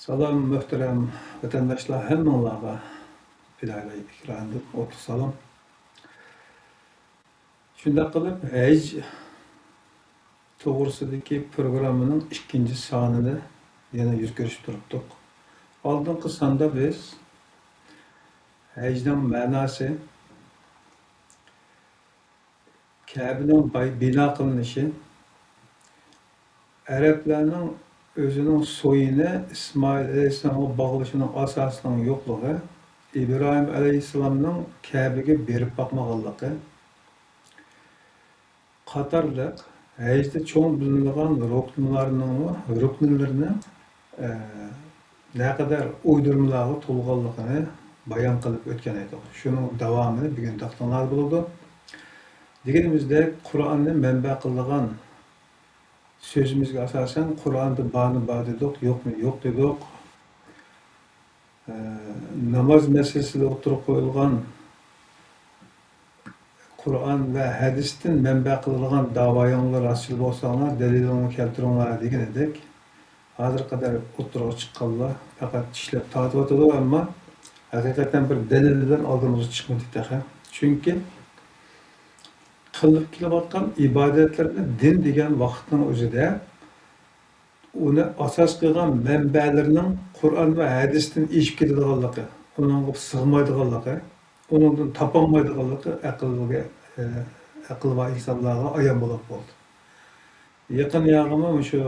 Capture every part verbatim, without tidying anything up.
سالام، مۆھتەرەم ۋەتەنداشلار، ھەممىڭلارغا پىدائىي ئېكراندىن ئوتلۇق سالام. شۇنداق قىلىپ، ھەج توغرىسىدىكى پروگراممىنىڭ ئىككىنچى سانىنى يەنە يۈرگۈزۈپ تۇرۇپتۇق. ئالدىنقى ساندا بىز ھەجنىڭ مەناسى، كەبىنىڭ باي-، بىنا قىلىنىشى، ئەرەبلەرنىڭ ئۆزىنىڭ سويىنى ئىسمائىل ئەلەيھىسسالامغا باغلىشىنىڭ ئاساسىنىڭ يوقلۇقى، ئىبراھىم ئەلەيھىسسالامنىڭ كەبىگە بېرىپ باقمىغانلىقى قاتارلىق ھەجدە چوڭ بىلىنىدىغان رۇكنلارنىڭمۇ، رۇكنلىرىنىڭ، ئە، نەقەدەر ئويدۇرمىلارغا تولغانلىقىنى بايان قىلىپ ئۆتكەن ئىدۇق. شۇنىڭ داۋامىنى بۈگۈن دىققىتىڭلاردا بولىدۇ. دېگىنىمىزدەك، قۇرئاننى مەنبە قىلىدىغان سۆزىمىزگە ئاساسەن، قۇرئاندا بارنى بار دېدۇق، يوقنى يوق دېدۇق. ئە، ناماز مەسىلىسىدە ئوتتۇرىغا قويۇلغان قۇرئان ۋە ھەدىستىن مەنبە قىلىدىغان داۋايىڭلار راستچىل بولساڭلار، دەلىلىڭلارنى كەلتۈرۈڭلار دېگەن ئىدۇق. ھازىرغا قەدەر ئوتتۇرىغا چىققانلار پەقەت چىشلەپ تارتىۋاتىدۇ، ئەمما ھەقىقەتەن بىر دەلىل بىلەن ئالدىمىزغا چىقمىدى تېخى. چۈنكى قىلىپ كېلىۋاتقان ئىبادەتلەرنى دىن دېگەن ۋاقىتنىڭ ئۆزىدە ئۇنى ئاساس قىلغان مەنبەلىرىنىڭ قۇرئان ۋە ھەدىستىن ئېشىپ كېتىدىغانلىقى، ئۇنىڭغا سىغمايدىغانلىقى، ئۇنىڭدىن تاپالمايدىغانلىقى ئەقىلگە، ئە، ئەقلى بار ئىنسانلارغا ئايان بولۇپ بولدى. يېقىن ياغىمۇ مۇشۇ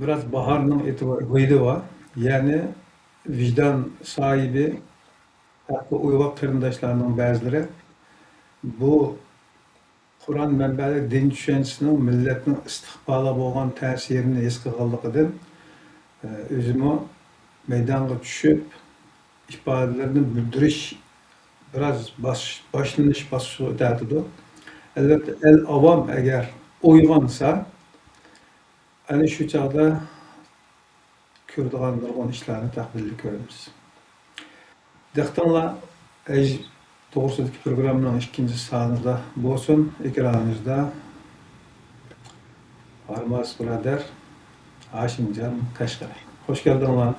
بىراز باھارنىڭ ئېتىبار-، ھىدى بار. يەنى ۋىجدان ساھىبى، ھەققى ئويغاق قېرىنداشلارنىڭ بەزىلىرى بۇ قۇرئان مەنبەلىك دىن چۈشەنچىسىنىڭ مىللەتنىڭ ئىستىقبالىغا بولغان تەسىرىنى ھېس قىلغانلىقىدىن، ئۆزىمۇ مەيدانغا چۈشۈپ، ئىپادىلىرىنى بىلدۈرۈش بىراز باش-، باشلىنىش باسقۇچىغا ئۆتۈۋاتىدۇ. ئەلۋەتتە، ئەل ئاۋام ئەگەر ئويغانسا، ئەنە شۇ چاغدا كۆرىدىغان نۇرغۇن ئىشلارنى تەقدىردە كۆرىمىز. دىققىتىڭلار ھەج توغرىسىدىكى پروگراممىنىڭ ئىككىنچى سانىدا بولسۇن. ئېكرانىمىزدا ھارماس بۇرادەر، ھاشىمجان قەشقىرى. خوش كەلدىڭلار.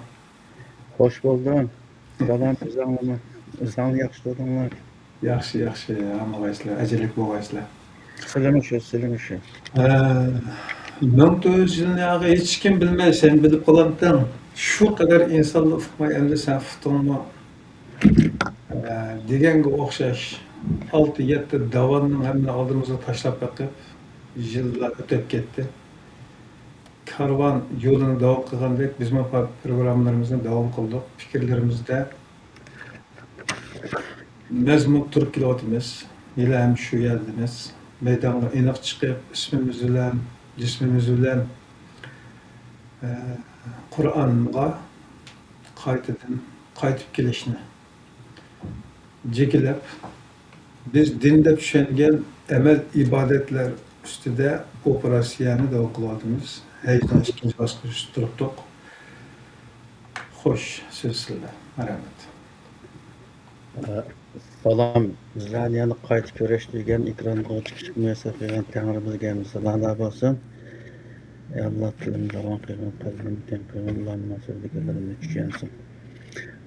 خوش بولدۇڭ. سالام، ئۆزۈڭلارمۇ؟ ئۆزۈڭلار ياخشى تۇردۇڭلار؟ ياخشى، ياخشى، ھاممىغايسىلەر، ئەجىرلىك بولغايسىلەر. سىلىمۇ شۇ، سىلىمۇ شۇ. ھە، مىڭ تۆت يۈز يىلنى ھېچكىم بىلمەي، سەن بىلىپ قالامتىڭ. شۇ قەدەر ئىنسانلار ئۇقماي، ئەمدى سەن ئۇقتۇڭمۇ؟ ھە، دېگەنگە ئوخشاش، ئالتە، يەتتە داۋاننىڭ ھەممىنى ئالدىمىزغا تاشلاپ بېقىپ، يىللار ئۆتۈپ كەتتى. كارۋان يولىنى داۋام قىلغاندەك، بىزمۇ پا-، پروگراممىلىرىمىزنى داۋام قىلدۇق. پىكىرلىرىمىزدە مەزمۇت تۇرۇپ كېلىۋاتىمىز. ھېلىھەم شۇ يەردىمىز. مەيدانغا ئېنىق چىقىپ، ئىسمىمىز بىلەن، جىسمىمىز بىلەن، ئە، قۇرئانغا قايتىدىن قايتىپ كېلىشنى جېكىلەپ، بىز دىن دەپ چۈشەنگەن ئەمەل ئىبادەتلەر ئۈستىدە ئوپېراتسىيەنى داۋام قىلىۋاتىمىز. ھەجنىڭ ئىككىنچى باسقۇچىدا تۇرۇپتۇق. خوش، سۆز سىزدە. مەرھەمەت. ئە، سالام. بىزلەرنى يەنە قايتا كۆرۈشتۈرگەن، ئېكرانغا چىقىشقا مۇيەسسەر قىلغان تەڭرىمىزگە ھەمدۇ سانالار بولسۇن. ئەي ئاللا، تىلىمنى راۋان قىلغىن، قەلبىمنى تەڭ قىلغىن، ئۇلارنىڭ مەقسىتىدىكىلىرىنى چۈشەنسۇن.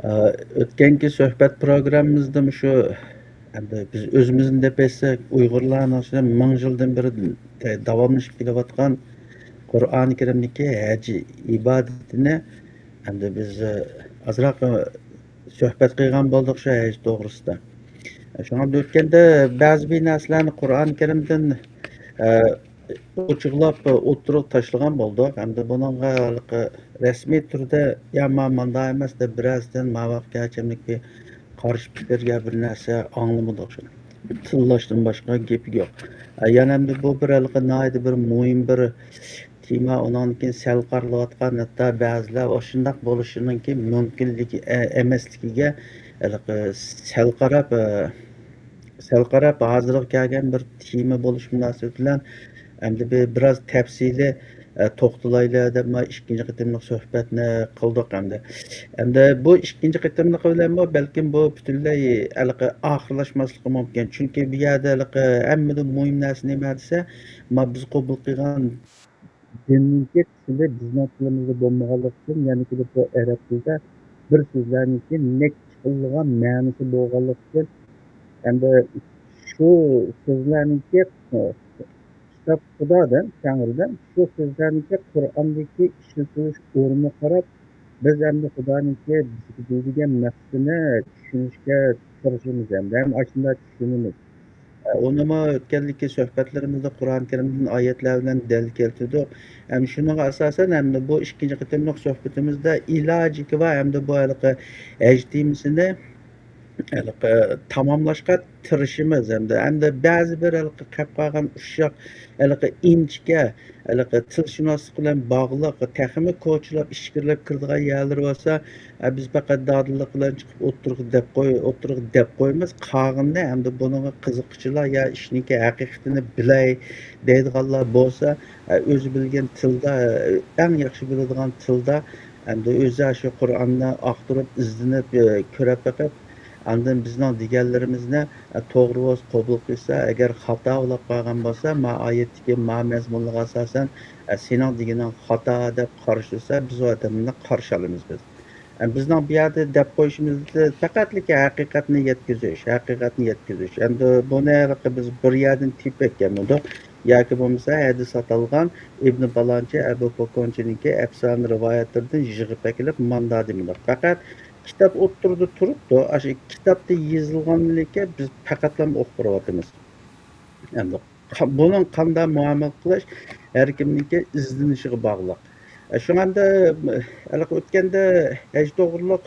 ئە، ئۆتكەنكى سۆھبەت پروگراممىمىزدا مۇشۇ، ئەمدى بىز ئۆزىمىزنى دەپ ئېيتساق، ئۇيغۇرلارنىڭ شۇ مىڭ يىلدىن بېرى داۋاملىشىپ كېلىۋاتقان قۇرئانى كەرىمدىكى ھەج ئىبادىتىنى ئەمدى بىز، ئە، ئازراق، ئە، سۆھبەت قىلغان بولدۇق شۇ ھەج توغرىسىدا. شۇڭا ئۆتكەندە بەزى بىر نەرسىلەرنى قۇرئان كەرىمدىن، ئە، ئوچۇقلاپ ئوتتۇرىغا تاشلىغان بولدۇق. ئەمدى بۇنىڭغا ھېلىقى رەسمىي تۈردە، يا ما-، مانداق ئەمەس دەپ بىرەرسىدىن ماۋاققە ھەرچەملىك بىر قارشى پىكىر يا بىر نەرسە ئاڭلىمىدۇق. شۇ تىللاشتىن باشقا گېپى يوق. ئە، يەنە ئەمدى بۇ بىر ھېلىقى ناھايىتى بىر مۇھىم بىر تېما، ئۇنىڭدىن كېيىن سەل قارىلىۋاتقان، ھەتتا بەزىلەر ئاشۇنداق بولۇشىنىڭكى مۇمكىنلىكى، ئە، ئەمەسلىكىگە ھېلىقى سەل قاراپ، ئە، سەل قاراپ ھازىرغا كەلگەن بىر تېما بولۇشى مۇناسىۋىتى بىلەن ئەمدى بىر، بىراز تەپسىلىي، ئە، توختىلايلى دەپ مانا ئىككىنچى قېتىملىق سۆھبەتنى قىلدۇق ئەمدى. ئەمدى بۇ ئىككىنچى قېتىملىقى بىلەنمۇ بەلكىم بۇ پۈتۈنلەي ھېلىقى ئاخىرلاشماسلىقى مۇمكىن. چۈنكى بۇ يەردە ھېلىقى ھەممىدىن مۇھىم نەرسە نېمە دېسە، ما بىز قوبۇل قىلغان دىننىڭكى تىلى بىزنىڭ تىلىمىزدا بولمىغانلىقى ئۈچۈن، يەنە كېلىپ بۇ ئەرەب تىلىدا بىر سۆزلەرنىڭكى نەچچە خىللىغان مەنىسى بولغانلىقى ئۈچۈن، ئەمدى شۇ سۆزلەرنىڭكى، ئە، كىتاب خۇدادىن، تەڭرىدىن، شۇ سۆزلەرنىڭكى قۇرئاندىكى ئىشلىتىلىش ئورنىغا قاراپ، بىز ئەمدى خۇدانىڭكى بىزگە دېيىدىگەن مەقسىتىنى چۈشىنىشكە تىرىشىمىز ئەمدى. ھەم ئاشۇنداق چۈشىنىمىز. ئۇنىمۇ ئۆتكەندىكى سۆھبەتلىرىمىزدە قۇرئان كەرىمدىن ئايەتلەر بىلەن دەلىل كەلتۈردۇق. ھەم شۇنىڭغا ئاساسەن، ئەمدى بۇ ئىككىنچى قېتىملىق سۆھبىتىمىزدە ئىلاجىكى بار ئەمدى بۇ ھېلىقى ھەج تېمىسىنى ھېلىقى تاماملاشقا تىرىشىمىز. ھەمدە، ھەمدە بەزى بىر ھېلىقى قېلىپ قالغان ئۇششاق، ھېلىقى ئىنچىكە، ھېلىقى تىلشۇناسلىق بىلەن باغلىق، تېخىمۇ كوچىلاپ، ئىچكىرىلەپ كىرىدىغان يەرلىرى بولسا، ئە، بىز پەقەت دادىللىق بىلەن چىقىپ ئوتتۇرىغا دەپ قوي-، ئوتتۇرىغا دەپ قويىمىز. قالغىنىنى ئەمدى بۇنىڭغا قىزىققۇچىلار يا ئىشنىڭكى ھەقىقىتىنى بىلەي دەيدىغانلار بولسا، ئە، ئۆزى بىلگەن تىلدا، ئە، ئەڭ ياخشى بىلىدىغان تىلدا، ئەمدى ئۆزى شۇ قۇرئاننى ئاختۇرۇپ، ئىزدىنىپ، ئە، كۆرۈپ بېقىپ، ئاندىن بىزنىڭ دېگەنلىرىمىزنى، ئە، توغرا بولسا قوبۇل قىلسا، ئەگەر خاتا بولۇپ قالغان بولسا، ما ئايەتتىكى ما مەزمۇنلارغا ئاساسەن، ئە، سېنىڭ دېگىنىڭ خاتا دەپ قارشى تۇرسا، بىز ئۇ ئادەمنى قارشى ئالىمىز بىز. ئە، بىزنىڭ بۇ يەردە دەپ قويۇشىمىز پەقەتلىكى ھەقىقەتنى يەتكۈزۈش، ھەقىقەتنى يەتكۈزۈش. ئەمدى بۇنى ھېلىقى بىز بىر يەردىن تېپىپ ئەتكەنمىدۇق. ياكى بولمىسا ھەدىس ئاتالغان ئىبنى پالانچى، ئەبۇ پوكونچىنىڭكى ئەپسانە رىۋايەتلىرىدىن يىغىپ ئەكېلىپ ماندا دېمىدۇق. پەقەت كىتاب ئوتتۇرىدا تۇرۇپتۇ. ئاشۇ كىتابتا يېزىلغانلىكى بىز پەقەتلا ئوقۇپ بېرىۋاتىمىز. ئەمدى قا-، بۇنىڭ قانداق مۇئامىلە قىلىش ھەر كىمنىڭكى ئىزدىنىشىغا باغلىق. ئە، شۇڭا ئەمدى، ھېلىقى ئۆتكەندە ھەج توغرۇلۇق،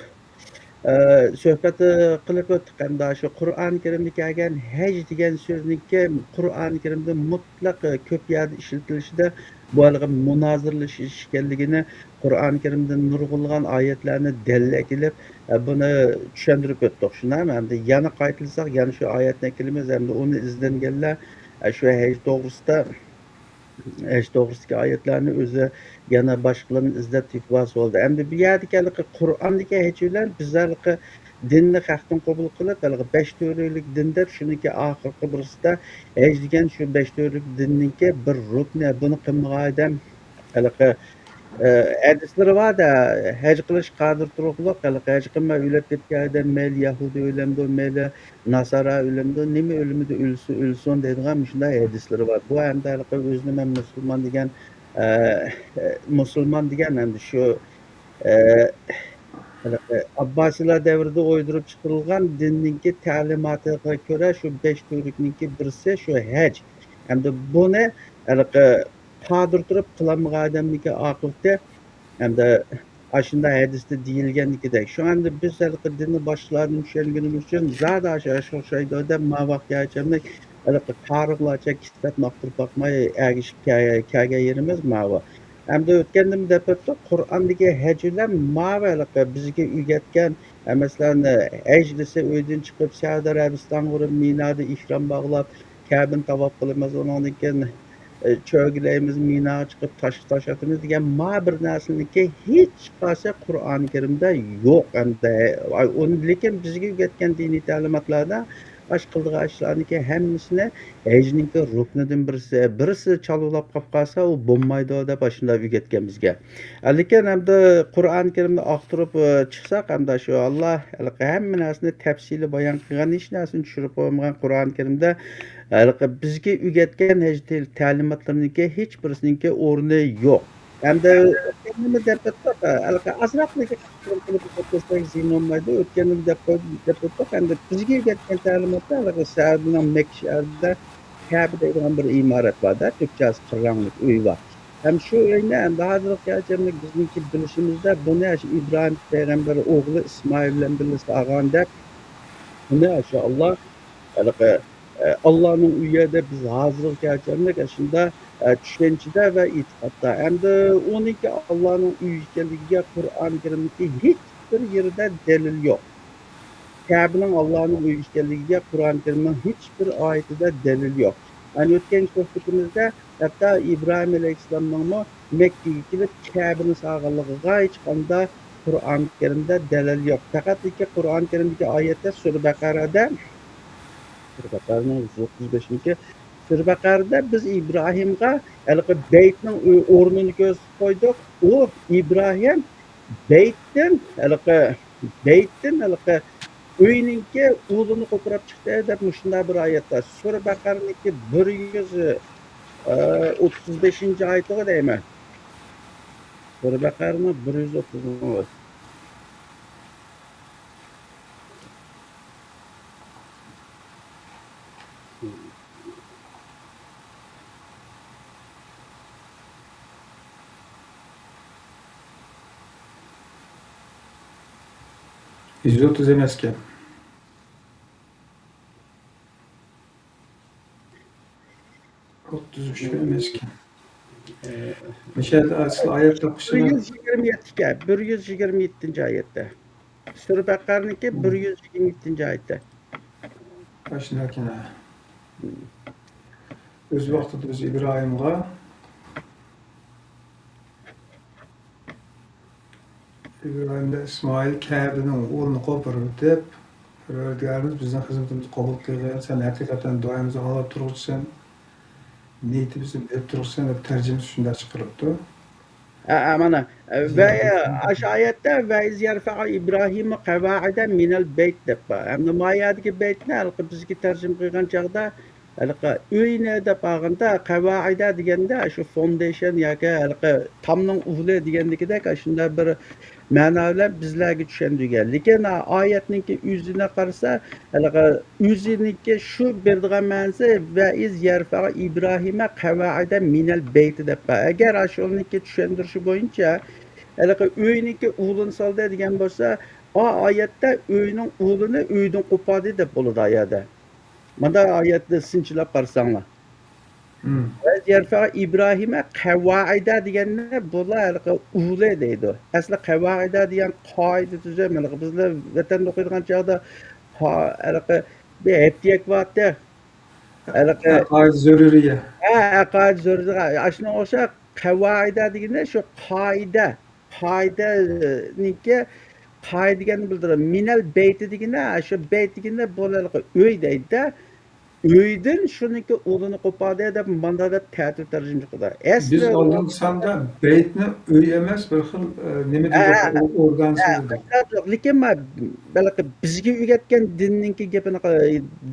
ئە، سۆھبەت، ئە، قىلىپ ئۆتتۇق. ئەمدى شۇ قۇرئان كەرىمدە كەلگەن ھەج دېگەن سۆزنىڭكى قۇرئان كەرىمدە مۇتلەق، ئە، كۆپ يەردە ئىشلىتىلىشىدە بۇ ھېلىقى مۇنازىرىلىشىش ئىكەنلىكىنى قۇرئان كەرىمدىن نۇرغۇنلىغان ئايەتلەرنى دەلىل ئەكېلىپ، ئە، بۇنى چۈشەندۈرۈپ ئۆتتۇق. شۇنداقمۇ؟ ئەمدى يەنە قايتىلىساق، يەنە شۇ ئايەتنى ئەكېلىمىز. ئەمدى ئۇنى ئىزدەنگەنلەر، ئە، شۇ ھەج توغرىسىدا، ھەج توغرىسىدىكى ئايەتلەرنى ئۆزى يەنە باشقىلارنى ئىزدەپ تېپىۋالسا بولدى. ئەمدى بۇ يەردىكى ھېلىقى قۇرئاندىكى ھەج بىلەن بىز ھېلىقى دىننى خەقتىن قوبۇل قىلىپ، ھېلىقى بەش تۈرلۈك دىن دەپ، شۇنىڭكى ئاخىرقى بىرسىدە ھەج دېگەن شۇ بەش تۈرلۈك دىننىڭكى بىر رۇكنى، بۇنى قىلمىغان ئادەم ھېلىقى، ئە، ھەدىسلىرى بار-دە، ھەج قىلىش قادىر تۇرۇقلۇق، ھېلىقى ھەج قىلماي ئۆلۈپ كەتكەن ئادەم مەيلى يەھۇدىي ئۆلەمدۇ، مەيلى ناسارا ئۆلەمدۇ، نېمە ئۆلىمىدە ئۆلسۇن، ئۆلسۇن دەيدىغان مۇشۇنداق ھەدىسلىرى بار. بۇ ھەمدە ھېلىقى ئۆزىنى مەن مۇسۇلمان دېگەن، ئە، ئە، مۇسۇلمان دېگەن ھەمدە شۇ، ئە، ھېلىقى ئابباسىيلار دەۋرىدە ئويدۇرۇپ چىقىرىلغان دىننىڭكى تەلىماتىغا كۆرە شۇ بەش تۈرلۈكنىڭكى بىرسى شۇ ھەج. ھەمدە بۇنى ھېلىقى قادىر تۇرۇپ قىلالمىغان ئادەمنىڭكى ئاقىۋىتى ھەمدە ئاشۇنداق ھەدىستە دېيىلگەنلىكىدەك. شۇڭا ئەمدى بىز ھېلىقى دىننى باشقىلاردىن چۈشەنگىنىمىز ئۈچۈن زادى ئاشۇ ئاشۇ ئوخشايدۇ دەپ ما ۋاقىت ياچەملىك ھېلىقى قارىغۇلارچە كىتاب ماختۇرۇپ باقماي ئەگىشىپ كە-، كەلگەن يېرىمىز ماۋۇ. ئەمدى ئۆتكەندىمۇ دەپ ئۆتتۇق، قۇرئاندىكى ھەج بىلەن ماۋۇ ھېلىقى بىزگە ئۆگەتكەن، ئە، مەسىلەن، ھەج دېسە ئۆيدىن چىقىپ سەئۇدى ئەرەبىستانغا بېرىپ مىنادا ئېھرام باغلاپ، كەبىنى تاۋاپ قىلىمىز، ئۇنىڭدىن كېيىن ئى، چۆگىلەيمىز، مىناغا چىقىپ تاش، تاش ئاتىمىز دېگەن ما بىر نەرسىنىڭكى ھېچقايسى قۇرئان كەرىمدە يوق ئەمدى. ئاي، ئۇنى، لېكىن بىزگە ئۆگەتكەن دىنىي تەلىماتلاردا ئاشۇ قىلىدىغان ئىشلارنىڭكى ھەممىسىنى ھەجنىڭكى رۇكنىدىن بىرسى، بىرسى چالۋىلاپ قاپ قالسا، ئۇ بولمايدۇ دەپ ئاشۇنداق ئۆگەتكەن بىزگە. لېكىن ئەمدى قۇرئان كەرىمنى ئاختۇرۇپ، ئى، چىقساق، ئەمدى شۇ ئاللا ھەممە نەرسىنى تەپسىلىي بايان قىلغان، ھېچ نەرسىنى چۈشۈرۈپ قويمىغان قۇرئان كەرىمدە ھېلىقى بىزگە ئۆگەتكەن ھەج تەلىماتلىرىنىڭكى ھېچ بىرسىنىڭكى ئورنى يوق. ئەمدى ئۆتكەندىمۇ دەپ ئۆتتۇق، ھېلىقى ئازراقلا قىلىپ ئۆتسەك زىيىن بولمايدۇ. ئۆتكەندىمۇ دەپ قوي-، دەپ ئۆتتۇق. ئەمدى بىزگە ئۆگەتكەن تەلىماتتا ھېلىقى سەئۇدىنىڭ مەككە شەھىرىدە كەبە دەيدىغان بىر ئىمارەت بار-دە، تۈركچىسى قىرغاڭلىق ئۆي بار. ھەم شۇ ئۆينى ئەمدى ھازىرغىچە بىزنىڭكى بىلىشىمىزدە بۇنى ئاشۇ ئىبراھىم پەيغەمبەر ئوغلى ئىسمائىل بىلەن بىللە سالغان دەپ، بۇنى ئاشۇ ئاللا ھېلىقى، ئە، ئاللانىڭ ئۆيى دەپ بىز ھازىرغىچە ئاشۇنداق، ئە، چۈشەنچىدە ۋە ئېتىقادتا. ئەمدى ئۇنىڭكى ئاللانىڭ ئۆيى ئىكەنلىكىگە قۇرئان كەرىمدىكى ھېچ بىر يېرىدە دەلىل يوق. كەبىنىڭ ئاللانىڭ ئۆيى ئىكەنلىكىگە قۇرئان كەرىمنىڭ ھېچ بىر ئايىتىدە دەلىل يوق. يەنى ئۆتكەن سۆھبىتىمىزدە ھەتتا ئىبراھىم ئەلەيھىسسالامنىڭمۇ مەككىگە كېلىپ كەبىنى سالغانلىقىغا ھېچقانداق قۇرئان كەرىمدە دەلىل يوق. پەقەتلىكى قۇرئان كەرىمدىكى ئايەتتە سۈرە بەقەرەدە، سۈرە بەقەرەنىڭ يۈز ئوتتۇز بەشىنچى سۈرە بەقەرىدە بىز ئىبراھىمغا ھېلىقى بەيتنىڭ ئۆ-، ئورنىنى كۆرسىتىپ قويدۇق. ئۇ ئىبراھىم بەيتتىن، ھېلىقى بەيتتىن، ھېلىقى ئۆينىڭكى ئۇلىنى قوپۇرۇپ چىقتى دەپ مۇشۇنداق بىر ئايەت بار. سۈرە بەقەرىنىڭكى بىر يۈز، ئە، ئوتتۇز بەشىنچى ئايىتىغۇ دەيمەن. سۈرە بەقەرىنىڭ بىر يۈز ئوتتۇز. يۈز ئوتتۇز ئەمەسكەن. ئوتتۇز ئۈچ ئەمەسكەن. مۇشۇ يەردە ئەسلى ئايەت بىر تاپقۇچىمۇ؟ يۈز يىگىرمە يەتتە ئىكەن، بىر يۈز يىگىرمە يەتتىنچى ئايەتتە. سۈرە بەقەرىنىڭكى بىر يۈز يىگىرمە يەتتىنچى ئايەتتە. ئاشۇنداكەن ھە. ئۆز ۋاقتىدا بىز ئىبراھىمغا، ئىبراھىم بىلەن ئىسمائىل كەبىنىڭ ئۇلىنى قوپۇرۇۋېتىپ، پەرۋەردىگارىمىز بىزنىڭ خىزمىتىمىزنى قوبۇل قىلغىن، سەن ھەقىقەتەن دۇئايىمىزنى ئاڭلاپ تۇرغۇچىسەن، نىيىتىمىزنى بىلىپ تۇرغۇچىسەن دەپ تەرجىمىسى شۇنداق چىقىرىپتۇ. ئە، ئە، مانا، ئە، ۋە، ئاشۇ ئايەتتە «ۋە ئىز يەرفەئۇ ئىبراھىمۇ قەۋائىدە مىنەل بەيت» دەپ بار. ئەمدى ما يەردىكى بەيتنى ھېلىقى بىزگە تەرجىمە قىلغان چاغدا، ھېلىقى ئۆينى دەپ ئالغاندا، قەۋائىدە دېگەندە، شۇ فوندېيشن ياكى ھېلىقى تامنىڭ ئۇلى دېگەندىكىدەك، ئاشۇنداق بىر مەنا بىلەن بىزلەرگە چۈشەندۈرگەن. لېكىن ئايەتنىڭكى ئۆزىنى قارىسا، ھېلىقى ئۆزىنىڭكى شۇ بېرىدىغان مەنىسى «ۋە ئىز يەرفەئۇ ئىبراھىمە قەۋائىدە مىنەل بەيتى» دەپ بار. ئەگەر ئاشۇنىڭكى چۈشەندۈرۈشى بويىچە، ھېلىقى ئۆينىڭكى ئۇلىنى سالدى دېگەن بولسا، ئا ئايەتتە ئۆينىڭ ئۇلىنى ئۆيدىن قوپاردى دەپ بولىدۇ ئا يەردە. مانا ئايەتنى سىنچىلاپ قارىساڭلار. مم. «ۋە ئىز يەرفەئۇ ئىبراھىمە قەۋائىدە» دېگەندە، بۇلار ھېلىقى ئۇلى دەيدۇ. ئەسلى قەۋائىدە دېگەن قائىدە تۈزۈم، ھېلىقى بىزلەر ۋەتەندە ئوقۇيدىغان چاغدا، ھا، ھېلىقى بىر ھەپتىيەك بارتى. ھېلىقى ئەقائىد زۆرۈرىيە. ھە، ئەقائىد زۆرۈرىيە. ئاشۇنىڭغا ئوخشاش قەۋائىدە دېگىنى شۇ قائىدە. قائىدىنىڭكى، قائىدە دېگەننى بىلدۈرىدۇ. مىنەل بەيتى دېگىنى، شۇ بەيت دېگىنى بۇ ھېلىقى ئۆي دەيدۇ-دە. ئۆيدىن شۇنىڭكى ئۇلىنى قوپاردى دەپ، مانا دەپ تەتۈر تەرجىمە قىلىدۇ. ئەسلى بىز ئالدىنقى ساندا بەيتنى ئۆي ئەمەس، بىر خىل، ئە، نېمە ھە، دېدۇق، ھە، ئۇ ئورگانىزم ھە، دېدۇق. لېكىن ما-، بەلكى بىزگە ئۆگەتكەن دىننىڭكى گېپىنى،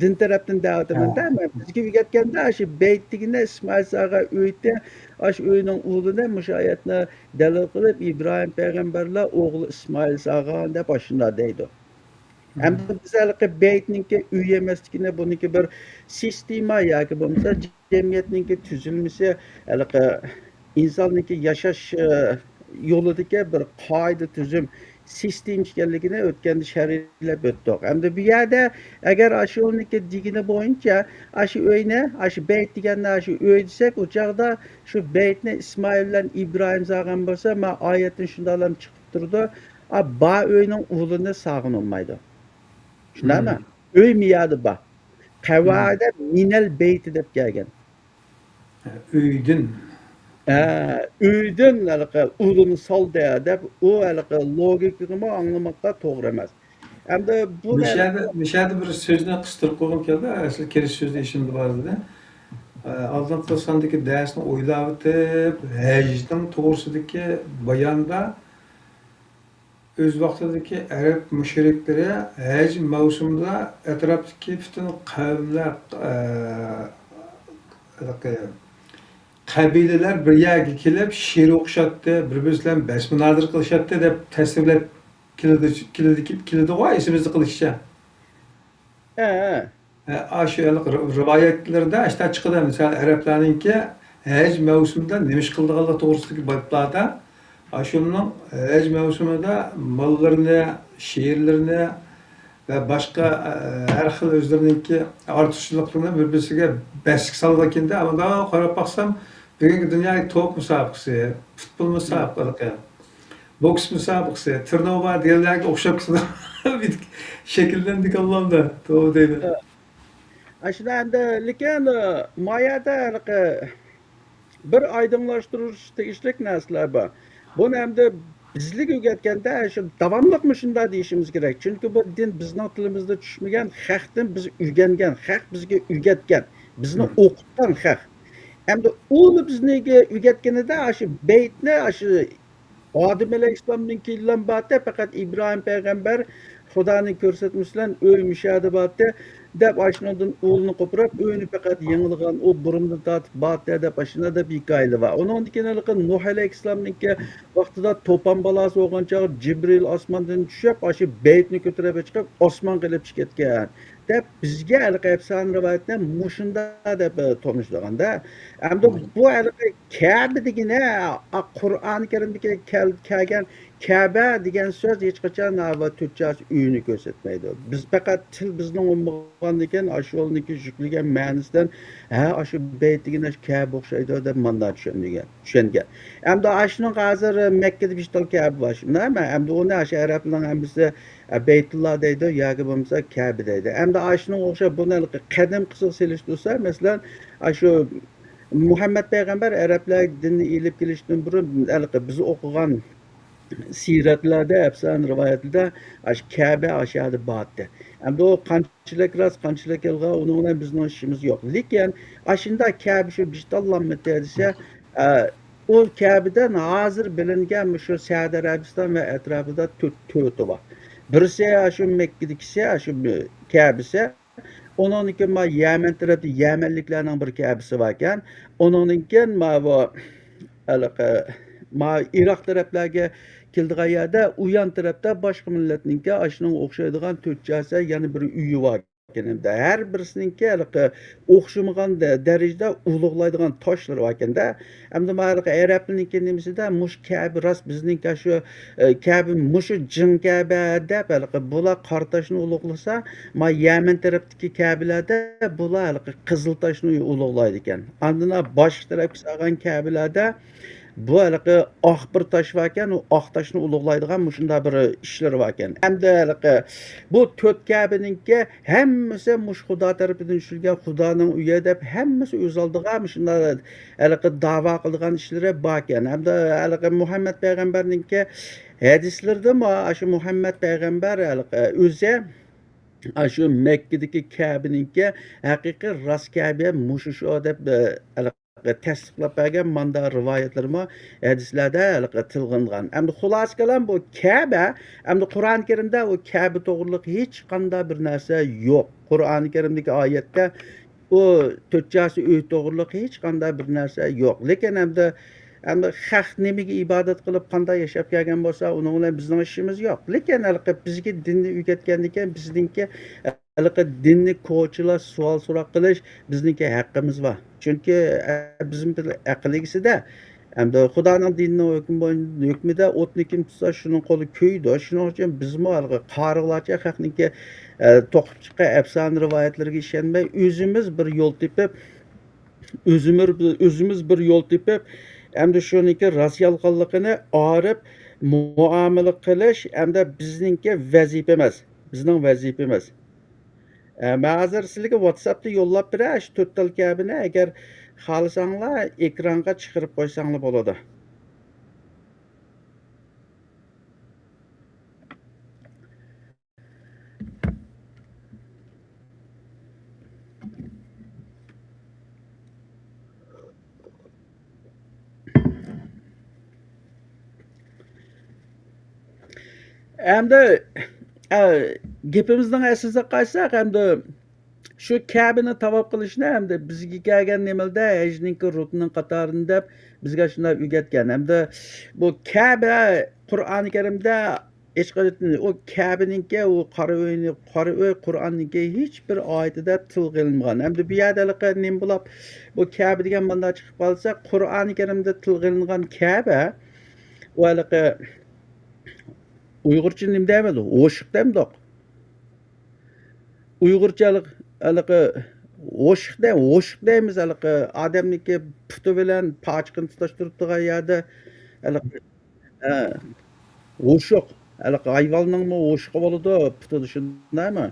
دىن تەرەپتىن دەۋاتىمەن-دە، ھە. مەن بىزگە ئۆگەتكەندە، شۇ بەيت دېگىنى ئىسمائىل ئىساغا ئۆيتى، ئاشۇ ئۆينىڭ ئۇلىنى مۇشۇ ئايەتنى دەلىل قىلىپ، ئىبراھىم پەيغەمبەرلەر ئوغلى ئىسمائىل سالغان دەپ ئاشۇنداق دەيدۇ. مم. ئەمدى بىز ھېلىقى بەيتنىڭكى ئۆي ئەمەسلىكىنى، بۇنىڭكى بىر سىستېما ياكى بولمىسا جەمئىيەتنىڭكى تۈزۈلمىسى، ھېلىقى ئىنساننىڭكى ياشاش، ئە، يولىدىكى بىر قائىدە تۈزۈم، سىستېما ئىكەنلىكىنى ئۆتكەندە شەرھلەپ ئۆتتۇق. ئەمدى بۇ يەردە ئەگەر ئاشۇنىڭكى دېگىنى بويىچە، ئاشۇ ئۆينى، ئاشۇ بەيت دېگەندە ئاشۇ ئۆي دېسەك، ئۇ چاغدا شۇ بەيتنى ئىسمائىل بىلەن ئىبراھىم سالغان بولسا، مانا ئايەتتىن شۇنداقلام چىقىپ تۇرىدۇ. ئا، بار ئۆينىڭ ئۇلىنى سالغىلى بولمايدۇ. شۇنداقمۇ؟ مم. ئۆي مۇ يەردە بار. مم. قەۋائىدە مىنەل بەيتى دەپ كەلگەن. ئۆيدىن. ھە، ئۆيدىن ھېلىقى ئۇلىنى سالدى دەپ، ئۇ ھېلىقى لوگىكىغىمۇ ئاڭلىماققا توغرا ئەمەس. ئەمدى بۇ مۇشۇ يەردە، مۇشۇ يەردە بىر سۆزنى قىستۇرۇپ قويغۇم كەلدى. ئەسلى كىرىش سۆزى ئېسىمدە بار ئىدى. ئە، ئالدىنقى ساندىكى دەرسنى ئويلاۋېتىپ، ھەجنىڭ توغرىسىدىكى باياندا ئۆز ۋاقتىدىكى ئەرەب مۇشرىكلىرى ھەج مەۋسۇمىدا ئەتراپتىكى پۈتۈن قەۋملەر، ئە، ھېلىقى قەبىلىلەر بىر يەرگە كېلىپ شېئىر ئوقۇشاتتى، بىر-بىرسى بىلەن بەس مۇنازىرە قىلىشاتتى دەپ تەسۋىرلەپ كېلىدۇ، كېلىدۇ، كېلىدىغۇ، ئېسىمىزدە قېلىشىچە. ھە، ھە. ھە، ئاشۇ ھېلىقى رىۋايەتلەردە ئاشۇنداق چىقىدۇ، مىسال، ئەرەبلەرنىڭكى ھەج مەۋسۇمىدا نېمە ئىش قىلىدىغانلىقى توغرىسىدىكى بابلاردا، ئاشۇنىڭ ھەج مەۋسۇمىدا ماللىرىنى، شېئىرلىرىنى ۋە باشقا، ئە، ھەر خىل ئۆزلىرىنىڭكى ئارتۇقچىلىقلىرىنى بىر-بىرسىگە بەسكە سالىدىكەن-دە، ئۇنداق قاراپ باقسام، بۈگۈنكى دۇنيادىكى توپ مۇسابىقىسى، پۇتبول مۇسابىقىلىرى، بوكس مۇسابىقىسى، تىرنوۋا دېگەنلەرگە ئوخشاپ كېتىدۇ. شەكىللەندى كاللامدا، توۋا دەيمەن. ئاشۇنداق ئەمدى، لېكىن، ما يەردە ھېلىقى بىر ئايدىڭلاشتۇرۇش تېگىشلىك نەرسىلەر بار. بۇنى ئەمدى بىزلىك ئۆگەتكەندە، شۇ داۋاملىق مۇشۇنداق دېيىشىمىز كېرەك. چۈنكى بۇ دىن بىزنىڭ تىلىمىزدا چۈشمىگەن، خەقتىن بىز ئۆگەنگەن، خەق بىزگە ئۆگەتكەن. بىزنى ئوقۇتقان خەق. ئەمدى ئۇلا بىزنى ئۆگەتكىنىدە، ئاشۇ بەيتنى، ئاشۇ ئادەم ئەلەيھىسسالامدىن كېيىنلا بارتى، پەقەت ئىبراھىم پەيغەمبەر خۇدانىڭ كۆرسەتمىسى بىلەن ئۆي مۇشۇ يەردە بارتى، دەپ، ئاشۇنىڭدىن ئۇلىنى قوپۇرۇپ، ئۆينى پەقەت يېڭىلىغان، ئۇ بۇرۇندىن تارتىپ بارتى، دەپ، ئاشۇنداق دەپ ھېكايىلەر بار. ئۇنىڭدىن كېيىن ھېلىقى نۇھ ئەلەيھىسسالامنىڭكى ۋاقتىدا توپان بالاسى بولغان چاغ جىبرىل ئاسماندىن چۈشۈپ، ئاشۇ بەيتنى كۆتۈرۈپ چىقىپ، ئاسمانغا ئېلىپ چىقىپ كەتكەن، دەپ، بىزگە ھېلىقى ئەپسانە رىۋايەتنى مۇشۇنداق دەپ، ئە، تونۇشتۇرغاندا. ئەمدى بۇ ھېلىقى كەبە دېگىنى، ئا، قۇرئانى كەرىمدىكى كەل-، كەلگەن كەبە دېگەن سۆز ھېچقاچان ھاۋا تۈركچەسى ئۆينى كۆرسەتمەيدۇ. بىز پەقەت تىل بىزنىڭ بولمىغاندىكىن، ئاشۇ يولنىڭكى يۈكلىگەن مەنىسىدىن، ھە، ئاشۇ بەيت دېگەن ئاشۇ كەبە ئوخشايدۇ دەپ مانداق چۈشەنگەن، چۈشەنگەن. ئەمدى ئاشۇنىڭ ھازىر مەككىدە بىر تال كەبە بار. شۇنداقمۇ؟ ئەمدى ئۇنى ئاشۇ ئەرەبلەرنىڭ ھەممىسى، ئە، بەيتۇللا دەيدۇ ياكى بولمىسا كەبە دەيدۇ. ئەمدى ئاشۇنىڭ ئوخشاپ بۇنى ھېلىقى قەدىمكىسىگە سېلىشتۇرسا، مەسىلەن، ئاشۇ مۇھەممەد پەيغەمبەر ئەرەبلەر دىننى ئېلىپ كېلىشتىن بۇرۇن، ھېلىقى بىز ئوقۇغان سىرەتلەردە، ئەپسانە رىۋايەتلەردە ئاشۇ كەبە ئاشۇ يەردە بارتى. ئەمدى ئۇ قانچىلىك راست، قانچىلىك يالغان، ئۇنىڭ بىلەن بىزنىڭ ئىشىمىز يوق. لېكىن ئاشۇنداق كەبە شۇ بىجتاللانمىتى دېسە، ئە، ئۇ كەبىدىن ھازىر بىلىنگەن مۇشۇ سەئۇدى ئەرەبىستان ۋە ئەتراپىدا تۆت، تۆتى بار. بىرسى ئاشۇ مەككىدىكىسى، ئاشۇ كەبىسى. ئۇنىڭدىن كېيىن مانا يەمەن تەرەپتە يەمەنلىكلەرنىڭ بىر كەبىسى باركەن. ئۇنىڭدىن كېيىن ماۋۇ ھېلىقى، ماۋۇ ئىراق تەرەپلەرگە كېلىدىغان يەردە، ئۇيان تەرەپتە باشقا مىللەتنىڭكى ئاشۇنىڭغا ئوخشايدىغان تۆتچەسە يەنە بىر ئۆيى باركەن. ھەر بىرسىنىڭكى ھېلىقى ئوخشىمىغان دە-، دەرىجىدە ئۇلۇغلايدىغان تاشلىرى باركەن-دە. ئەمدى مانا ھېلىقى ئەرەبلەرنىڭكى نېمىسىدە مۇشۇ كەبە راست بىزنىڭكى شۇ، ئە، كەبە مۇشۇ جىڭ كەبە دەپ ھېلىقى بۇلار قارا تاشنى ئۇلۇغلىسا، ما يەمەن تەرەپتىكى كەبىلەردە بۇلار ھېلىقى قىزىل تاشنى ئۇلۇغلايدىكەن. ئاندىن باشقا تەرەپكە سالغان كەبىلەردە بۇ ھېلىقى ئاق بىر تاش باركەن، ئۇ ئاق تاشنى ئۇلۇغلايدىغان مۇشۇنداق بىر ئىشلىرى باركەن. ئەمدى ھېلىقى بۇ تۆت كەبىنىڭكى ھەممىسى مۇشۇ خۇدا تەرىپىدىن چۈشۈرۈلگەن خۇدانىڭ ئۆيى دەپ ھەممىسى ئۆز ئالدىغا مۇشۇنداق ھېلىقى داۋا قىلىدىغان ئىشلىرى باركەن. ھەمدە ھېلىقى مۇھەممەد پەيغەمبەرنىڭكى ھەدىسلىرىدىمۇ ئاشۇ مۇھەممەد پەيغەمبەر ھېلىقى ئۆزى ئاشۇ مەككىدىكى كەبىنىڭكى ھەقىقىي راست كەبە مۇشۇ شۇ دەپ، ھېلىقى تەستىقلاپ بەرگەن ماندا رىۋايەتلىرىمۇ ھەدىسلەردە ھېلىقى تىلغا ئېلىنغان. ئەمدى خۇلاسە كالام بۇ كەبە، ئەمدى قۇرئان كەرىمدە ئۇ كەبە توغرىلىق ھېچقانداق بىر نەرسە يوق. قۇرئان كەرىمدىكى ئايەتتە ئۇ تۆتچاسى ئۆي توغرىلىق ھېچقانداق بىر نەرسە يوق. لېكىن ئەمدى، ئەمدى خەق نېمىگە ئىبادەت قىلىپ، قانداق ياشاپ كەلگەن بولسا، ئۇنىڭ بىلەن بىزنىڭ ئىشىمىز يوق. لېكىن ھېلىقى بىزگە دىننى ئۆگەتكەندىن كېيىن بىزنىڭكى ھېلىقى دىننى كوچىلار سوئال سوراق قىلىش بىزنىڭكى ھەققىمىز بار. چۈنكى، ئە، بىزمۇ بىر ئەقىل ئىگىسىدە. ئەمدى خۇدانىڭ دىنىنىڭ ھۆكمى بوي-، ھۆكمىدە ئوتنى كىم تۇتسا، شۇنىڭ قولى كۆيىدۇ. شۇنىڭ ئۈچۈن بىزمۇ ھېلىقى قارىغۇلارچە خەقنىڭكى، ئە، توقۇپ چىققان ئەپسانە رىۋايەتلىرىگە ئىشەنمەي، ئۆزىمىز بىر يول تېپىپ، ئۆزىمىز، ئۆزىمىز بىر يول تېپىپ، ئەمدى شۇنىڭكى راست يالغانلىقىنى ئايرىپ مۇئامىلە قىلىش ئەمدى بىزنىڭكى ۋەزىپىمىز، بىزنىڭ ۋەزىپىمىز. ئە، مەن ھازىر سىلىگە ۋاتساپتا يوللاپ بېرەي، شۇ تۆت تال كەبىنى، ئەگەر خالىساڭلار ئېكرانغا چىقىرىپ قويساڭلار بولىدۇ. ئەمدى، ئە، گېپىمىزنىڭ ئەسلىگە قايتساق، ئەمدى شۇ كەبىنى تاۋاپ قىلىشنى ئەمدى بىزگە كەلگەن نېمىلدە ھەجنىڭكى رۇكنىنىڭ قاتارىدا دەپ بىزگە شۇنداق ئۆگەتكەن. ئەمدى بۇ كەبە قۇرئانى كەرىمدە ھېچقاچان ئۇ كەبىنىڭكى، ئۇ قارا ئۆينى، قارا ئۆي قۇرئاننىڭكى ھېچ بىر ئايىتىدە تىلغا ئېلىنمىغان. ئەمدى بۇ يەردە ھېلىقى نېمە بولاپ، بۇ كەبە دېگەن مانداق چىقىپ قالسا، قۇرئانى كەرىمدە تىلغا ئېلىنغان كەبە، ئۇ ھېلىقى ئۇيغۇرچە نېمە دەيمىز؟ ھوشۇق دەمدۇق؟ ئۇيغۇرچە ھېلىقى، ھېلىقى ھوشۇق دەي-، ھوشۇق دەيمىز، ھېلىقى ئادەمنىڭكى پۇتى بىلەن پاچىقىنى تۇتاشتۇرۇپ تۇرغان يەردە، ھېلىقى، ھە، ھوشۇق. ھېلىقى ھايۋاننىڭمۇ ھوشۇقى بولىدۇ، پۇتىدا، شۇنداقمۇ؟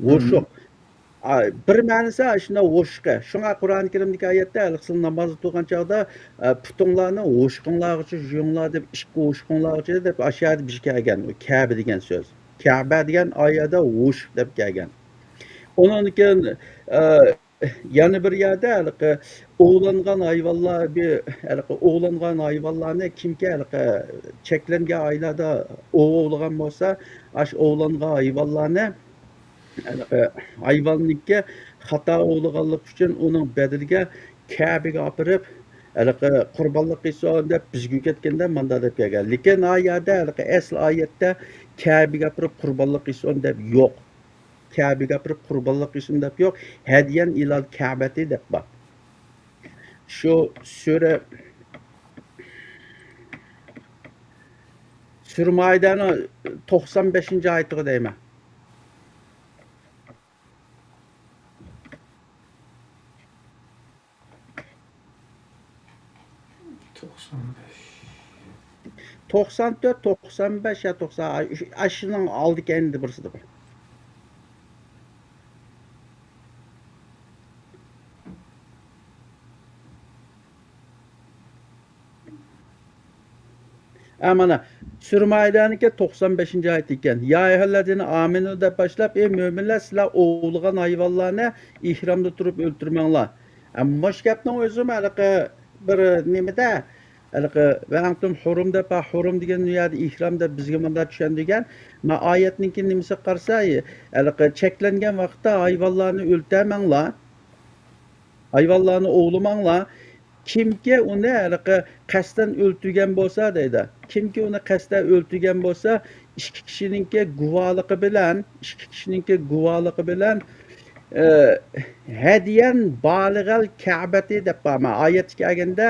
ھوشۇق. ئا، بىر مەنىسى ئاشۇنداق ھوشۇقى. شۇڭا قۇرئانى كەرىمدىكى ئايەتتە، ھېلىقى سىلەر نامازدا تۇرغان چاغدا، ئە، پۇتۇڭلارنى ھوشۇقۇڭلارغىچە يۇيۇڭلار دەپ، ئىككى ھوشۇقۇڭلارغىچە دەپ، ئاشۇ يەردە بىر كەلگەن، ئۇ كەبە دېگەن سۆز. كەبە دېگەن ئايەتتە ھوشۇق دەپ كەلگەن. ئۇنىڭدىن كېيىن، ئە، يەنە بىر يەردە ھېلىقى ئوۋلانغان ھايۋانلار، بىر ھېلىقى ئوۋلانغان ھايۋانلارنى كىمكى ھېلىقى چەكلەنگەن ئايلاردا ئوۋ ئوۋلىغان بولسا، ئاشۇ ئوۋلانغان ھايۋانلارنى ھېلىقى ھايۋاننىڭكى خاتا ئوۋلىغانلىقى ئۈچۈن ئۇنىڭ بەدىلىگە كەبىگە ئاپىرىپ، ھېلىقى قۇربانلىق قىلسۇن دەپ بىزگە ئۆگەتكەندە ماندا دەپ كەلگەن. لېكىن ئا يەردە ھېلىقى ئەسلى ئايەتتە كەبىگە ئاپىرىپ قۇربانلىق قىلسۇن دەپ يوق. كەبىگە ئاپىرىپ قۇربانلىق قىلسۇن دەپ يوق. ھەدىيەن ئىلال كەبەتى دەپ بار. شۇ سۈرە، سۈرە مائىدەنىڭ توقسان بەشىنچى ئايىتىغا دەيمەن. توقسان بەش. توقسان تۆت، توقسان بەش يا توقسان، ئاشۇنىڭ ئالدى كەينىدە بىرسىدە بار. ئە، مانا، سۈرە مائىدەنىڭكى توقسان بەشىنچى ئايىتى ئىكەن. يا ئەييۇھەللەزىنە ئامەنۇ دەپ باشلاپ، ئەي مۆمىنلەر، سىلەر ئوۋلىغان ھايۋانلارنى ئېھرامدا تۇرۇپ ئۆلتۈرمەڭلار. ئە، مۇشۇ گەپنىڭ ئۆزىمۇ ھېلىقى بىر نېمىدە، ھېلىقى ۋە ئەنتۇم ھۇرۇم دەپ، ھۇرۇم دېگەن يەردە ئېھرام دەپ بىزگە مۇنداق چۈشەندۈرگەن. مانا ئايەتنىڭكى نېمىسىگە قارىسا، ھېلىقى چەكلەنگەن ۋاقىتتا ھايۋانلارنى ئۆلتۈرمەڭلار. ھايۋانلارنى ئوۋلىماڭلار. كىمكى ئۇنى ھېلىقى قەستەن ئۆلتۈرگەن بولسا دەيدۇ. كىمكى ئۇنى قەستەن ئۆلتۈرگەن بولسا، ئىككى كىشىنىڭكى گۇۋاھلىقى بىلەن، ئىككى كىشىنىڭكى گۇۋاھلىقى بىلەن، ئە، ھەدىيەن بالىغەل كەبەتى دەپ بار. مانا ئايەتكە كەلگەندە،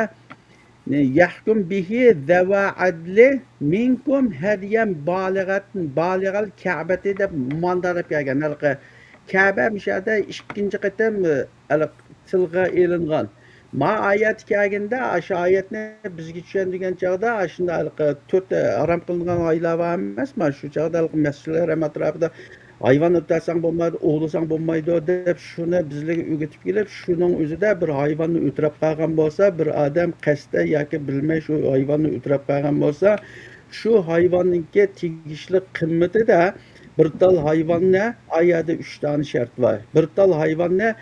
يەھكۇم بىھى زەۋا ئەدلى مىنكۇم ھەدىيەن بالىغەت-، بالىغەل كەبەتى دەپ ماندا دەپ كەلگەن. ھېلىقى كەبە مۇشۇ يەردە ئىككىنچى قېتىم، ئە، ھېلىقى تىلغا ئېلىنغان. ما ئايەتكە كەلگەندە، ئاشۇ ئايەتنى بىزگە چۈشەندۈرگەن چاغدا، ئاشۇنداق ھېلىقى تۆت، ئە، ھارام قىلىنغان ئايلار بار ئەمەسمۇ؟ شۇ چاغدا ھېلىقى مەسچىتلەر ھەم ئەتراپىدا ھايۋان ئۆلتۈرسەڭ بولمايدۇ، ئوۋلىساڭ بولمايدۇ دەپ شۇنى بىزلەرگە ئۆگىتىپ كېلىپ، شۇنىڭ ئۆزىدە بىر ھايۋاننى ئۆلتۈرۈپ قالغان بولسا، بىر ئادەم قەستەن ياكى بىلمەي شۇ ھايۋاننى ئۆلتۈرۈپ قالغان بولسا، شۇ ھايۋاننىڭكى تېگىشلىك قىممىتىدە بىر تال ھايۋاننى، ئا يەردە ئۈچ دانە شەرت بار. بىر تال ھايۋاننى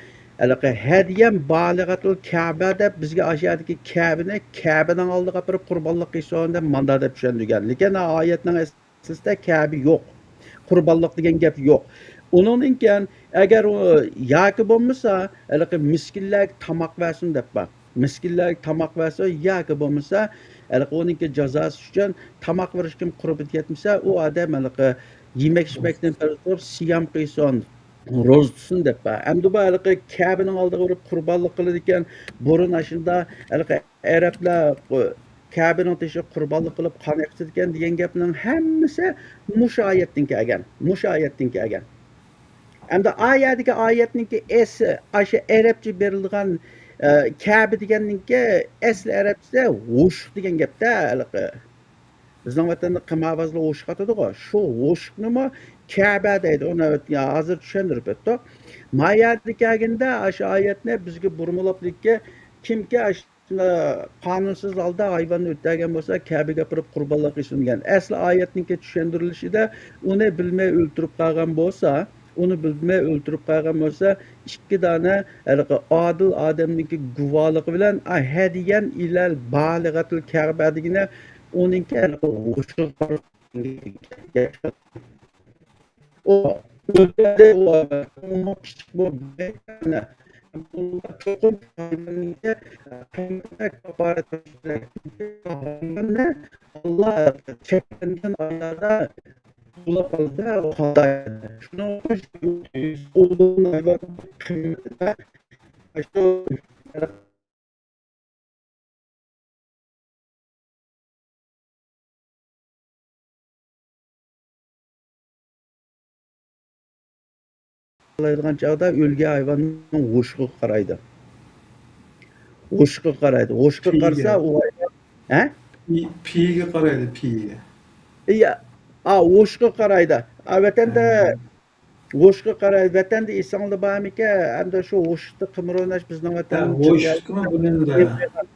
ھېلىقى ھەدىيەن بالىغەتىل كەبە دەپ بىزگە ئاشۇ يەردىكى كەبىنى كەبىنىڭ ئالدىغا ئاپىرىپ قۇربانلىق قىلسۇن دەپ ماندا دەپ چۈشەندۈرگەن. لېكىن ئايەتنىڭ ئەسلىدە كەبە يوق. قۇربانلىق دېگەن گەپ يوق. ئۇنىڭدىن كېيىن، ئەگەر ئۇ ياكى بولمىسا، ھېلىقى مىسكىنلەرگە تاماق بەرسۇن دەپ بار. مىسكىنلەرگە تاماق بەرسۇن ياكى بولمىسا، ھېلىقى ئۇنىڭكى جازاسى ئۈچۈن تاماق بېرىشكىمۇ قۇربىتى يەتمىسە، ئۇ ئادەم ھېلىقى يېمەك ئىچمەكتىن پەرز تۇرۇپ سىيام قىلسۇن، روزا تۇتسۇن دەپ بار. ئەمدى بۇ ھېلىقى كەبىنىڭ ئالدىغا بېرىپ قۇربانلىق قىلىدىكەن، بۇرۇن ئاشۇنداق ھېلىقى ئەرەبلەر كەبىنىڭ تېشىغا قۇربانلىق قىلىپ قان ئېقىتىدىكەن دېگەن گەپنىڭ ھەممىسى مۇشۇ ئايەتتىن كەلگەن. مۇشۇ ئايەتتىن كەلگەن. ئەمدى ئا يەردىكى ئايەتنىڭكى ئەسلى، ئاشۇ ئەرەبچە بېرىلىدىغان، ئە، كەبە دېگەننىڭكى ئەسلى ئەرەبچىسى ھوشۇق دېگەن گەپتە ھېلىقى. بىزنىڭ ۋەتەندە قىماربازلار ھوشۇق ئاتىدىغۇ. شۇ ھوشۇقنىمۇ كەبە دەيدۇ. ئۇنى ھازىر چۈشەندۈرۈپ ئۆتتۇق. ما يەردە كەلگەندە ئاشۇ ئايەتنى بىزگە بۇرمىلاپلىككە كىمكى ئاشۇ قانۇنسىز ھالدا ھايۋاننى ئۆلتۈرگەن بولسا، كەبىگە ئاپىرىپ قۇربانلىق قىلسۇن دېگەن. ئەسلى ئايەتنىڭكى چۈشەندۈرۈلۈشىدە ئۇنى بىلمەي ئۆلتۈرۈپ قالغان بولسا، ئۇنى بىلمەي ئۆلتۈرۈپ قالغان بولسا، ئىككى دانە ھېلىقى ئادىل ئادەمنىڭكى گۇۋاھلىقى بىلەن، ئا، ھەدىيەن ئىلەل بالىغەتىل كەبە دېگىنە، ئۇنىڭكى ھېلىقى ھوشۇق ئۇ ئۆلتۈردى، ئۇ ئۇمۇ كىچىك بۇ، چوقۇم كاپارەت، ئاللا چەكلەنگەن ئايلاردا بولۇپ قالدى، ئۇ خاتا. شۇنىڭ ئۈچۈن ئۇ قىممىتىدە شۇ قارايدىغان چاغدا ئۆلگەن ھايۋاننىڭ ھوشىقىغا قارايدۇ. ھوشىقىغا قارايدۇ. ھوشىقىغا قارىسا، ئۇ ھايۋان، ھە؟ پىيىگە قارايدۇ، پىيىگە. ئىيە، ئا، ھوشىقىغا قارايدۇ. ئا، ۋەتەندە ھوشقا قاراي، ۋەتەندە ئېسىڭلار بارمىكەن؟ ئەمدى شۇ ھوشقا قىمار ئويناش بىزنىڭ ۋەتەندە ھوشقىمۇ بىلىنىدۇ.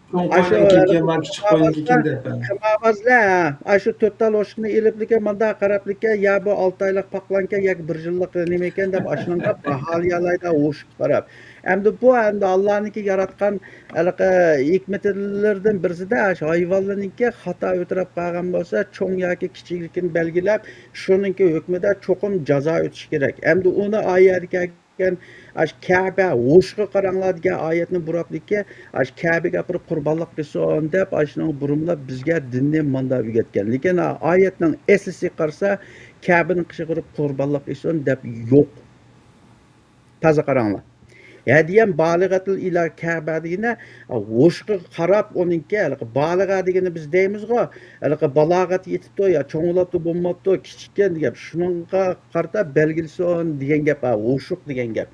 چوڭ ئاشۇ قوينىڭكىكىن، كىچىك قوينىڭكىكىن دەپ. قىماربازلار، ھە، ئاشۇ تۆت تال ئوشۇقنى ئېلىپلىكەن، مۇنداق قاراپلىكەن، يا بۇ ئالتە ئايلىق پاقلانكەن ياكى بىر يىللىق نېمىكەن دەپ، ئاشۇنىڭغا باھالىيالايدۇ ئوشۇققا قاراپ. ئەمدى بۇ ئەمدى ئاللانىڭكى ياراتقان ھېلىقى ھېكمىتلىرىدىن بىرسىدە، ئاشۇ ھايۋانلارنىڭكى خاتا ئۆتۈرەپ قالغان بولسا، چوڭ ياكى كىچىكلىكىنى بەلگىلەپ، شۇنىڭكى ھۆكمىدە چوقۇم جازا ئۆتۈش كېرەك. ئەمدى ئۇنى ئايەتكە ئاشۇ كەبە، ھوشقا قاراڭلار دېگەن ئايەتنى بۇراپلىكى، ئاشۇ كەبىگە ئاپىرىپ قۇربانلىق قىلسۇن دەپ، ئاشۇنىڭ بۇرۇنلا بىزگە دىننى ماندا ئۆگەتكەن. لېكىن ئايەتنىڭ ئەسلىسىگە قارىسا، كەبىنىڭ قېشىغا قۇربانلىق قىلسۇن دەپ يوق. تازا قاراڭلار. ھەدىيەن بالىغەتىل ئىلا كەبە دېگىنى، ھوشقا قاراپ ئۇنىڭكى، ھېلىقى بالىغە دېگىنى بىز دەيمىزغۇ، ھېلىقى بالاغەت يېتىپتۇ يا چوڭلاپتۇ بولماپتۇ، كىچىككەن دېگەن گەپ. شۇنىڭغا قارىتا بەلگىلىسۇن دېگەن گەپ، ھا، ھوشۇق دېگەن گەپ.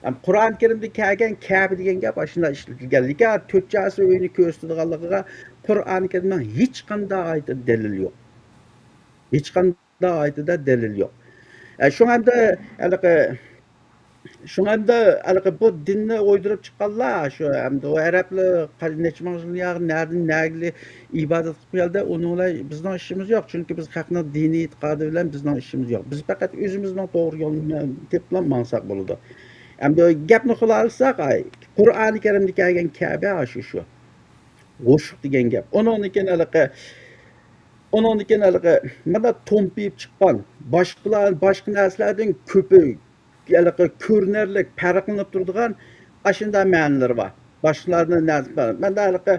ئەم، قۇرئان كەرىمدە كەلگەن كەبە دېگەن گەپ ئاشۇنداق ئىشلىتىلگەن. لېكىن تۆت چاسى ئۆينى كۆرسىتىدىغانلىقىغا قۇرئان كەرىمنىڭ ھېچقانداق ئايىتىدە دەلىل يوق. ھېچقانداق ئايىتىدە دەلىل يوق. ئە، شۇڭا ئەمدى ھېلىقى شۇڭا ئەمدى ھېلىقى بۇ دىننى ئويدۇرۇپ چىققانلار، شۇ ئەمدى ئۇ ئەرەبلەر قا-، نەچچە مىڭ يىل ياغ-، نەدىن نەگىلى ئىبادەت قىلىپ كەلدى، ئۇنىڭ بىلەن بىزنىڭ ئىشىمىز يوق. چۈنكى بىز خەقنىڭ دىنىي ئېتىقادى بىلەن بىزنىڭ ئىشىمىز يوق. بىز پەقەت ئۆزىمىزنىڭ توغرا يولىنى تېپىپلا ماڭساق بولىدۇ. ئەمدى گەپنى خۇلاسىلىساق، ئاي، قۇرئانى كەرىمدە كەلگەن كەبە ئاشۇ شۇ. ھوشۇق دېگەن گەپ. ئۇنىڭدىن كېيىن ھېلىقى، ئۇنىڭدىن كېيىن ھېلىقى مانا تومپىيىپ چىققان، باشقىلار، باشقا نەرسىلەردىن كۆپى ھېلىقى كۆرۈنەرلىك پەرقلىنىپ تۇرىدىغان ئاشۇنداق مەنىلىرى بار. باشقىلاردىن نەرسە، مەندە ھېلىقى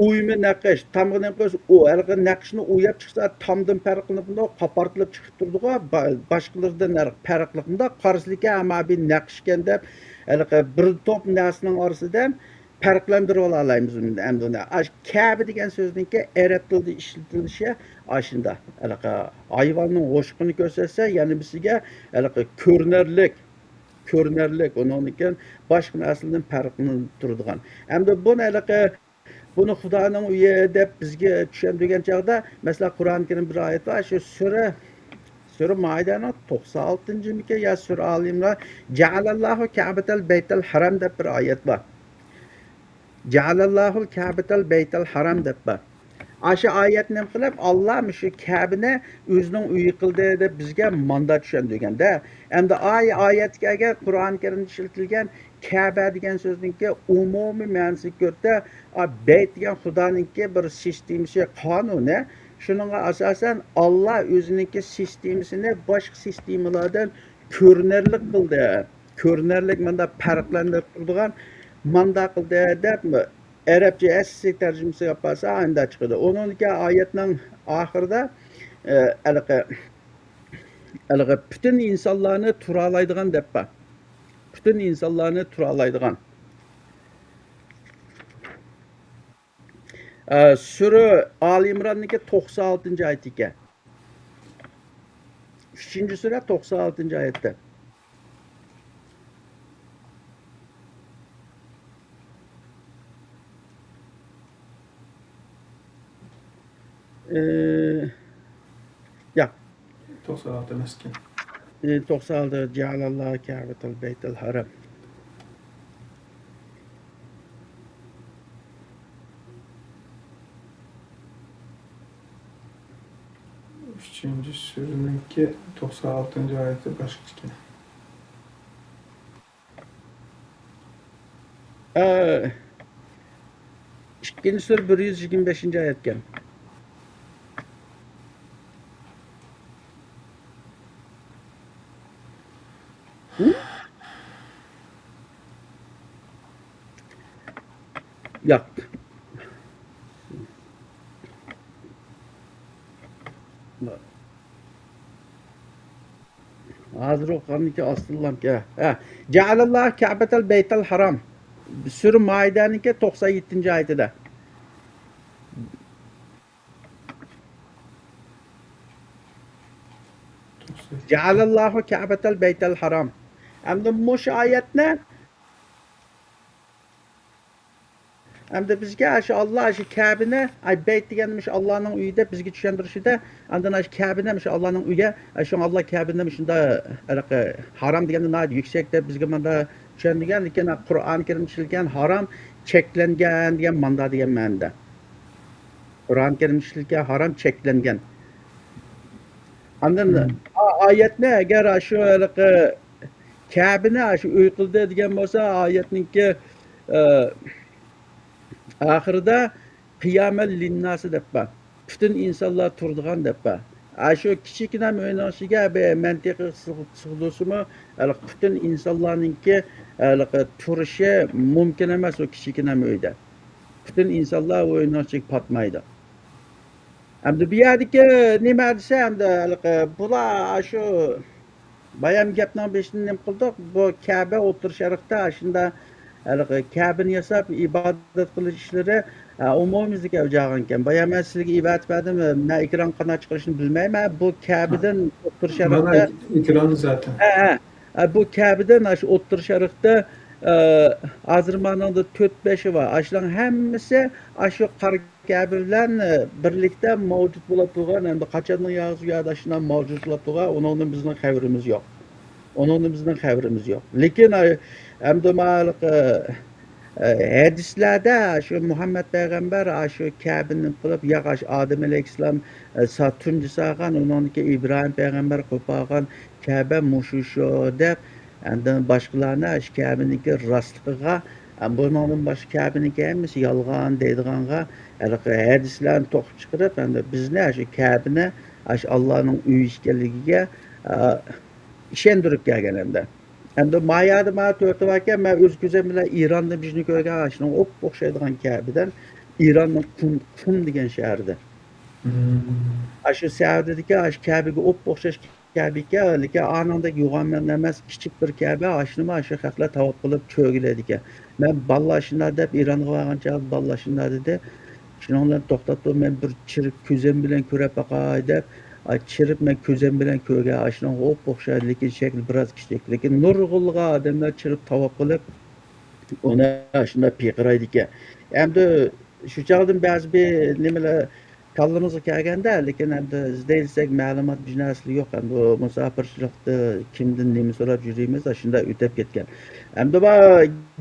ئويما نەقىش، تامغا نېمە قويسا، ئۇ ھېلىقى نەقىشنى ئوياپ چىقسا، تامدىن پەرقلىنىپ، قاپارتىلىپ چىقىپ تۇرىدىغۇ، با-، باشقىلىرىدىن ھېلىقى پەرقلىق. مۇنداق قارىسىلىكى، ئەمما بىر نەقىشكەن دەپ، ھېلىقى بىر توپ نەرسىنىڭ ئارىسىدىن پەرقلەندۈرۈۋالالايمىز ئەمدى ئۇنى. ئاشۇ كەبە دېگەن سۆزنىڭكى ئەرەب تىلىدا ئىشلىتىلىشى ئاشۇنداق. ھېلىقى ھايۋاننىڭ ھوشقىنى كۆرسەتسە، يەنە بىرسىگە ھېلىقى كۆرۈنەرلىك، كۆرۈنەرلىك، ئۇنىڭدىن كېيىن باشقا نەرسىلەردىن پەرقلىنىپ تۇرىدىغان. ئەمدى بۇنى ھېلىقى، بۇنى خۇدانىڭ ئۆيى دەپ بىزگە چۈشەندۈرگەن چاغدا، مەسىلەن، قۇرئان كەرىم بىر ئايەت بار، شۇ سۈرە، سۈرە مائىدەنىڭ توقسان ئالتىنچىمىكى يا سۈرە ئالى ئىمران، جەئەلەللاھۇ كەبەتەل بەيتەل ھەرام دەپ بىر ئايەت بار. جەئەلەللاھۇل كەبەتەل بەيتەل ھارام دەپ بار. ئاشۇ ئايەتنى نېمە قىلىپ، ئاللا مۇشۇ كەبىنى ئۆزىنىڭ ئۆيى قىلدى دەپ بىزگە ماندا چۈشەندۈرگەندە. ئەمدى ئاي-، ئايەتكە كەلگەن قۇرئان كەرىمدە ئىشلىتىلگەن كەبە دېگەن سۆزنىڭكى ئومۇمىي مەنىسىگە كۆرە، ئا، بەيت دېگەن خۇدانىڭكى بىر سىستېمىسى، قانۇنى. شۇنىڭغا ئاساسەن، ئاللا ئۆزىنىڭكى سىستېمىسىنى باشقا سىستېمىلاردىن كۆرۈنەرلىك قىلدى. كۆرۈنەرلىك ماندا پەرقلەندۈرۈپ تۇرىدىغان ماندا قىلدى دەپ ئەرەبچە ئەسلى تەرجىمىسىگە ئاپارسا ئانداق چىقىدۇ. ئۇنىڭدىكى ئايەتنىڭ ئاخىرىدا، ئە، ھېلىقى، ھېلىقى پۈتۈن ئىنسانلارنى تۇرالايدىغان دەپ بار. پۈتۈن ئىنسانلارنى تۇرالايدىغان. ئە، سۈرە ئالى ئىمراننىڭكى توقسان ئالتىنچى ئايىتى ئىكەن. ئۈچىنچى سۈرە توقسان ئالتىنچى ئايەتتە. ئى، ياق. توقسان ئالتە ئەمەسكەن. ئى، توقسان ئالتە، جەئەلەللاھۇ كەبەتەل بەيتەل ھارام. ئۈچىنچى سۈرىنىڭكى توقسان ئالتىنچى ئايىتى باشقىچە ئىكەن. ئە، ئىككىنچى سۈرە بىر يۈز يىگىرمە بەشىنچى ئايەتكەن. ھە؟ ياق. ھازىر ئوقۇغاندىكى ئاستىللام. ھە. جەئەلەللاھۇ كەبەتەل بەيتەل ھارام. سۈرە مائىدەنىڭكى توقسان يەتتىنچى ئايىتىدە. جەئەلەللاھۇ كەبەتەل بەيتەل ھارام. ئەمدى مۇشۇ ئايەتنى ئەمدى بىزگە ئاشۇ ئاللا، ئاشۇ كەبىنى، ئاي، بەيت دېگەن مۇشۇ ئاللانىڭ ئۆيى دەپ بىزگە چۈشەندۈرۈشىدە، ئاندىن ئاشۇ كەبىنى مۇشۇ ئاللانىڭ ئۆيى، ئاي، شۇڭا ئاللا كەبىنى مۇشۇنداق ھېلىقى ھارام دېگەندە ناھايىتى يۈكسەك دەپ بىزگە مۇندا چۈشەندۈرگەن. لېكىن قۇرئان كەرىمدە ئىشلەتكەن ھارام چەكلەنگەن دېگەن ماندا دېگەن مەنىدە. قۇرئان كەرىم ئىشلىتىلگەن ھارام چەكلەنگەن. ئاندىن مم. ئا-، ئايەتنى ئەگەر شۇ ھېلىقى كەبىنى شۇ ئۆي قىلدى دېگەن بولسا، ئايەتنىڭكى، ئە، ئاخىرىدا قىيامەن لىنناسى دەپ بار. پۈتۈن ئىنسانلار تۇرىدىغان دەپ بار. ئاشۇ كىچىككىنە ئۆينىڭ ئىچىگە بىر مەنتىقى سىغ-، سىغدۇرسىمۇ، ھېلىقى پۈتۈن ئىنسانلارنىڭكى، ھېلىقى تۇرۇشى مۇمكىن ئەمەس ئۇ كىچىككىنە ئۆيدە. پۈتۈن ئىنسانلار ئۇ ئۆينىڭ ئىچىگە پاتمايدۇ. ئەمدى بۇ يەردىكى نېمە دېسە، ئەمدى ھېلىقى بۇلار ئاشۇ بايام گەپنىڭ بېشىنى نېمە قىلدۇق؟ بۇ كەبە ئوتتۇرا شەرقتە ئاشۇنداق ھېلىقى كەبىنى ياساپ ئىبادەت قىلىش ئىشلىرى، ئە، ئومۇميۈزلۈك ئەۋج ئالغانىكەن. بايام مەن سىلەرگە ئىبارەت بەردىم، مەن ئېكران قانداق چىقىرىشنى بىلمەيمەن. بۇ كەبىدىن ئوتتۇرا مانا شەرقتە ئېكران زاتەن. ھە، ھە. ئە، بۇ كەبىدىن ئاشۇ ئوتتۇرا شەرقتە، ئە، ھازىر مانىڭدا تۆت بەشى بار. ئاشۇلارنىڭ ھەممىسى ئاشۇ قارا كەبە بىلەن، ئە، بىرلىكتە مەۋجۇت بولۇپ تۇرغان، ئەمدى قاچاننىڭ يازغۇ يەردە ئاشۇنداق مەۋجۇت بولۇپ تۇرغان، ئۇنىڭدىن بىزنىڭ خەۋىرىمىز يوق. ئۇنىڭدىن بىزنىڭ خەۋىرىمىز يوق. لېكىن، ئە، ئەمدى ماۋۇ، ئە، ئە، ھەدىسلەردە شۇ مۇھەممەد پەيغەمبەر ئاشۇ كەبىنى قىلىپ، ياق، ئاشۇ ئادەم ئەلەيھىسسالام، ئە، سا-، تۇنجى سالغان، ئۇنىڭدىن كېيىن ئىبراھىم پەيغەمبەر قۇرۇپ قالغان كەبە مۇشۇ شۇ دەپ، ئاندىن باشقىلارنى ئاشۇ كەبىنىڭكى راستلىقىغا، ئە، بۇنىڭدىن باشقا كەبىنىڭكى ھەممىسى يالغان دەيدىغانغا، ھېلىقى ھەدىسلەرنى توقۇپ چىقىرىپ، ئەمدى بىزنى ئاشۇ كەبىنى ئاشۇ ئاللانىڭ ئۆيى ئىكەنلىكىگە، ئە، ئىشەندۈرۈپ كەلگەن ئەمدى. ئەمدى مايادا مانا تۆتى باركەن، مەن ئۆز كۆزۈم بىلەن ئىراندا بىزنى كۆرگەن، ئاشۇنىڭغا ئوپئوخشايدىغان كەبىدىن، ئىراننىڭ قۇم، قۇم دېگەن شەھىرىدە. مم. ئاشۇ سەئۇدىدىكى ئاشۇ كەبىگە ئوپئوخشاش كەبىكەن، لېكىن ئانىڭدەك يوغان مەن ئەمەس، كىچىك بىر كەبە، ئاشۇنىمۇ ئاشۇ خەقلەر تاۋاپ قىلىپ چۆگىلەيدىكەن. مەن باللا شۇنداق دەپ ئىرانغا بارغان چاغدا باللا شۇنداق دېدى. شۇنىڭ بىلەن توختاپ تۇرۇپ، مەن بىر چىرىپ كۆزۈم بىلەن كۆرۈپ باقاي دەپ، ئا، چىرىپ مەن كۆزۈم بىلەن كۆرگەن، ئاشۇنىڭغا ئوپئوخشايدۇ، لېكىن شەكلى بىراز كىچىك. لېكىن نۇرغۇنلىغان ئادەملەر چىرىپ تاۋاپ قىلىپ، ئۇنى ئاشۇنداق پىرقىرايدىكەن. ئەمدى شۇ چاغدىن بەزى بىر نېمىلەر كاللىمىزغا كەلگەندە، لېكىن ئەمدى ئىزدەيلىسەك مەلۇمات بىر نەرسىلا يوق. ئەمدى بۇ مۇساپىرچىلىقتا كىمدىن نېمە سوراپ يۈرىمىز، ئاشۇنداق ئۆتۈپ كەتكەن. ئەمدى بۇ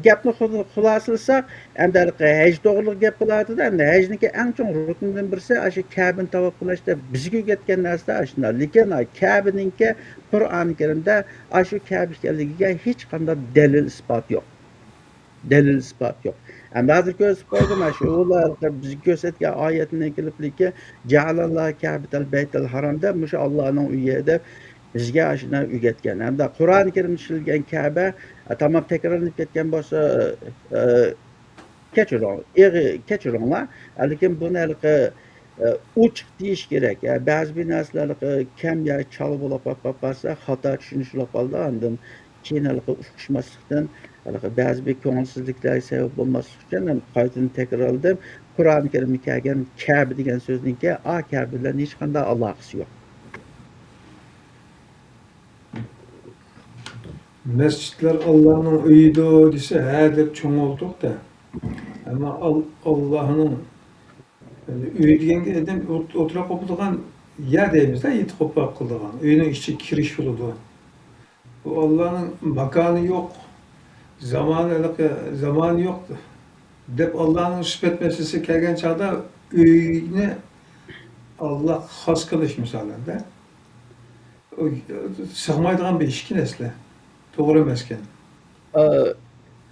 گەپنى خۇ-، خۇلاسىلىساق، ئەمدى ھېلىقى ھەج توغرىلىق گەپ قىلىۋاتىدۇ. ئەمدى ھەجنىڭكى ئەڭ چوڭ رۇكنىدىن بىرسى ئاشۇ كەبىنى تاۋاپ قىلىش دەپ بىزگە ئۆگەتكەن نەرسىلەر ئاشۇنداق. لېكىن كەبىنىڭكى قۇرئانى كەرىمدە ئاشۇ كەبە ئىكەنلىكىگە ھېچقانداق دەلىل ئىسپات يوق. دەلىل ئىسپات يوق. ئەمدى ھازىر كۆرسىتىپ قويدۇم، شۇ ئۇلار بىزگە كۆرسەتكەن ئايەتنى كېلىپلىكى، جەئەلەللاھۇ كەبەتەل بەيتەل ھارام دەپ، مۇشۇ ئاللانىڭ ئۆيى دەپ بىزگە ئاشۇنداق ئۆگەتكەن. ھەمدە قۇرئانى كەرىمدە ئىشلىتىلگەن كەبە، ئە، تامام تەكرارلىنىپ كەتكەن بولسا، ئە، كەچۈرۈڭ، ئېغى-، كەچۈرۈڭلار. لېكىن بۇنى ھېلىقى ئە، ئوچۇق دېيىش كېرەك. ئە، بەزى بىر نەرسىلەر، ئە، كەم يا چالا بولۇپ قاپ-، قاپ قالسا، خاتا چۈشىنىش بولۇپ قالىدۇ. ئاندىن كېيىن ھېلىقى ئۇقۇشماسلىقتىن، ھېلىقى بەزى بىر كۆڭۈلسىزلىكلەرگە سەۋەب بولماسلىق ئۈچۈن، مەن قايتىدىن تەكرارلىدىم. قۇرئان كەرىمدە كەلگەن كەبە دېگەن سۆزنىڭكى، ئا كەبە بىلەن ھېچقانداق ئالاقىسى يوق. مەسچىتلەر ئاللانىڭ ئۆيىدۇ دېسە، ھە دەپ چوڭ بولدۇق-دە. ئەمما ئال-، ئاللانىڭ ئۆيى دېگەنگە ئادەم ئوت-، ئولتۇراپ قوپىدىغان يەر دەيمىز-دە، يېتىپ قوپاپ قىلىدىغان. ئۆينىڭ ئىچىگە كىرىش بولىدۇ. بۇ ئاللانىڭ ماكانى يوق، زامانى، ھېلىقى زامانى يوق دەپ ئاللانىڭ سۈپەت مەسىلىسى كەلگەن چاغدا ئۆينى ئاللاغا خاس قىلىش مىسالىدا. ئۇ سىغمايدىغان بىر ئىشكەن ئەسلى. توغرا ئەمەسكەن. ئە،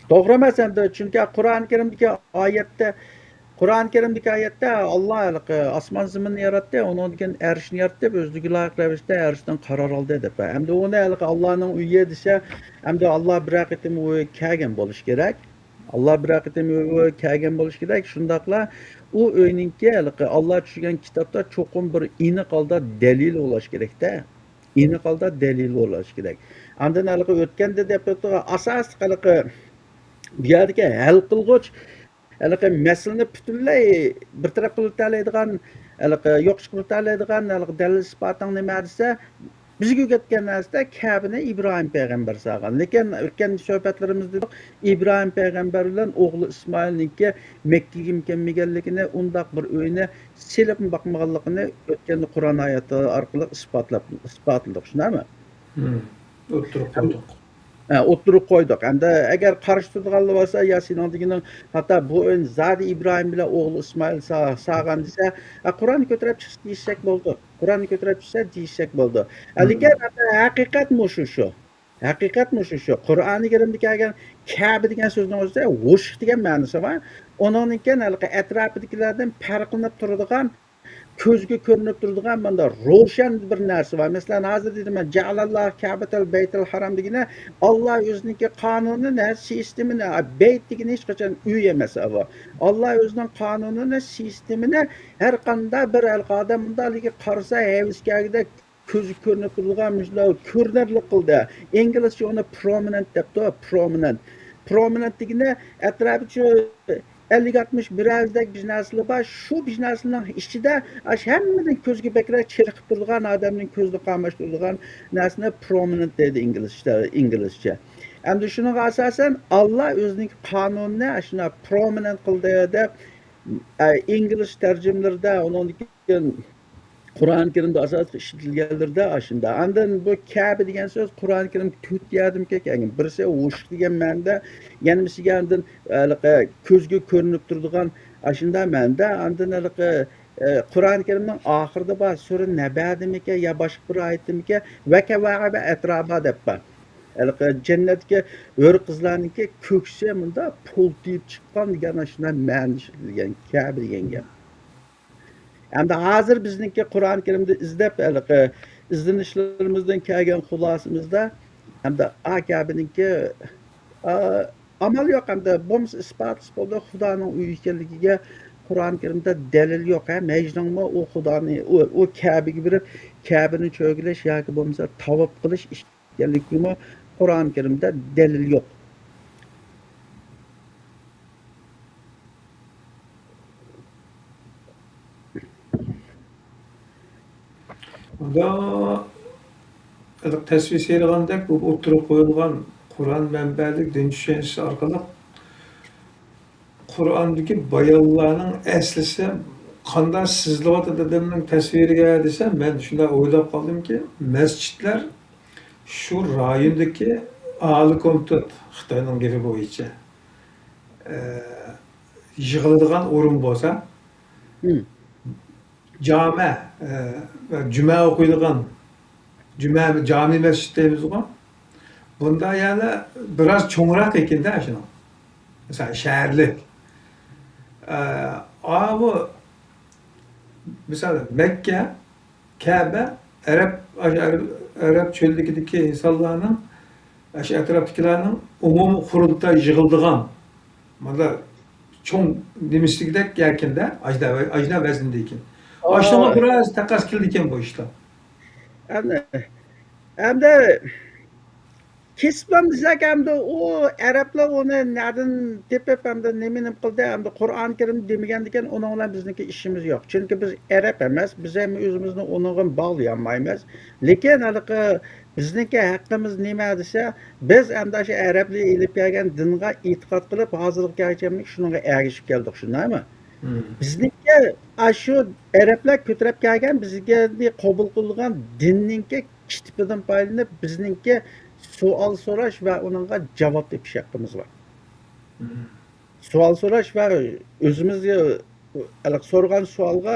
توغرا ئەمەس ئەمدى، چۈنكى قۇرئان كەرىمدىكى ئايەتتە، قۇرئان كەرىمدىكى ئايەتتە ئاللا ھېلىقى ئاسمان زېمىننى ياراتتى، ئۇنىڭدىن كېيىن ئەرشنى ياراتتى، ئۆزىگە لايىق رەۋىشتە ئەرشتىن قارار ئالدى دەپ. ئەمدى ئۇنى ھېلىقى ئاللانىڭ ئۆيى دېسە، ئەمدى ئاللا بىرەر قېتىم ئۇ كەلگەن بولۇشى كېرەك. ئاللا بىرەر قېتىم ئۆيگە كەلگەن بولۇشى كېرەك. شۇنداقلا ئۇ ئۆينىڭكى ھېلىقى ئاللا چۈشۈرگەن كىتابتا چوقۇم بىر ئېنىق ھالدا دەلىلى بولۇشى كېرەك-دە. ئېنىق ھالدا دەلىلى بولۇشى كېرەك. ئاندىن ھېلىقى ئۆتكەندە دەپ ئۆتتۇق، ئاساسلىق ھېلىقى بۇ يەردىكى ھەل قىلغۇچ، ھېلىقى مەسىلىنى پۈتۈنلەي بىر تەرەپ قىلىۋېتەلەيدىغان، ھېلىقى يوققا چىقىرىۋېتەلەيدىغان ھېلىقى دەلىل ئىسپاتىڭ نېمە دېسە، بىزگە ئۆگەتكەن نەرسىدە كەبىنى ئىبراھىم پەيغەمبەر سالغان. لېكىن ئۆتكەن سۆھبەتلىرىمىزدە دېدۇق، ئىبراھىم پەيغەمبەر بىلەن ئوغلى ئىسمائىلنىڭكى مەككىگىمۇ كەلمىگەنلىكىنى، ئۇنداق بىر ئۆينى سېلىپمۇ باقمىغانلىقىنى ئۆتكەندە قۇرئان ئايەتلىرى ئارقىلىق ئىسپاتلاپ، ئىسپاتلىدۇق، شۇنداقمۇ؟ ھىم، ئوتتۇرىغا قويدۇق. ئە، ئوتتۇرىغا قويدۇق. ئەمدى ئەگەر قارشى تۇرىدىغانلار بولسا، يا سېنىڭ دېگىنىڭ خاتا، بۇ ئۆينى زادى ئىبراھىم بىلەن ئوغلى ئىسمائىل سا-، سالغان دېسە، ئە، قۇرئاننى كۆتۈرۈپ چىقسا دېيىشسەك بولىدۇ. قۇرئاننى كۆتۈرۈپ چىقسا دېيىشسەك بولىدۇ. ئە، لېكىن ھەقىقەت مۇشۇ شۇ. ھەقىقەت مۇشۇ شۇ. قۇرئانى كەرىمدە كەلگەن كەبە دېگەن سۆزنىڭ ئۆزى ھوشۇق دېگەن مەنىسى بار. ئۇنىڭدىن كېيىن ھېلىقى ئەتراپىدىكىلەردىن پەرقلىنىپ تۇرىدىغان، كۆزگە كۆرۈنۈپ تۇرىدىغان مانا روشەن بىر نەرسە بار. مەسىلەن، ھازىر دېدىم مەن، جەئەلەللاھۇ كەبەتەل بەيتەل ھارام دېگىنى، ئاللا ئۆزىنىڭكى قانۇنىنى، سىستېمىنى، بەيت دېگىنى ھېچقاچان ئۆي ئەمەس، ئاۋۇ. ئاللا ئۆزىنىڭ قانۇنىنى، سىستېمىنى ھەر قانداق بىر ھېلىقى ئادەم مۇنداق قارىسا ھەۋىسكەرگىدەك كۆزگە كۆرۈنۈپ تۇرىدىغان مۇشۇنداق كۆرۈنەرلىك قىلدى. ئىنگلىزچە ئۇنى پرومىنېنت دەپتۇ، پرومىنېنت. پرومىنېنت دېگىنى ئەتراپى شۇ ئەللىك ئاتمىش بىر ئەۋزىدەك بىر نەرسىلەر بار. شۇ بىر نەرسىنىڭ ئىچىدە ئاشۇ ھەممىدىن كۆزگە بەكرەك چېلىقىپ تۇرىدىغان، ئادەمنىڭ كۆزىنى قاماشتۇرىدىغان نەرسىنى پرومىنېنت دەيدۇ ئىنگلىزچە، ئىنگلىزچە. ئەمدى شۇنىڭغا ئاساسەن، ئاللا ئۆزىنىڭ قانۇنىنى ئاشۇنداق پرومىنېنت قىلدى دەپ، ئە، ئىنگلىز تەرجىمىلىرىدە، ئۇنىڭدىن كېيىن قۇرئان كەرىمدە ئاساسلىق ئىشلىتىلگەنلىرىدە ئاشۇنداق. ئاندىن بۇ كەبە دېگەن سۆز قۇرئان كەرىم تۆت يەردىمىكەن كەلگەن. بىرسى ھوشۇق دېگەن مەنىدە، يەنە بىرسىگە ئاندىن ھېلىقى كۆزگە كۆرۈنۈپ تۇرىدىغان ئاشۇنداق مەنىدە. ئاندىن ھېلىقى، ئە، قۇرئان كەرىمنىڭ ئاخىرىدا بار سۈرە نەبەدىمىكەن يا باشقا بىر ئايەتتىمىكەن، ۋەكەۋاكىبە ئەترابا دەپ بار. ھېلىقى جەننەتتىكى ھۆر قىزلارنىڭكى كۆكسى مۇنداق پۇلتىيىپ چىققان دېگەن ئاشۇنداق مەنىدە ئىشلىتىلگەن كەبە دېگەن گەپ. ئەمدى ھازىر بىزنىڭكى قۇرئان كەرىمدە ئىزدەپ، ھېلىقى ئىزدىنىشلىرىمىزدىن كەلگەن خۇلاسىمىزدا، ئەمدى ئا كەبىنىڭكى، ئا، ئامال يوق، ئەمدى بولمىسا ئىسپاتلىسا بولدى، خۇدانىڭ ئۆيى ئىكەنلىكىگە قۇرئان كەرىمدە دەلىل يوق. ھەم ھەجنىڭمۇ ئۇ خۇدانى، ئۇ، ئۇ كەبىگە بېرىپ، كەبىنى چۆگىلەش ياكى بولمىسا تاۋاپ قىلىش ئىكەنلىكىمۇ قۇرئان كەرىمدە دەلىل يوق. ئۇندا تەسۋىر سېلىغاندەك، بۇ ئوتتۇرىغا قويۇلغان قۇرئان مەنبەلىك دىن چۈشەنچىسى ئارقىلىق قۇرئاندىكى بايانلارنىڭ ئەسلىسى قانداق سىزىلىۋاتىدۇ ئادەمنىڭ تەسۋىرىگە دېسە، مەن شۇنداق ئويلاپ قالدىمكى، مەسچىتلەر شۇ رايوندىكى ئالىي كومىتېت، خىتاينىڭ گېپى بويىچە، ئە، يىغىلىدىغان ئورۇن بولسا، جامە، ئە، جۈمە ئوقۇيدىغان جۈمە، جامى مەسچىت دەيمىزغۇ. بۇندا يەنە بىراز چوڭراق ئىكەندە شۇنىڭ. مىسال، شەھەرلىك. ئە، ئاۋۇ، مىسال، مەككە، كەبە، ئەرەب، ئەرەب، ئەرەب چۆللۈكىدىكى ئىنسانلارنىڭ، ئاشۇ ئەتراپتىكىلەرنىڭ ئومۇمىي قۇرۇلتاي يىغىلىدىغان، مانا، چوڭ نېمىسىدىكىدەك يەركەندە، ئاجنا، ئاجنا ۋەزىندىكىن. ئاشۇنىڭغا بىراز تەقەس كېلىدىكەن بۇ ئىشلار. ئەمدى، ئەمدى كېسىپلام دېسەك، ئەمدى ئۇ ئەرەبلەر ئۇنى نەدىن تېپىپ، ئەمدى نېمە، نېمە قىلدى؟ ئەمدى قۇرئان كەرىم دېمىگەندىكىن، ئۇنىڭ بىلەن بىزنىڭكى ئىشىمىز يوق. چۈنكى بىز ئەرەب ئەمەس، بىز ھەم ئۆزىمىزنى ئۇنىڭغا باغلىيالمايمىز. لېكىن ھېلىقى بىزنىڭكى ھەققىمىز نېمە دېسە، بىز ئەمدى شۇ ئەرەبلەر ئېلىپ كەلگەن دىنغا ئېتىقاد قىلىپ، ھازىرغا كەلگۈچە شۇنىڭغا ئەگىشىپ كەلدۇق، شۇنداقمۇ؟ بىزنىڭكى ئاشۇ ئەرەبلەر كۆتۈرۈپ كەلگەن، بىزگە قوبۇل قىلغان دىننىڭكى كىتابىدىن پايدىلىنىپ، بىزنىڭكى سوئال سوراش ۋە ئۇنىڭغا جاۋاب تېپىش ھەققىمىز بار. سوئال سوراش ۋە ئۆزىمىزگە سورىغان سوئالغا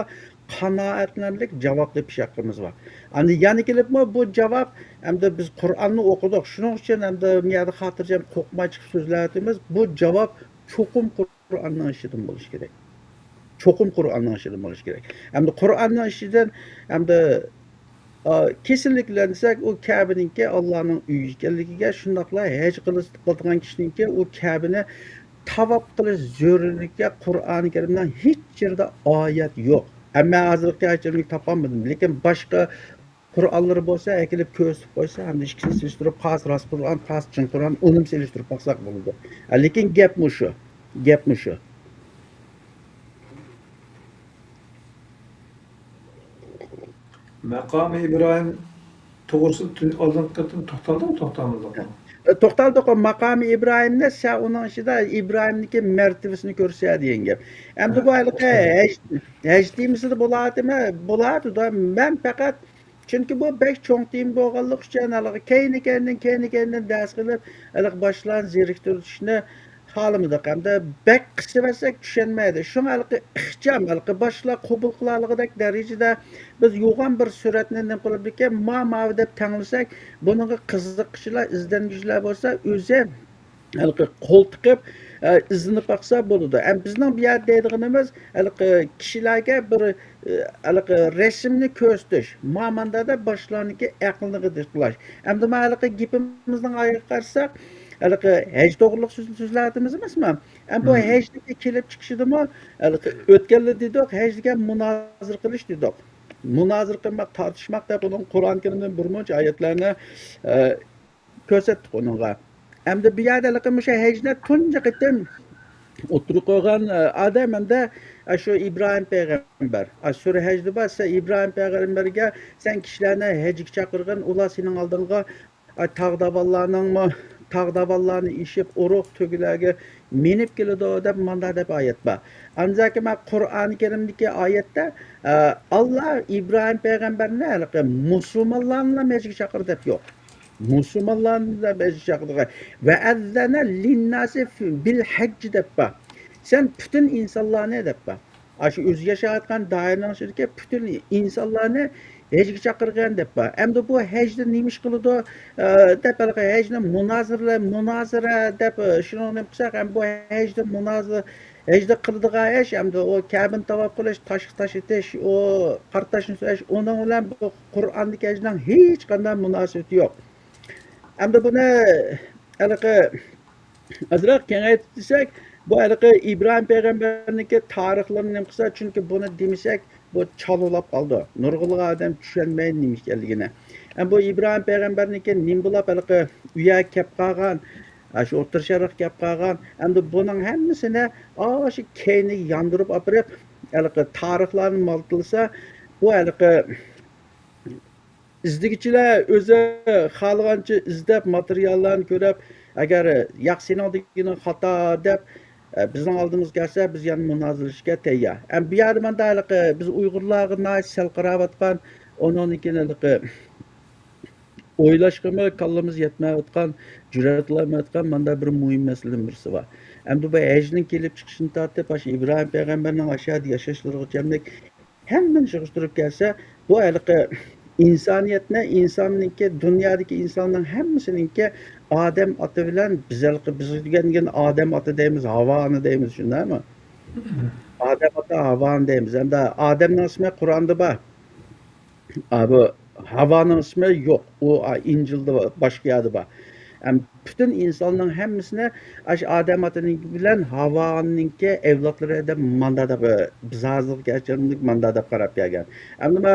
قانائەتلىنەرلىك جاۋاب تېپىش ھەققىمىز بار. ئەمدى يەنە كېلىپمۇ بۇ جاۋاب، ئەمدى بىز قۇرئاننى ئوقۇدۇق. شۇنىڭ ئۈچۈن ئەمدى بۇ يەردە خاتىرجەم قورقماي چىقىپ سۆزلەۋاتىمىز. بۇ جاۋاب چوقۇم قۇرئاننىڭ ئىچىدىن بولۇشى كېرەك. چوقۇم قۇرئاننىڭ ئىچىدىن بولۇشى كېرەك. ئەمدى قۇرئاننىڭ ئىچىدىن، ئەمدى، ئا، كېسىللىك بىلەن دېسەك، ئۇ كەبىنىڭكى ئاللانىڭ ئۆيى ئىكەنلىكىگە، شۇنداقلا ھەج قىلىش، قىلىدىغان كىشىنىڭكى ئۇ كەبىنى تاۋاپ قىلىش زۆرۈرلۈكىگە قۇرئانى كەرىمنىڭ ھېچ يېرىدە ئايەت يوق. ئەمما ھازىرغىچە تاپالمىدىم. لېكىن باشقا قۇرئانلىرى بولسا ئەكېلىپ كۆرسىتىپ قويسا، ھەمدە ئىككىسىنى سېلىشتۇرۇپ، قايسى راست قىلغان، قايسى چىڭ تۇرغان، ئۇنىمۇ سېلىشتۇرۇپ باقساق بولىدۇ. ھە، لېكىن گەپ مۇشۇ. گەپ مۇشۇ. مەقامى ئىبراھىم توغرىسىدا تۈن-، ئالدىنقى قېتىم توختالدىڭمۇ، توختالمىدىڭمۇ؟ ئە، توختالدۇق. ماقامى ئىبراھىمنى سەن ئۇنىڭ ئىچىدە ئىبراھىمنىڭكى مەرتىۋىسىنى كۆرسە دېگەن گەپ. ئەمدى بۇ ھە، ھېلىقى توختالدۇق. ھەج، ھەج تېمىسىدا بولاتىمۇ؟ بولاتىدۇ. مەن پەقەت چۈنكى بۇ بەك چوڭ تېما بولغانلىقى ئۈچۈن، ھېلىقى كەينى-كەينىدىن، كەينى-كەينىدىن دەرس قىلىپ، ھېلىقى باشلارنى زېرىكتۈرۈشنى خالىمىدۇق. ھەمدە بەك قىسىۋەتسەك چۈشەنمەيدۇ. شۇڭا ھېلىقى ئىخچام، ھېلىقى باشلار قوبۇل قىلالىغۇدەك دەرىجىدە بىز يوغان بىر سۈرەتنى نېمە قىلىدىكەن، ما-، ماۋۇ دەپ تەڭلىسەك، بۇنىڭغا قىزىققۇچىلار، ئىزدەنگۈچىلەر بولسا، ئۆزى ھېلىقى قول تىقىپ، ئە، ئىزدىنىپ باقسا بولىدۇ. ھەم بىزنىڭ بۇ يەردە دەيدىغىنىمىز، ھېلىقى كىشىلەرگە بىر، ئە، ھېلىقى رەسىمنى كۆرسىتىش، ما-، ماندا دەپ باشقىلارنىڭكى ئەقلىنى غىدىقلاش. ئەمدى مانا ھېلىقى گېپىمىزنىڭ ئايىغىغا قارىساق، ھېلىقى ھەج توغرىلىق سۆز-، سۆزلەۋاتىمىز ئەمەسمۇ؟ ئەمما بۇ ھەجدىكى كېلىپ چىقىشىدىمۇ، ھېلىقى ئۆتكەندە دېدۇق، ھەج دېگەن مۇنازىرە قىلىش دېدۇق. مۇنازىرە قىلماق، تارتىشماق دەپ ئۇنىڭ قۇرئان كەرىمدىن بىر مۇنچە ئايەتلەرنى، ئە، كۆرسەتتۇق ئۇنىڭغا. ئەمدى بۇ يەردە ھېلىقى مۇشۇ ھەجنى تۇنجى قېتىم ئوتتۇرىغا قويغان، ئە، ئادەم ئەمدى، ئە، شۇ ئىبراھىم پەيغەمبەر. ئە، سۈرە ھەجدە بار، سەن ئىبراھىم پەيغەمبەرگە، سەن كىشىلەرنى ھەجگە چاقىرغىن، ئۇلار سېنىڭ ئالدىڭغا، ئە، تاغ داۋانلارنىڭمۇ، تاغ داۋانلارنى ئېشىپ، ئۇرۇق تۆگىلەرگە مىنىپ كېلىدۇ دەپ ماندا دەپ ئايەت بار. ئاندىن كېيىن مانا قۇرئان كەرىمدىكى ئايەتتە، ئە، ئاللا ئىبراھىم پەيغەمبەرنى ھېلىقى مۇسۇلمانلارنىلا ھەجگە چاقىر دەپ يوق. مۇسۇلمانلارنى ھەجگە چاقىرغان. ۋەئەززەنە لىنناسى بىل ھەججى دەپ بار. سەن پۈتۈن ئىنسانلارنى دەپ بار. ئاشۇ ئۆزى ياشاۋاتقان دائىرىنىڭ ئىچىدىكى پۈتۈن ئىنسانلارنى ھەجگە چاقىرغان دەپ بار. ئەمدى بۇ ھەجدە نېمە ئىش قىلىدۇ، ئە، دەپ ھېلىقى ھەجنى مۇنازىرە، مۇنازىرە دەپ، ئە، شۇنىڭ نېمە قىلساق، ئەمدى بۇ ھەجدە مۇنازىرە، ھەجدە قىلىدىغان ئىش، ئەمدى ئۇ كەبىنى تاۋاپ قىلىش، تاشقا تاش ئېتىش، ئۇ قارا تاشنى سۆرەش، ئۇنىڭ بىلەن بۇ قۇرئاندىكى ھەجنىڭ ھېچقانداق مۇناسىۋىتى يوق. ئەمدى بۇنى ھېلىقى ئازراق كېڭەيتىپ دېسەك، بۇ ھېلىقى ئىبراھىم پەيغەمبەرنىڭكى تارىخلىرىنى نېمە قىلسا، چۈنكى بۇنى دېمىسەك، بۇ چالۋىلاپ قالىدۇ. نۇرغۇنلىغان ئادەم چۈشەنمەيدۇ نېمە ئىكەنلىكىنى. ئەمدى بۇ ئىبراھىم پەيغەمبەرنىڭكى نېمە بولۇپ ھېلىقى ئۇ يەرگە كەپ قالغان، ئاشۇ ئوتتۇرا شەرققە كەپ قالغان، ئەمدى بۇنىڭ ھەممىسىنى ئاشۇ كەينىگە ياندۇرۇپ ئاپىرىپ، ھېلىقى تارىخلارنى مالتىلىسا، بۇ ھېلىقى ئىزدىگۈچىلەر ئۆزى خالىغانچە ئىزدەپ، ماتېرىياللارنى كۆرۈپ، ئەگەر ياق، سېنىڭ دېگىنىڭ خاتا دەپ، ئە، بىزنىڭ ئالدىمىزغا كەلسە، بىز يەنە مۇنازىرىلىشىشكە تەييار. ئەمدى بۇ يەردە مانا ھېلىقى بىز ئۇيغۇرلارغا ناھايىتى سەل قاراۋاتقان، ئۇنىڭدىن كېيىن ھېلىقى ئويلاشقىمۇ كاللىمىز يەتمەيۋاتقان، جۈرئەت قىلالمايۋاتقان مانا بىر مۇھىم مەسىلىدىن بىرسى بار. ئەمدى بۇ ھەجنىڭ كېلىپ چىقىشىدىن تارتىپ، ئاشۇ ئىبراھىم پەيغەمبەرنىڭ ئاشۇ يەردە ياشاشلىرىغىچە ھەممىنى يىغىشتۇرۇپ كەلسە، بۇ ھېلىقى ئىنسانىيەتنى، ئىنساننىڭكى، دۇنيادىكى ئىنساننىڭ ھەممىسىنىڭكى ئادەم ئاتا بىلەن بىز ھېلىقى، بىز دېگەن، دېگەن ئادەم ئاتا دەيمىز، ھاۋا ئانا دەيمىز، شۇنداقمۇ؟ ئادەم ئاتا، ھاۋا ئانا دەيمىز. ئەمدى ئادەمنىڭ ئىسمى قۇرئاندا بار. ئا، بۇ ھاۋانىڭ ئىسمى يوق. ئۇ، ئا، ئىنجىلدا بار، باشقا يەردە بار. ئەم، پۈتۈن ئىنساننىڭ ھەممىسىنى ئاشۇ ئادەم ئاتىنىڭكى بىلەن ھاۋانىڭكى ئەۋلادلىرى دەپ ماندا دەپ، بىز ھازىرغا كەلگەنلىك ماندا دەپ قاراپ كەلگەن. ئەمدى ما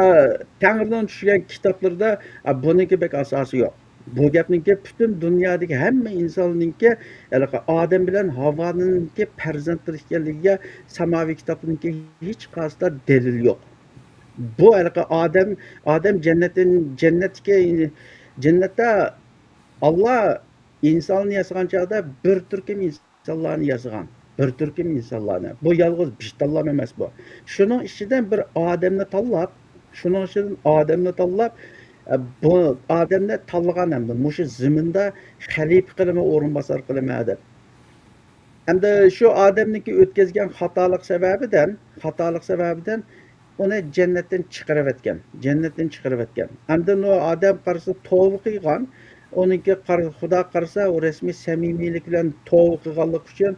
تەڭرىنىڭ چۈشۈرگەن كىتابلىرىدا، ئا، بۇنىڭكى بەك ئاساسى يوق. بۇ گەپنىڭكى پۈتۈن دۇنيادىكى ھەممە ئىنساننىڭكى ھېلىقى ئادەم بىلەن ھاۋانىڭكى پەرزەنتلىرى ئىكەنلىكىگە ساماۋىي كىتابنىڭكى ھېچقايسىدا دەلىل يوق. بۇ ھېلىقى ئادەم، ئادەم جەننەتتىن، جەننەتتىكى، جەننەتتە ئاللا ئىنساننى ياسىغان چاغدا بىر تۈركۈم ئىنسانلارنى ياسىغان. بىر تۈركۈم ئىنسانلارنى. بۇ يالغۇز بىر تاللام ئەمەس بۇ. شۇنىڭ ئىچىدىن بىر ئادەمنى تاللاپ، شۇنىڭ ئىچىدىن ئادەمنى تاللاپ، ئە، بۇ ئادەمنى تاللىغان ھەمدە مۇشۇ زېمىندا خەلىپە قىلىمەن، ئورۇنباسار قىلىمەن دەپ. ئەمدى شۇ ئادەمنىڭكى ئۆتكەزگەن خاتالىق سەۋەبىدىن، خاتالىق سەۋەبىدىن ئۇنى جەننەتتىن چىقىرىۋەتكەن، جەننەتتىن چىقىرىۋەتكەن. ئاندىن ئۇ ئادەم قارىسا توۋا قىلغان، ئۇنىڭكى قار-، خۇدا قارىسا ئۇ رەسمىي سەمىمىيلىك بىلەن توۋا قىلغانلىقى ئۈچۈن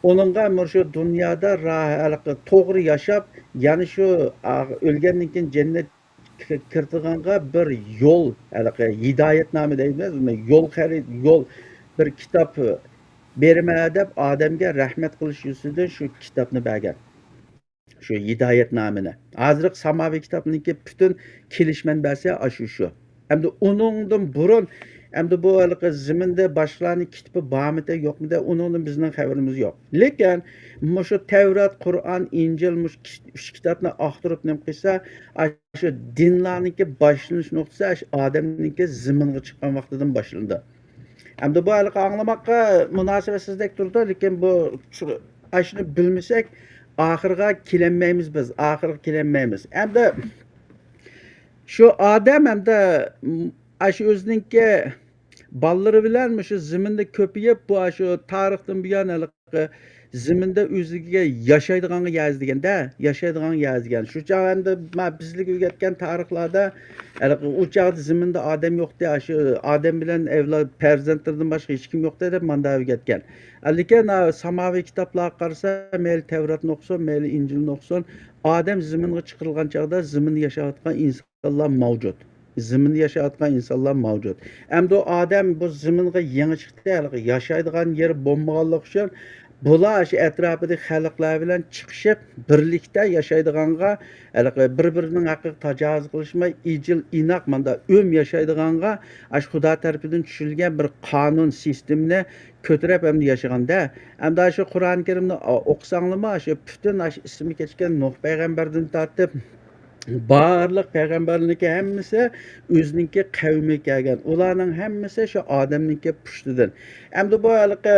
ئۇنىڭغا مۇشۇ دۇنيادا را-، ھېلىقى توغرا ياشاپ، يەنە شۇ، ئا، ئۆلگەندىن كېيىن جەننەت كىر-، كىرىدىغانغا بىر يول، ھېلىقى ھىدايەتنامە دەيمىز، يول خەرىت، يول بىر كىتاب بېرىمەن دەپ ئادەمگە رەھمەت قىلىش يۈزىسىدىن شۇ كىتابنى بەرگەن. شۇ ھىدايەتنامىنى. ھازىرقى ساماۋىي كىتابنىڭكى پۈتۈن كېلىش مەنبەسى ئاشۇ شۇ. ئەمدى ئۇنىڭدىن بۇرۇن، ئەمدى بۇ ھېلىقى زېمىندە باشقىلارنىڭ كىتابى بارمىدى، يوقمىدى، ئۇنىڭدىن بىزنىڭ خەۋىرىمىز يوق. لېكىن مۇشۇ تەۋرات، قۇرئان، ئىنجىل، مۇشۇ كىت-، ئۈچ كىتابنى ئاختۇرۇپ نېمە قىلسا، ئاشۇ دىنلارنىڭكى باشلىنىش نۇقتىسى ئاشۇ ئادەمنىڭكى زېمىنغا چىققان ۋاقتىدىن باشلىنىدۇ. ئەمدى بۇ ھېلىقى ئاڭلىماققا مۇناسىۋەتسىزدەك تۇرىدۇ، لېكىن بۇ، ئاشۇنى بىلمىسەك، ئاخىرىغا كېلەلمەيمىز بىز، ئاخىرىغا كېلەلمەيمىز. ئەمدى شۇ ئادەم ھەمدە، م، ئاشۇ ئۆزىنىڭكى بالىلىرى بىلەن مۇشۇ زېمىندا كۆپىيىپ، بۇ ئاشۇ تارىختىن بۇيان ھېلىقى زېمىندا ئۆزىگە ياشايدىغانغا يەر ئىزدىگەن-دە، ياشايدىغانغا يەر ئىزدىگەن. شۇ چاغ ئەمدى ما-، بىزلىككە ئۆگەتكەن تارىخلاردا، ھېلىقى ئۇ چاغدا زېمىندا ئادەم يوقتى، ئاشۇ ئادەم بىلەن ئەۋلاد پەرزەنتلىرىدىن باشقا ھېچكىم يوقتى دەپ ماندا ئۆگەتكەن. لېكىن، ئا، ساماۋىي كىتابلارغا قارىسا، مەيلى تەۋراتنى ئوقۇسۇن، مەيلى ئىنجىلنى ئوقۇسۇن، ئادەم زېمىنغا چىقىرىلغان چاغدا زېمىندا ياشاۋاتقان ئىنسانلار مەۋجۇت. زېمىندا ياشاۋاتقان ئىنسانلار مەۋجۇت. ئەمدى ئۇ ئادەم بۇ زېمىنغا يېڭى چىقتى، ھېلىقى ياشايدىغان يېرى بولمىغانلىقى ئۈچۈن، بۇلار ئاشۇ ئەتراپىدىكى خەلقلەر بىلەن چىقىشىپ، بىرلىكتە ياشايدىغانغا، ھېلىقى بىر-بىرىنىڭ ھەققىگە تاجاۋۇز قىلىشماي، ئىجىل-ئىناق ماندا ئۆم ياشايدىغانغا، ئاشۇ خۇدا تەرىپىدىن چۈشۈرۈلگەن بىر قانۇن سىستېمىنى كۆتۈرۈپ ئەمدى ياشىغاندا، ئەمدى ئاشۇ قۇرئان كەرىمنى ئوقۇساڭلىمۇ، ئاشۇ پۈتۈن ئاشۇ ئىسمى كەچكەن نۇھ پەيغەمبەردىن تارتىپ، بارلىق پەيغەمبەرلەرنىڭكى ھەممىسى ئۆزىنىڭكى قەۋمىگە كەلگەن. ئۇلارنىڭ ھەممىسى شۇ ئادەمنىڭكى پۇشتىدىن. ئەمدى بۇ ھېلىقى،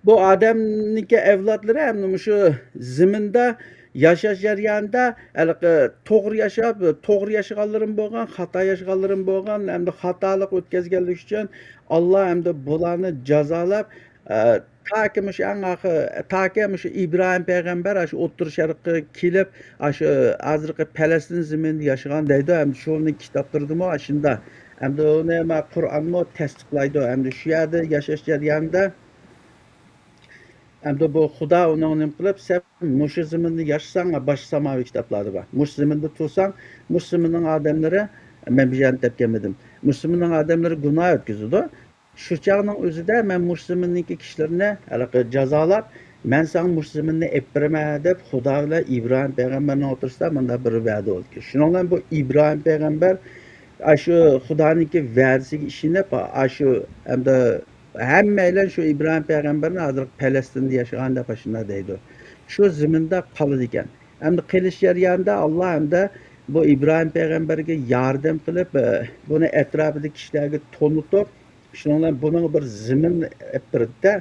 بۇ ئادەمنىڭكى ئەۋلادلىرى ئەمدى مۇشۇ زېمىندا ياشاش جەريانىدا ھېلىقى توغرا ياشاپ، توغرا ياشىغانلىرىمۇ بولغان، خاتا ياشىغانلىرىمۇ بولغان، ئەمدى خاتالىق ئۆتكەزگەنلىكى ئۈچۈن ئاللا ئەمدى بۇلارنى جازالاپ، ئە، تاكى مۇشۇ ئەڭ ئاخىر، تاكى مۇشۇ ئىبراھىم پەيغەمبەر ئاشۇ ئوتتۇرا شەرققە كېلىپ، ئاشۇ ھازىرقى پەلەستىن زېمىنىدا ياشىغان دەيدۇ. ئەمدى شۇنىڭ كىتابلىرىدىمۇ ئاشۇنداق. ئەمدى ئۇنى ما قۇرئانمۇ تەستىقلايدۇ. ئەمدى شۇ يەردە ياشاش جەريانىدا، ئەمدى بۇ خۇدا ئۇنىڭغا نېمە قىلىپ، سەن مۇشۇ زېمىندا ياشىساڭ، باشقا ساماۋىي كىتابلاردا بار. مۇشۇ زېمىندا تۇرساڭ، مۇشۇ زېمىننىڭ ئادەملىرى، مەن بۇ يەرنى دەپ كەلمىدىم. مۇشۇ زېمىننىڭ ئادەملىرى گۇناھ ئۆتكۈزىدۇ. شۇ چاغنىڭ ئۆزىدە مەن مۇشۇ زېمىننىڭكى كىشىلىرىنى ھېلىقى جازالاپ، مەن ساڭا مۇشۇ زېمىننى ئېلىپ بېرىمەن دەپ، خۇدا بىلەن ئىبراھىم پەيغەمبەرنىڭ ئوتتۇرىسىدا مۇنداق بىر ۋەدە بولدى. شۇنىڭ بىلەن بۇ ئىبراھىم پەيغەمبەر ئاشۇ خۇدانىڭكى ۋەدىسىگە ئىشىنىپ، ئاشۇ ئەمدى ھەممەيلەن شۇ ئىبراھىم پەيغەمبەرنى ھازىرقى پەلەستىندە ياشىغان دەپ ئاشۇنداق دەيدۇ. شۇ زېمىندا قالىدىكەن. ئەمدى قېلىش جەريانىدا ئاللا ئەمدى بۇ ئىبراھىم پەيغەمبەرگە ياردەم قىلىپ، بۇنى ئەتراپىدىكى كىشىلەرگە تونۇتۇپ، شۇنىڭ بىلەن بۇنىڭغا بىر زېمىن ئېلىپ بېرىدىدە،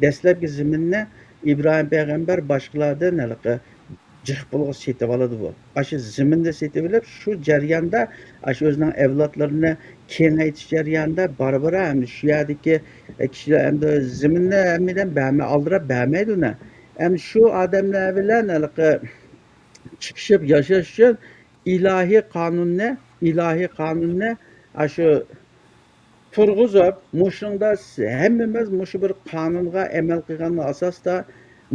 دەسلەپكى زېمىننى ئىبراھىم پەيغەمبەر باشقىلاردىن ھېلىقى جىق پۇلغا سېتىۋالىدۇ بۇ. ئاشۇ زېمىننى سېتىۋېلىپ، شۇ جەرياندا ئاشۇ ئۆزىنىڭ ئەۋلادلىرىنى كېڭەيتىش جەريانىدا بارا-بارا ئەمدى شۇ يەردىكى، ئە، كىشىلەر ئەمدى زېمىننى ھەممىدىن بەرمەي، ئالدىراپ بەرمەيدۇ نە. ئەمدى شۇ ئادەملەر بىلەن ھېلىقى چىقىشىپ ياشاش ئۈچۈن ئىلاھىي قانۇننى، ئىلاھىي قانۇننى ئاشۇ تۇرغۇزۇپ، مۇشۇنىڭدا س-، ھەممىمىز مۇشۇ بىر قانۇنغا ئەمەل قىلغان ئاساستا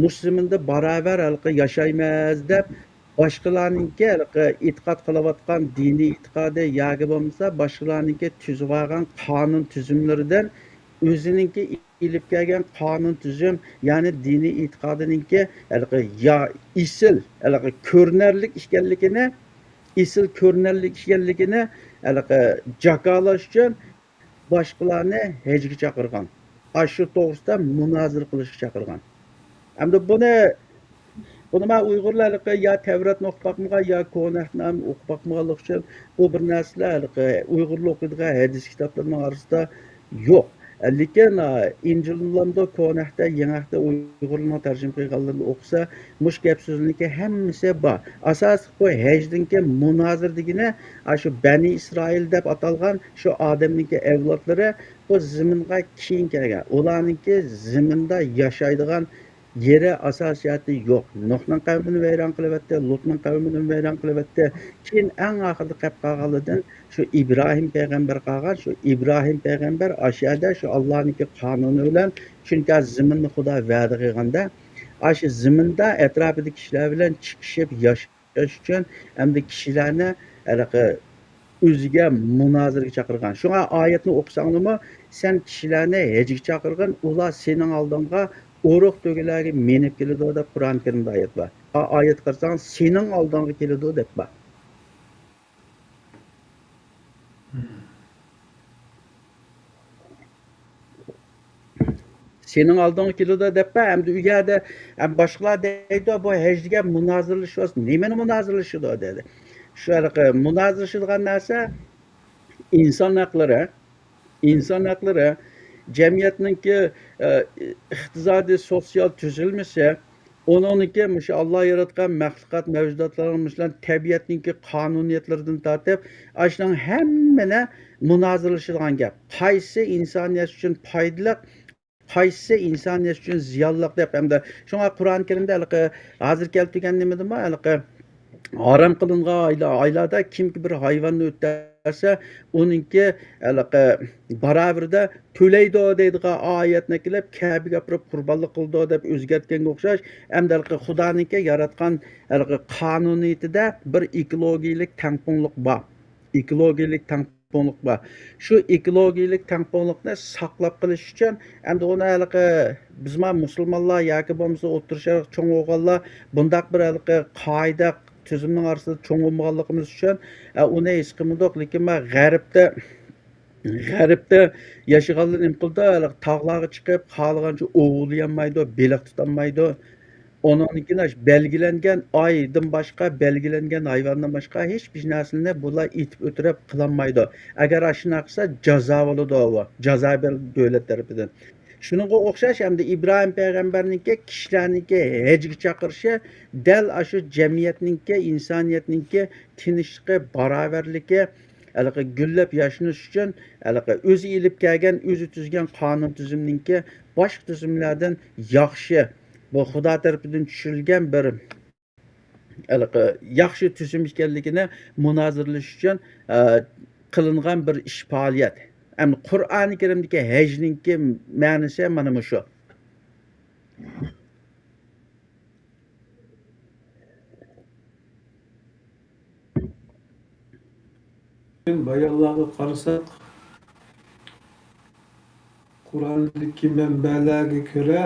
مۇشۇ زېمىندا باراۋەر ھېلىقى ياشايمىز دەپ، باشقىلارنىڭكى ھېلىقى ئېتىقاد قىلىۋاتقان دىنىي ئېتىقادى ياكى بولمىسا باشقىلارنىڭكى تۈزۈۋالغان قانۇن تۈزۈملىرىدىن ئۆزىنىڭكى ئېلىپ كەلگەن قانۇن تۈزۈم، يەنى دىنىي ئېتىقادىنىڭكى ھېلىقى يا ئېسىل، ھېلىقى كۆرۈنەرلىك ئىكەنلىكىنى، ئېسىل كۆرۈنەرلىك ئىكەنلىكىنى ھېلىقى جاكارلاش ئۈچۈن باشقىلارنى ھەجگە چاقىرغان. ئاشۇ توغرىسىدا مۇنازىرە قىلىشقا چاقىرغان. ئەمدى بۇنى، بۇنى مانا ئۇيغۇرلار ھېلىقى يا تەۋراتنى ئوقۇپ باقمىغان، يا كونا ئەھدنامىنى ئوقۇپ باقمىغانلىقى ئۈچۈن بۇ بىر نەرسىلەر ھېلىقى ئۇيغۇرلار ئوقۇيدىغان ھەدىس كىتابلىرىنىڭ ئارىسىدا يوق. لېكىن، ئا، ئىنجىلنىمۇ كونا ئەھدە، يېڭى ئەھدە ئۇيغۇرلارنىڭ تەرجىمە قىلغانلىرىنى ئوقۇسا، مۇشۇ گەپ سۆزلەرنىڭكى ھەممىسى بار. ئاساسلىق بۇ ھەجدىنكى مۇنازىرە دېگىنى، ئاشۇ بەنى ئىسرائىل دەپ ئاتالغان شۇ ئادەمنىڭكى ئەۋلادلىرى بۇ زېمىنغا كېيىن كەلگەن. ئۇلارنىڭكى زېمىندا ياشايدىغان يېرى، ئاساسىيىتى يوق. نۇھنىڭ قەۋمىنى ۋەيران قىلىۋەتتى، لۇتنىڭ قەۋمىنى ۋەيران قىلىۋەتتى. كېيىن ئەڭ ئاخىرىدا قېلىپ قالغانلىرىدىن شۇ ئىبراھىم پەيغەمبەر قالغان. شۇ ئىبراھىم پەيغەمبەر ئاشۇ يەردە شۇ ئاللانىڭكى قانۇنى بىلەن، چۈنكى زېمىننى خۇدا ۋەدە قىلغاندا، ئاشۇ زېمىندا ئەتراپىدىكى كىشىلەر بىلەن چىقىشىپ ياشاش ئۈچۈن ئەمدى كىشىلەرنى ھېلىقى ئۆزىگە مۇنازىرىگە چاقىرغان. شۇڭا ئايەتنى ئوقۇساڭلىمۇ، سەن كىشىلەرنى ھەجگە چاقىرغىن، ئۇلار سېنىڭ ئالدىڭغا ئۇرۇق تۆگىلەرگە مىنىپ كېلىدۇ دەپ قۇرئان كەرىمدە ئايەت بار. ئا-، ئايەتكە قارىساڭ، سېنىڭ ئالدىڭغا كېلىدۇ دەپ بار. سېنىڭ ئالدىڭغا كېلىدۇ دەپ بار. ئەمدى ئۇ يەردە، ئەم، باشقىلار دەيدۇ، بۇ ھەج دېگەن مۇنازىرىلىشىۋاتىدۇ. نېمىنى مۇنازىرىلىشىدۇ دېدى. شۇ ھېلىقى مۇنازىرىلىشىدىغان نەرسە ئىنسان ھەقلىرى، ئىنسان ھەقلىرى، جەمئىيەتنىڭكى، ئە، ئىقتىسادىي، سوتسىيال تۈزۈلمىسى، ئۇنىڭدىكى مۇشۇ ئاللا ياراتقان مەخلۇقات مەۋجۇداتلارنىڭ، مۇشۇلار تەبىئەتنىڭكى قانۇنىيەتلىرىدىن تارتىپ، ئاشۇنىڭ ھەممىنى مۇنازىرىلىشىدىغان گەپ. قايسى ئىنسانىيەت ئۈچۈن پايدىلىق، قايسى ئىنسانىيەت ئۈچۈن زىيانلىق دەپ. ھەمدە شۇڭا قۇرئان كەرىمدە ھېلىقى ھازىر كەلتۈرگەن نېمىدىمۇ، ھېلىقى ھارام قىلىنغان ئايلا-، ئايلاردا كىمكى بىر ھايۋاننى ئۆلتۈرسە، ئۇنىڭكى ھېلىقى باراۋىرىدە تۆلەيدۇ دەيدىغان ئايەتنى ئەكېلىپ، كەبىگە ئاپىرىپ قۇربانلىق قىلىدۇ دەپ ئۆزگەرتكەنگە ئوخشاش، ئەمدى ھېلىقى خۇدانىڭكى ياراتقان ھېلىقى قانۇنىيىتىدە بىر ئېكولوگىيىلىك تەڭپۇڭلۇق بار. ئېكولوگىيىلىك تەڭپۇڭلۇق بار. شۇ ئېكولوگىيىلىك تەڭپۇڭلۇقنى ساقلاپ قېلىش ئۈچۈن، ئەمدى ئۇنى ھېلىقى بىزما مۇسۇلمانلار ياكى بولمىسا ئوتتۇرا شەرق چوڭ بولغانلار بۇنداق بىر ھېلىقى قائىدە تۈزۈمنىڭ ئارىسىدا چوڭ بولمىغانلىقىمىز ئۈچۈن، ئە، ئۇنى ھېس قىلمىدۇق. لېكىن مانا غەربتە، غەربتە ياشىغانلار نېمە قىلىدۇ؟ ھېلىقى تاغلارغا چىقىپ، خالىغانچە ئوۋلىيالمايدۇ، بېلىق تۇتالمايدۇ. ئۇنىڭدىن كېيىن ئاشۇ بەلگىلەنگەن ئايدىن باشقا، بەلگىلەنگەن ھايۋاندىن باشقا ھېچبىر نەرسىنى بۇلار ئېتىپ ئۆتۈرۈپ قىلالمايدۇ. ئەگەر ئاشۇنداق قىلسا، جازا بولىدۇ ئۇ. جازا بېرىلىدۇ دۆلەت تەرىپىدىن. شۇنىڭغا ئوخشاش، ئەمدى ئىبراھىم پەيغەمبەرنىڭكى كىشىلەرنىڭكى ھەجگە چاقىرىشى دەل ئاشۇ جەمئىيەتنىڭكى، ئىنسانىيەتنىڭكى تىنچلىقى، باراۋەرلىكى، ھېلىقى گۈللەپ ياشنىش ئۈچۈن، ھېلىقى ئۆزى ئېلىپ كەلگەن، ئۆزى تۈزگەن قانۇن تۈزۈمنىڭكى باشقا تۈزۈملەردىن ياخشى، بۇ خۇدا تەرىپىدىن چۈشۈرۈلگەن بىر ھېلىقى ياخشى تۈزۈم ئىكەنلىكىنى مۇنازىرىلەش ئۈچۈن، ئە، قىلىنغان بىر ئىش، پائالىيەت. ئەمدى قۇرئانى كەرىمدىكى ھەجنىڭكى مەنىسى مانا مۇشۇ. بايانلارغا قارىساق، قۇرئاندىكى مەنبەلەرگە كۆرە،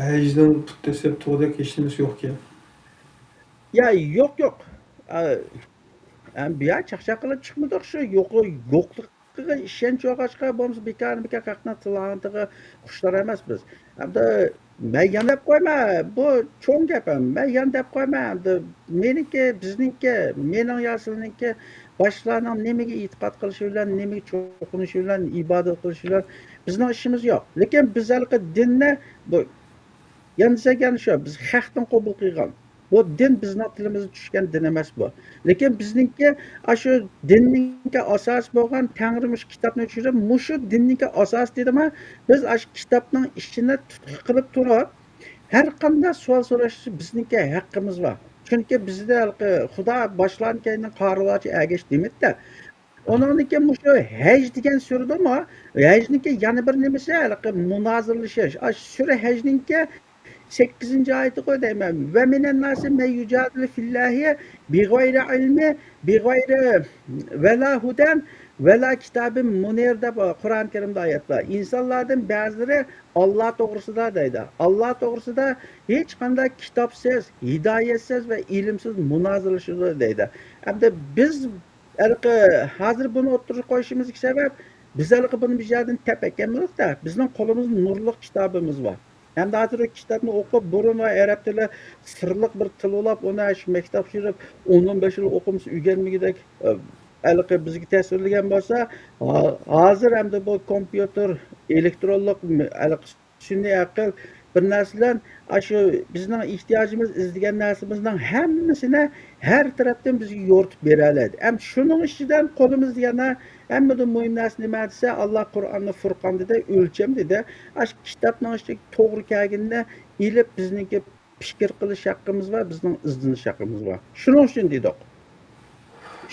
ھەجنىڭ پۇت دەسسەپ تۇرغۇدەك ھېچنېمىسى يوقكەن. يا، يوق، يوق. ئا، ئە، بۇ يەر چاقچاق قىلىپ چىقمىدۇق، شۇ يوق-، يوقلۇقىغا ئىشەنچ يوقاچقا، بولمىسا بىكارمۇ بىكار خەقنىڭ تىلانىتىغا خۇشتار ئەمەس بىز. ئەمدى مەن يەنە دەپ قويمەن، بۇ چوڭ گەپ ھەم. مەن يەنە دەپ قويمەن، ئەمدى مېنىڭكى، بىزنىڭكى، مېنىڭ يا سىلىنىڭكى باشقىلارنىڭ نېمىگە ئېتىقاد قىلىشى بىلەن، نېمىگە چوقۇنۇشى بىلەن، ئىبادەت قىلىشى بىلەن بىزنىڭ ئىشىمىز يوق. لېكىن بىز ھېلىقى دىننى، بۇ، يەنە دېسەك يەنە شۇ، بىز خەقتىن قوبۇل قىلغان. بۇ دىن بىزنىڭ تىلىمىزغا چۈشكەن دىن ئەمەس بۇ. لېكىن بىزنىڭكى ئاشۇ دىننىڭكى ئاساسى بولغان تەڭرى مۇشۇ كىتابنى چۈشۈرۈپ، مۇشۇ دىننىڭكى ئاساسى دېدىما، بىز ئاشۇ كىتابنىڭ ئىچىنى تۇتقا قىلىپ تۇرۇپ، ھەر قانداق سوئال سوراشتا بىزنىڭكى ھەققىمىز بار. چۈنكى بىزدە ھېلىقى خۇدا باشلارنى كەينىدىن قارىلارچە ئەگەش دېمەيدۇ. ئۇنىڭدىن كېيىن مۇشۇ ھەج دېگەن سۈرىدىمۇ، ھەجنىڭكى يەنە بىر نېمىسى، ھېلىقى مۇنازىرىلىشىش. ئاشۇ سۈرە ھەجنىڭكى سەككىزىنچى ئايىتىغۇ دەيمەن. «ۋە مىنەن ناسى مەن يۇجادىلۇ فىللاھى بىغەيرى ئىلمى، بىغەيرى ۋەلا ھۇدەن، ۋەلا كىتابىن مۇنىر» دەپ قۇرئان كەرىمدە ئايەت بار. ئىنسانلاردىن بەزىلىرى ئاللا توغرىسىدا دەيدۇ. ئاللا توغرىسىدا ھېچقانداق كىتابسىز، ھىدايەتسىز ۋە ئىلىمسىز مۇنازىرىلىشىدۇ دەيدۇ. ئەمدى بىز ھېلىقى ھازىر بۇنى ئوتتۇرىغا قويۇشىمىزدىكى سەۋەب، بىز ھېلىقى بۇنى بىر يەردىن تېپىپ ئەكەلمىدۇق-دە، بىزنىڭ قولىمىزدا نۇرلۇق كىتابىمىز بار. ھەمدە ھازىر ئۇ كىتابنى ئوقۇپ، بۇرۇن ئۇ ئەرەب تىلى سىرلىق بىر تىل بولاپ، ئۇنى شۇ مەكتەپكە يۈرۈپ، ئون، ئون بەش يىل ئوقۇمىسا ئۆگەنمىگۈدەك، ئە، ھېلىقى بىزگە تەسىرلىگەن بولسا، ھا-، ھازىر ئەمدى بۇ كومپيۇتېر، ئېلېكترونلۇق، ھېلىقى سۈنئىي ئەقىل بىر نەرسە بىلەن ئاشۇ بىزنىڭ ئېھتىياجىمىز، ئىزدىگەن نەرسىمىزنىڭ ھەممىسىنى ھەر تەرەپتىن بىزگە يورۇتۇپ بېرەلەيدۇ. ھەم شۇنىڭ ئىچىدىن قولىمىزدا يەنە ھەممىدىن مۇھىم نەرسە نېمە دېسە، ئاللا قۇرئاندا، فۇرقاندا دەيدۇ، ئۆلچەم دەيدۇ. ئاشۇ كىتابنىڭ ئىچىدىكى توغرا كەلگىنىنى ئېلىپ، بىزنىڭكى پىكىر قىلىش ھەققىمىز بار، بىزنىڭ ئىزدىنىش ھەققىمىز بار. شۇنىڭ ئۈچۈن دېدۇق.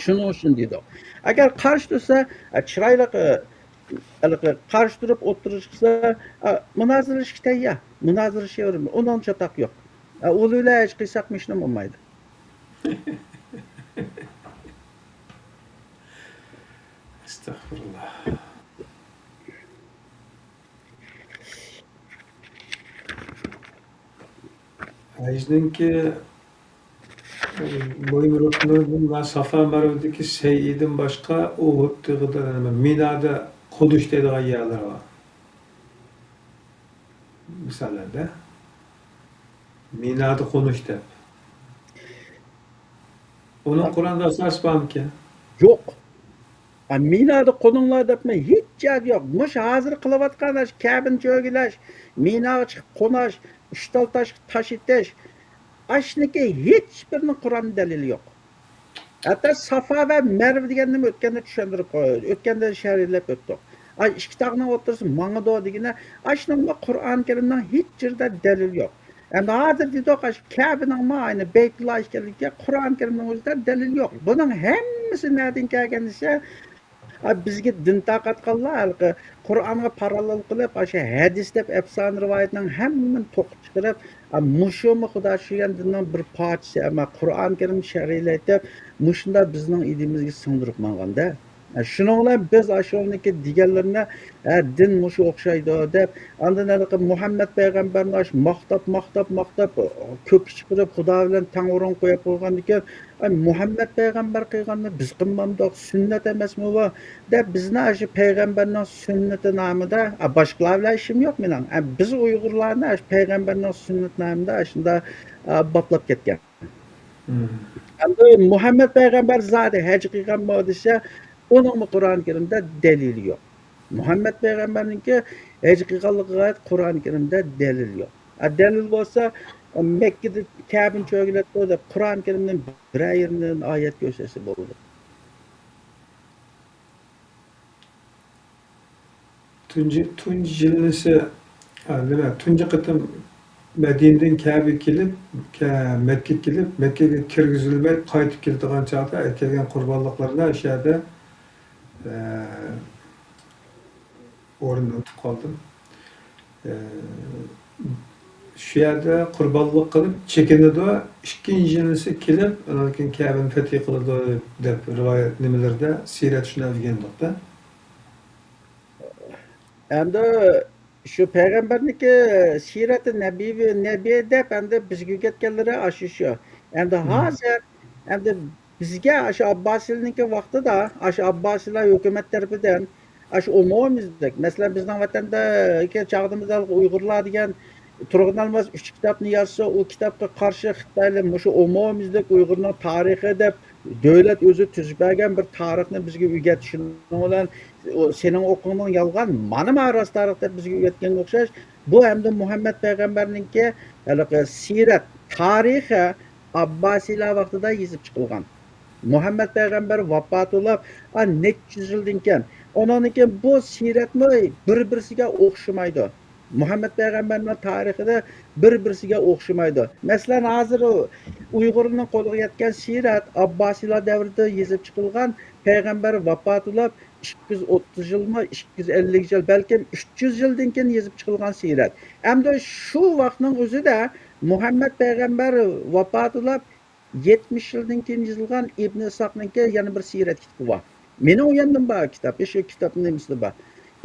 شۇنىڭ ئۈچۈن دېدۇق. ئەگەر قارشى تۇرسا، ئە، چىرايلىق، ئە، ھېلىقى قارشى تۇرۇپ ئوتتۇرىغا چىقسا، ئە، مۇنازىرىلىشىشكە تەييار. مۇنازىرىلىشىۋېرىمىز. ئۇنىڭدا چاتاق يوق. ئە، ئۇلۇلە ھەج قىلساق مۇشۇنى بولمايدۇ. ئەستەغپۇرۇللا. ھەجنىڭكى مۇھىم رۇكنىدىن ۋە سافا مەرۋىدىكى سەيئىدىن باشقا ئۇھۇد تېغىدا، مىنادا قونۇش دەيدىغان يەرلەر بار. مىساللاردا، مىنادا قونۇش دەپ. ئۇنىڭ قۇرئاندا ئاساسى بارمىكەن؟ يوق. ئا، مىنادا قونۇڭلار دەپمۇ ھېچ جايدا يوق. مۇشۇ ھازىر قىلىۋاتقان ئاشۇ كەبىنى چۆگىلەش، مىناغا چىقىپ قوناش، ئۈچ تال تاشقا تاش ئېتىش، ئاشنىكى ھېچبىرىنىڭ قۇرئان دەلىلى يوق. ھەتتا سافا ۋە مەرۋە دېگەننىمۇ ئۆتكەندە چۈشەندۈرۈپ قوي-، ئۆتكەندە شەرھلەپ ئۆتتۇق. ئاي، ئىككى تاغنىڭ ئوتتۇرىسى ماڭىدۇ دېگىنە، ئاشۇنىڭمۇ قۇرئان كەرىمنىڭ ھېچ يېرىدە دەلىل يوق. ئەمدى ھازىر دېدۇق، ئاشۇ كەبىنىڭمۇ ئاينى بەيتۇللا ئىكەنلىكىگە قۇرئان كەرىمنىڭ ئۆزىدە دەلىل يوق. بۇنىڭ ھەممىسى نەدىن كەلگەن دېسە، ئا، بىزگە دىن تارقاتقانلار ھېلىقى قۇرئانغا پاراللېل قىلىپ، ئاشۇ ھەدىس دەپ ئەپسانە رىۋايەتنىڭ ھەممىنى توقۇپ چىقىرىپ، ئا، مۇشۇمۇ خۇدا سۆيگەن دىننىڭ بىر پارچىسى، ئەمما قۇرئان كەرىم شەرھلەيتىپ، مۇشۇنداق بىزنىڭ ئىدىيىمىزگە سىڭدۈرۈپ ماڭغاندا. ئا، شۇنىڭ بىلەن بىز ئاشۇنىڭكى دېگەنلىرىنى، ھە، دىن مۇشۇ ئوخشايدۇ دەپ، ئاندىن ھېلىقى مۇھەممەد پەيغەمبەرنى ئاشۇ ماختاپ، ماختاپ، ماختاپ، كۆككە چىقىرىپ، خۇدا بىلەن تەڭ ئورۇنغا قويۇپ قويغاندىكىن، ئاي، مۇھەممەد پەيغەمبەر قىلغاننى بىز قىلمامدۇق، سۈننەت ئەمەسمۇ بۇ؟ دەپ بىزنى ئاشۇ پەيغەمبەرنىڭ سۈننىتى نامىدا، ئا، باشقىلار بىلەن ئىشىم يوق مېنىڭ. ئا، بىز ئۇيغۇرلارنى ئاشۇ پەيغەمبەرنىڭ سۈننىتى نامىدا ئاشۇنداق، ئا، باپلاپ كەتكەن. مم. ئەمدى مۇھەممەد پەيغەمبەر زادى ھەج قىلغانمۇ دېسە، ئۇنىڭمۇ قۇرئان كەرىمدە دەلىلى يوق. مۇھەممەد پەيغەمبەرنىڭكى ھەج قىلغانلىقىغا ئائىت قۇرئان كەرىمدە دەلىل يوق. ئا، دەلىل بولسا، مەككىدە كەبىنى چۆگىلەتتى دەپ قۇرئان كەرىمدىن بىرەر يېرىدىن ئايەت كۆرسەتسە بولىدۇ. تۇنجى، تۇنجى جىلۋىسى، ھە، نېمە، تۇنجى قېتىم مەدىنىدىن كەبىگە كېلىپ، كە-، مەككىگە كېلىپ، مەككىگە كىرگۈزۈلمەي قايتىپ كېلىدىغان چاغدا ئەكەلگەن قۇربانلىقلىرىنى شۇ يەردە، ئە، ئورنىنى ئۇنتۇپ قالدىم. ئە، شۇ يەردە قۇربانلىق قىلىپ چېكىنىدۇ. ئىككىنچى يىلىسى كېلىپ، ئاندىن كېيىن كەبىنى پەتھى قىلىدۇ دەپ رىۋايەت نېمىلىرىدە، سىيرەت شۇنداق ئۆگەندۇق-دە. ئەمدى شۇ پەيغەمبەرنىڭكى سىيرەتى نەبىۋى، نەبىي دەپ ئەمدى بىزگە ئۆگەتكەنلىرى ئاشۇ شۇ. ئەمدى مم. ھازىر، ئەمدى بىزگە ئاشۇ ئابباسىيلارنىڭكى ۋاقتىدا، ئاشۇ ئابباسىيلار ھۆكۈمەت تەرىپىدىن ئاشۇ ئومۇميۈزلۈك، مەسىلەن، بىزنىڭ ۋەتەندىكى چاغدىمىزدا ئۇيغۇرلار دېگەن تۇرغۇن ئالماس ئۈچ كىتابنى يازسا، ئۇ كىتابقا قارشى خىتايلار مۇشۇ ئومۇميۈزلۈك ئۇيغۇرنىڭ تارىخى دەپ دۆلەت ئۆزى تۈزۈپ بەرگەن بىر تارىخنى بىزگە ئۆگەتتى. شۇنىڭ بىلەن ئۇ سېنىڭ ئوقۇغىنىڭ يالغان، مانا، مانا راست تارىخ دەپ بىزگە ئۆگەتكەنگە ئوخشاش. بۇ ئەمدى مۇھەممەد پەيغەمبەرنىڭكى ھېلىقى سىيرەت تارىخى ئابباسىيلار ۋاقتىدا يېزىپ چىقىلغان. مۇھەممەد پەيغەمبەر ۋاپات بولۇپ، ئا، نەچچە يۈز يىلدىن كېيىن. ئۇنىڭدىن كېيىن بۇ سىيرەتمۇ بىر-بىرسىگە ئوخشىمايدۇ. مۇھەممەد پەيغەمبەرنىڭ تارىخىدا بىر-بىرسىگە ئوخشىمايدۇ. مەسىلەن، ھازىر ئۇ ئۇيغۇرنىڭ قولىغا يەتكەن سىيرەت ئابباسىيلار دەۋرىدە يېزىپ چىقىلغان، پەيغەمبەر ۋاپات بولۇپ ئىككى يۈز ئوتتۇز يىلمۇ، ئىككى يۈز ئەللىك يىل، بەلكىم ئۈچ يۈز يىلدىن كېيىن يېزىپ چىقىلغان سىيرەت. ئەمدى شۇ ۋاقىتنىڭ ئۆزىدە مۇھەممەد پەيغەمبەر ۋاپات بولۇپ يەتمىش يىلدىن كېيىن يېزىلغان ئىبن ئىسھاقنىڭكى يەنە بىر سىيرەت كىتابى بار. مېنىڭ ئۇ يەردىن بار كىتاب، ئىشۇ كىتابنىڭ نېمىسىدە بار.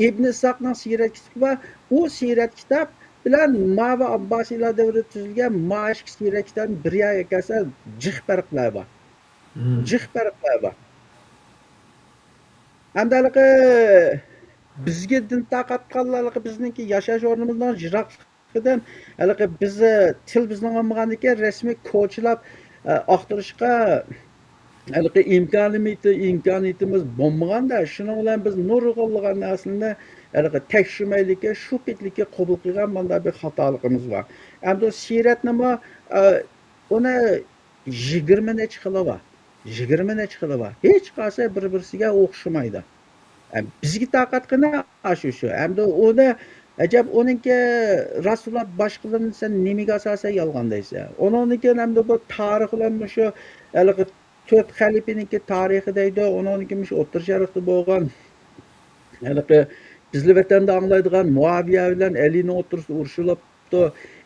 ئىبن ئىسھاقنىڭ سىيرەت كىتابى بار. ئۇ سىيرەت كىتاب بىلەن ماۋۇ ئابباسىيلار دەۋرىدە تۈزۈلگەن ماۋۇ ئىككى سىيرەت كىتابنى بىر يەرگە كەلسە، جىق پەرقلەر بار. مم. جىق پەرقلەر بار. ئەمدى ھېلىقى بىزگە دىن تارقاتقانلار، ھېلىقى بىزنىڭكى ياشاش ئورنىمىزنىڭ يىراقلىقىدىن، ھېلىقى بىز، تىل بىزنىڭ بولمىغاندىكىن، رەسمىي كوچىلاپ، ئە، ئاختۇرۇشقا ھېلىقى ئىمكانىمىز، ئىمكانىيىتىمىز بولمىغاندا، شۇنىڭ بىلەن بىز نۇرغۇنلىغان نەرسىلەرنى ھېلىقى تەكشۈرمەيلىكى، شۇ پېتىلىكى قوبۇل قىلغان مۇنداق بىر خاتالىقىمىز بار. ئەمدى سىيرەتنىمۇ، ئە، ئۇنى يىگىرمە نەچچە خىلى بار. يىگىرمە نەچچە خىلى بار. ھېچ قايسى بىر-بىرسىگە ئوخشىمايدۇ. ئە، بىزگە تارقاتقىنى ئاشۇ شۇ. ئەمدى ئۇنى، ئەجەب ئۇنىڭكى راستلاپ باشقىلىرىنى سەن نېمىگە ئاساسەن يالغان دەيسەن؟ ئۇنىڭدىن كېيىن ئەمدى بۇ تارىخ بىلەن مۇشۇ ھېلىقى تۆت خەلىپىنىڭكى تارىخى دەيدۇ. ئۇنىڭدىن كېيىن مۇشۇ ئوتتۇرا شەرقتە بولغان ھېلىقى بىزلەر ۋەتەندە ئاڭلايدىغان مۇئاۋىيە بىلەن ئەلىنىڭ ئوتتۇرىسىدا ئۇرۇش بولۇپتۇ،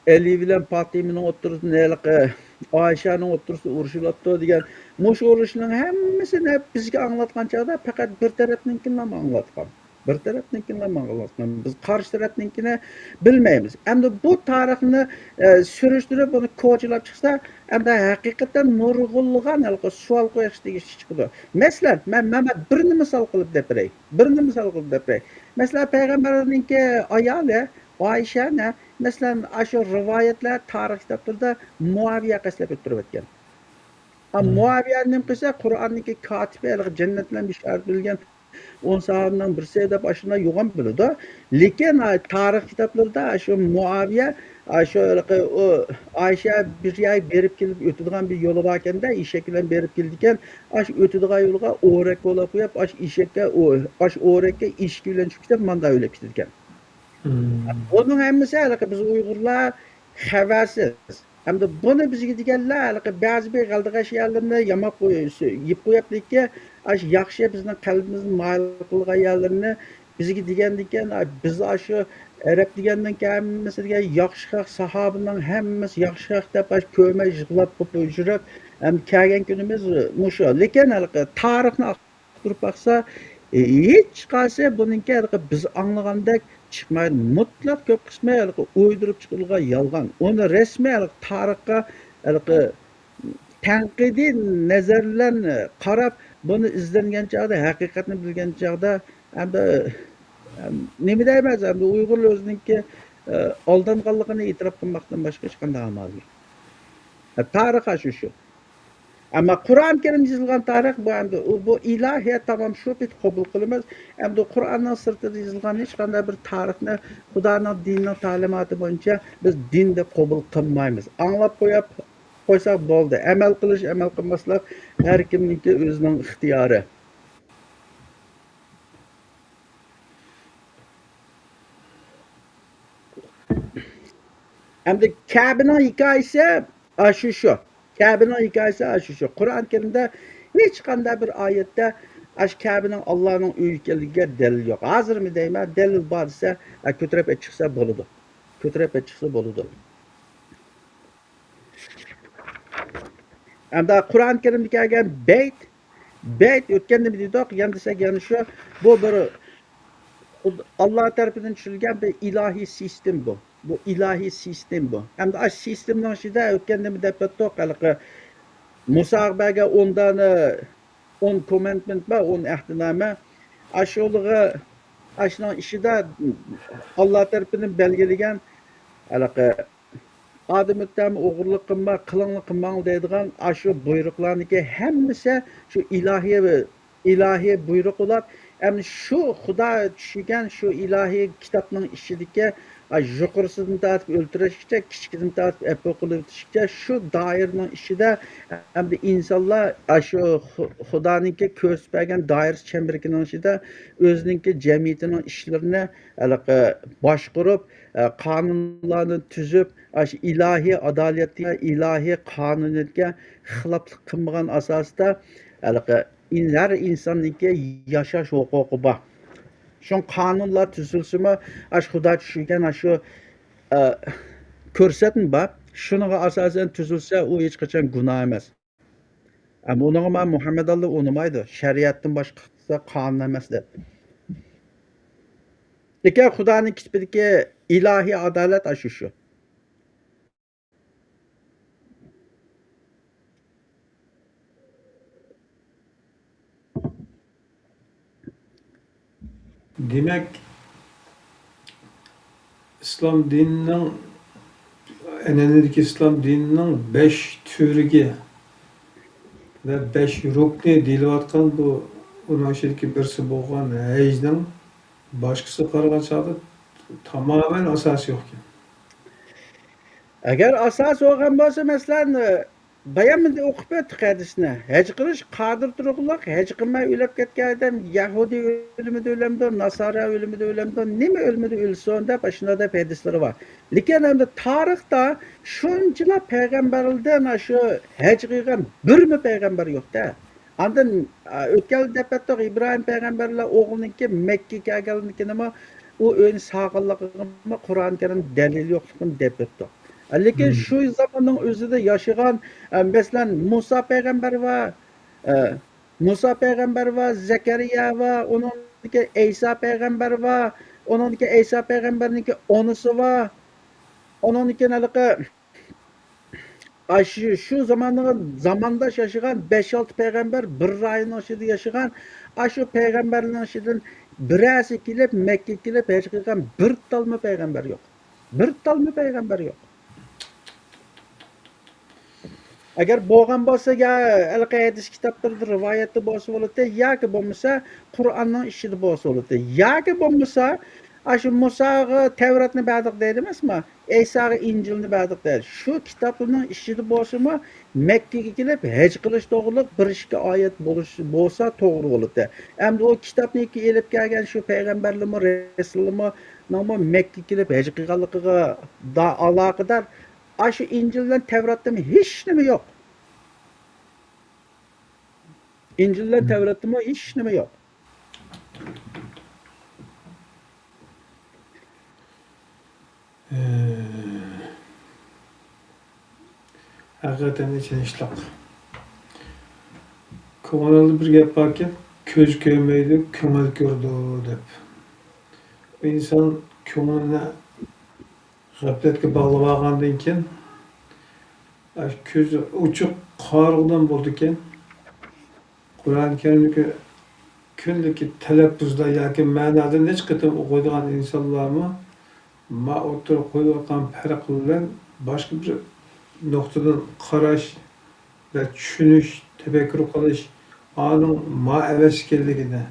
ئەلى بىلەن پاتىمىنىڭ ئوتتۇرىسىدا ھېلىقى ئائىشەنىڭ ئوتتۇرىسىدا ئۇرۇش بولۇپتۇ دېگەن مۇشۇ ئۇرۇشنىڭ ھەممىسىنى بىزگە ئاڭلاتقان چاغدا پەقەت بىر تەرەپنىڭكىنىلا ئاڭلاتقان. بىر تەرەپنىڭكىنىلا ئاڭلاتقان. بىز قارشى تەرەپنىڭكىنى بىلمەيمىز. ئەمدى بۇ تارىخنى، ئە، سۈرۈشتۈرۈپ، ئۇنى كوچىلاپ چىقسا، ئەمدى ھەقىقەتەن نۇرغۇنلىغان ھېلىقى سوئال قويۇشقا تېگىشلىك چىقىدۇ. مەسىلەن، مەن، مەن، مەن بىرنى مىسال قىلىپ دەپ بېرەي. بىرنى مىسال قىلىپ دەپ بېرەي. مەسىلەن، پەيغەمبەرنىڭكى ئايالى ئائىشەنى، مەسىلەن، ئاشۇ رىۋايەتلەر، تارىخ كىتابلىرىدا مۇئاۋىيە قەستلەپ ئۆتتۈرۈۋەتكەن. ئا، مۇئاۋىيە نېمە قىلسا، قۇرئاننىڭكى كاتىپى، ھېلىقى جەننەت بىلەن بېشارەت بىلگەن ئون ساھابىنىڭ بىرسى دەپ ئاشۇنداق يوغان بىلىدۇ. لېكىن، ئا، تارىخ كىتابلىرىدا شۇ مۇئاۋىيە، ئاشۇ ھېلىقى ئۇ ئائىشە بىر يەرگە بېرىپ كېلىپ ئۆتىدىغان بىر يولى باركەن-دە، ئېشەك بىلەن بېرىپ كېلىدىكەن. ئاشۇ ئۆتىدىغان يولغا ئورەك بولاپ قويۇپ، ئاشۇ ئېشەككە ئۇ، ئاشۇ ئورەككە ئېشىكى بىلەن چۈشۈپ كېتىپ، ماندا ئۆلۈپ كېتىدىكەن. مم. بۇنىڭ ھەممىسى ھېلىقى بىز ئۇيغۇرلار خەۋەرسىز. ئەمدى بۇنى بىزگە دېگەنلەر ھېلىقى بەزى بىر غەلدىغەش يەرلىرىنى ياماپ قوي-، يېپىپ قويۇپتىكى، ئاشۇ ياخشى بىزنىڭ قەلبىمىزنى مايىل قىلغان يەرلىرىنى بىزگە دېگەندىكىن، ئاي، بىز ئاشۇ ئەرەب دېگەندىن كېيىن ھەممىسى دېگەن ياخشى خەق، ساھابىنىڭ ھەممىسى ياخشى خەق دەپ ئاشۇ كۆرمەي يىغلاپ يۈرۈپ، ھەم كەلگەن كۈنىمىز مۇشۇ. لېكىن ھېلىقى تارىخنى ئاختۇرۇپ باقسا، ھېچقايسى بۇنىڭكى ھېلىقى بىز ئاڭلىغاندەك چىقمايدۇ. مۇتلەق كۆپ قىسمى ھېلىقى ئويدۇرۇپ چىقىرىلغان يالغان. ئۇنى رەسمىي ھېلىقى تارىخقا ھېلىقى تەنقىدىي نەزەر بىلەن قاراپ، بۇنى ئىزدەنگەن چاغدا، ھەقىقەتنى بىلگەن چاغدا، ئەمدى، ئەم، نېمە دەيمىز، ئەمدى ئۇيغۇرلار ئۆزىنىڭكى، ئە، ئالدانغانلىقىنى ئېتىراپ قىلماقتىن باشقا ھېچقانداق ئامال يوق. ئە، تارىخ ئاشۇ شۇ. ئەمما قۇرئان كەرىم يېزىلغان تارىخ بۇ ئەمدى، ئۇ، بۇ ئىلاھىيەت تامام شۇ پېتى قوبۇل قىلىمىز. ئەمدى قۇرئاننىڭ سىرتىدا يېزىلغان ھېچقانداق بىر تارىخنى خۇدانىڭ دىنىنىڭ تەلىماتى بويىچە بىز دىن دەپ قوبۇل قىلمايمىز. ئاڭلاپ قويۇپ قويساق بولدى. ئەمەل قىلىش، ئەمەل قىلماسلىق ھەر كىمنىڭكى ئۆزىنىڭ ئىختىيارى. ئەمدى كەبىنىڭ ھېكايىسى ئاشۇ شۇ. كەبىنىڭ ھېكايىسى ئاشۇ شۇ. قۇرئان كەرىمدە ھېچقانداق بىر ئايەتتە ئاشۇ كەبىنىڭ ئاللانىڭ ئۆيى ئىكەنلىكىگە دەلىل يوق. ھازىرمۇ دەيمەن، دەلىل بار دېسە، ئە، كۆتۈرۈپ ئېيتىپ چىقسا بولىدۇ. كۆتۈرۈپ ئېيتىپ چىقسا بولىدۇ. ئەمدى قۇرئان كەرىمدە كەلگەن بەيت، بەيت ئۆتكەندە نېمە دېدۇق؟ يەنە دېسەك، يەنە شۇ، بۇ بىر خۇد-، ئاللا تەرىپىدىن چۈشۈرۈلگەن بىر ئىلاھىي سىستېم بۇ. بۇ ئىلاھىي سىستېم بۇ. ئەمدى ئاشۇ سىستېمنىڭ ئىچىدە ئۆتكەندە نېمە دەپ ئۆتتۇق؟ ھېلىقى مۇساغا بەرگەن ئون دانە، ئون كومماندمېنت بار، ئون ئەھدىنامە. ئاشۇلىغا، ئاشۇنىڭ ئىچىدە ئاللا تەرىپىدىن بەلگىلىگەن ھېلىقى ئادەم ئۆتەم، ئوغرىلىق قىلما، قىلىڭلا قىلماڭ دەيدىغان ئاشۇ بۇيرۇقلارنىڭكى ھەممىسى شۇ ئىلاھىي، ئىلاھىي بۇيرۇق بولۇپ، ئەمدى شۇ خۇدا چۈشۈرگەن شۇ ئىلاھىي كىتابنىڭ ئىچىدىكى، ئا، يۇقىرىسىدىن تارتىپ ئۆلتۈرۈشكىچە، كىچىكىدىن تارتىپ ئەپۇ قىلىۋېتىشكىچە شۇ دائىرىنىڭ ئىچىدە ئەمدى ئىنسانلار ئاشۇ خۇ-، خۇدانىڭكى كۆرسىتىپ بەرگەن دائىرىسى چەمبىرىكىنىڭ ئىچىدە ئۆزىنىڭكى جەمئىيىتىنىڭ ئىشلىرىنى ھېلىقى باشقۇرۇپ، ئە، قانۇنلارنى تۈزۈپ، ئاشۇ ئىلاھىي ئادالەتكە، ئىلاھىي قانۇنىيەتكە خىلاپلىق قىلمىغان ئاساستا، ھېلىقى ئىن-، ھەر ئىنساننىڭكى ياشاش ھوقۇقى بار. شۇڭا قانۇنلار تۈزۈلسىمۇ، ئاشۇ خۇدا چۈشۈرگەن ئاشۇ، ئە، كۆرسەتمە بار. شۇنىڭغا ئاساسەن تۈزۈلسە، ئۇ ھېچقاچان گۇناھ ئەمەس. ئەمما ئۇنىڭغا مانا مۇھەممەد ئاللا ئۇنىمايدۇ، شەرىئەتتىن باشقا قانۇن ئەمەس دەپ. لېكىن خۇدانىڭ كىتابىدىكى ئىلاھىي ئادالەت ئاشۇ شۇ. دېمەك، ئىسلام دىنىنىڭ، ئەنئەنىدىكى ئىسلام دىنىنىڭ بەش تۈۋرۈكى ۋە بەش رۇكنى دېيىلىۋاتقان بۇ، ئۇنىڭ ئىچىدىكى بىرسى بولغان ھەجنىڭ باشقىسىغا قارىغان چاغدا تامامەن ئاساسى يوقكەن. ئەگەر ئاساسى بولغان بولسا، مەسىلەن، بايامىدە ئوقۇپ ئۆتتۇق ھەدىسنى. ھەج قىلىش قادىر تۇرغۇلۇق، ھەج قىلماي ئۆلۈپ كەتكەن ئادەم يەھۇدىي ئۆلۈمىدە ئۆلەمدۇ، ناسارا ئۆلۈمىدە ئۆلەمدۇ، نېمە ئۆلۈمىدە ئۆلسۇن دەپ، ئاشۇنداق دەپ ھەدىسلىرى بار. لېكىن ئەمدى تارىختا شۇنچىلا پەيغەمبەرلەردىن شۇ ھەج قىلغان بىرمۇ پەيغەمبەر يوق-دە. ئاندىن، ئا، ئۆتكەندە دەپ ئۆتتۇق، ئىبراھىم پەيغەمبەرلەر ئوغلىنىڭكى مەككىگە كەلگەنلىكىنىمۇ، ئۇ ئۆينى سالغانلىقىغىمۇ قۇرئان كەرىمدە دەلىل يوقلۇقىنى دەپ ئۆتتۇق. لېكىن مم. شۇ زاماننىڭ ئۆزىدە ياشىغان، ئە، مەسىلەن، مۇسا پەيغەمبەر بار، ئە، مۇسا پەيغەمبەر بار، زەكەرىيا بار، ئۇنىڭدىن كېيىن ئەيسا پەيغەمبەر بار، ئۇنىڭدىن كېيىن ئەيسا پەيغەمبەرنىڭكى ئانىسى بار، ئۇنىڭدىن كېيىن ھېلىقى ئاشۇ، شۇ زامانغا زامانداش ياشىغان بەش-ئالتە پەيغەمبەر بىر رايوننىڭ ئىچىدە ياشىغان، ئاشۇ پەيغەمبەرلەرنىڭ ئىچىدىن بىرەرسى كېلىپ، مەككىگە كېلىپ ھەج قىلغان بىر تالمۇ پەيغەمبەر يوق. بىر تالمۇ پەيغەمبەر يوق. ئەگەر بولغان بولسا، يا ھېلىقى ھەدىس كىتابلىرىدا رىۋايەتتە بولسا بولاتتى، ياكى بولمىسا قۇرئاننىڭ ئىچىدە بولسا بولاتتى. ياكى بولمىسا، ئاشۇ مۇساغا تەۋراتنى بەردۇق دەيدۇ ئەمەسمۇ؟ ئەيساغا ئىنجىلنى بەردۇق دەيدۇ. شۇ كىتابلارنىڭ ئىچىدە بولسىمۇ، مەككىگە كېلىپ ھەج قىلىش توغرۇلۇق بىر ئىككى ئايەت بولۇش، بولسا توغرا بولىدۇ. ئەمدى ئۇ كىتابنى ئېلىپ كەلگەن شۇ پەيغەمبەرلىرىمۇ، رەسۇللىرىمۇ، نىڭمۇ مەككىگە كېلىپ ھەج قىلغانلىقىغا دا-، ئالاقىدار ئاشۇ ئىنجىل بىلەن تەۋراتتىمۇ ھېچنېمە يوق. ئىنجىل بىلەن تەۋراتتىمۇ ھېچنېمە يوق. ھەقىقەتەن ئېچىنىشلىق. كۆڭۈلدە بىر گەپ باركەن، «كۆز كۆرمەيدۇ، كۆڭۈل كۆرىدۇ» دەپ. ئىنسان كۆڭلىنى غەپلەتكە باغلىۋالغاندىن كېيىن، ئاشۇ كۆزى ئوچۇق قارىغۇدىن بولىدىكەن. قۇرئان كەرىمدىكى كۈندىكى تەلەپپۇزدا ياكى مەنادا نەچچە قېتىم ئوقۇيدىغان ئىنسانلارمۇ ما ئوتتۇرىغا قويۇۋاتقان پەرق بىلەن باشقا بىر نۇقتىدىن قاراش ۋە چۈشىنىش، تەپەككۇر قىلىش، ئانىڭ ما ئەۋەتكەنلىكىنى،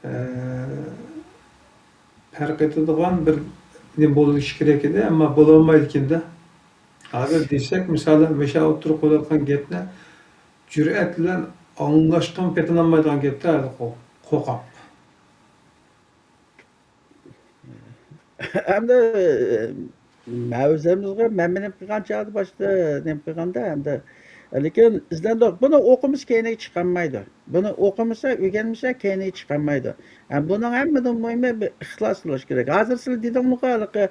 ئە، پەرق ئېتىدىغان بىر نېمە بولۇشى كېرەك ئىدى، ئەمما بولالمايدىكەن-دە. ھازىر دېسەك، مىسالەن، مۇشۇ ئوتتۇرىغا قويۇلۇۋاتقان گەپنى جۈرئەت بىلەن ئاڭلاشقىمۇ پېتىنالمايدىغان گەپتە، ھازىر قو-، قورقاپ. ئەمدى مەۋزىمىزگە مەن نېمە قىلغان چاغدا باشتا نېمە قىلغاندا ئەمدى، لېكىن ئىزدەندۇق. بۇنى ئوقۇمىسا كەينىگە چىقالمايدۇ. بۇنى ئوقۇمىسا، ئۆگەنمىسە كەينىگە چىقالمايدۇ. ھەم بۇنىڭ ھەممىدىن مۇھىمى بىر ئىخلاس بولۇش كېرەك. ھازىر سىلەر دېدىڭلىغۇ ھېلىقى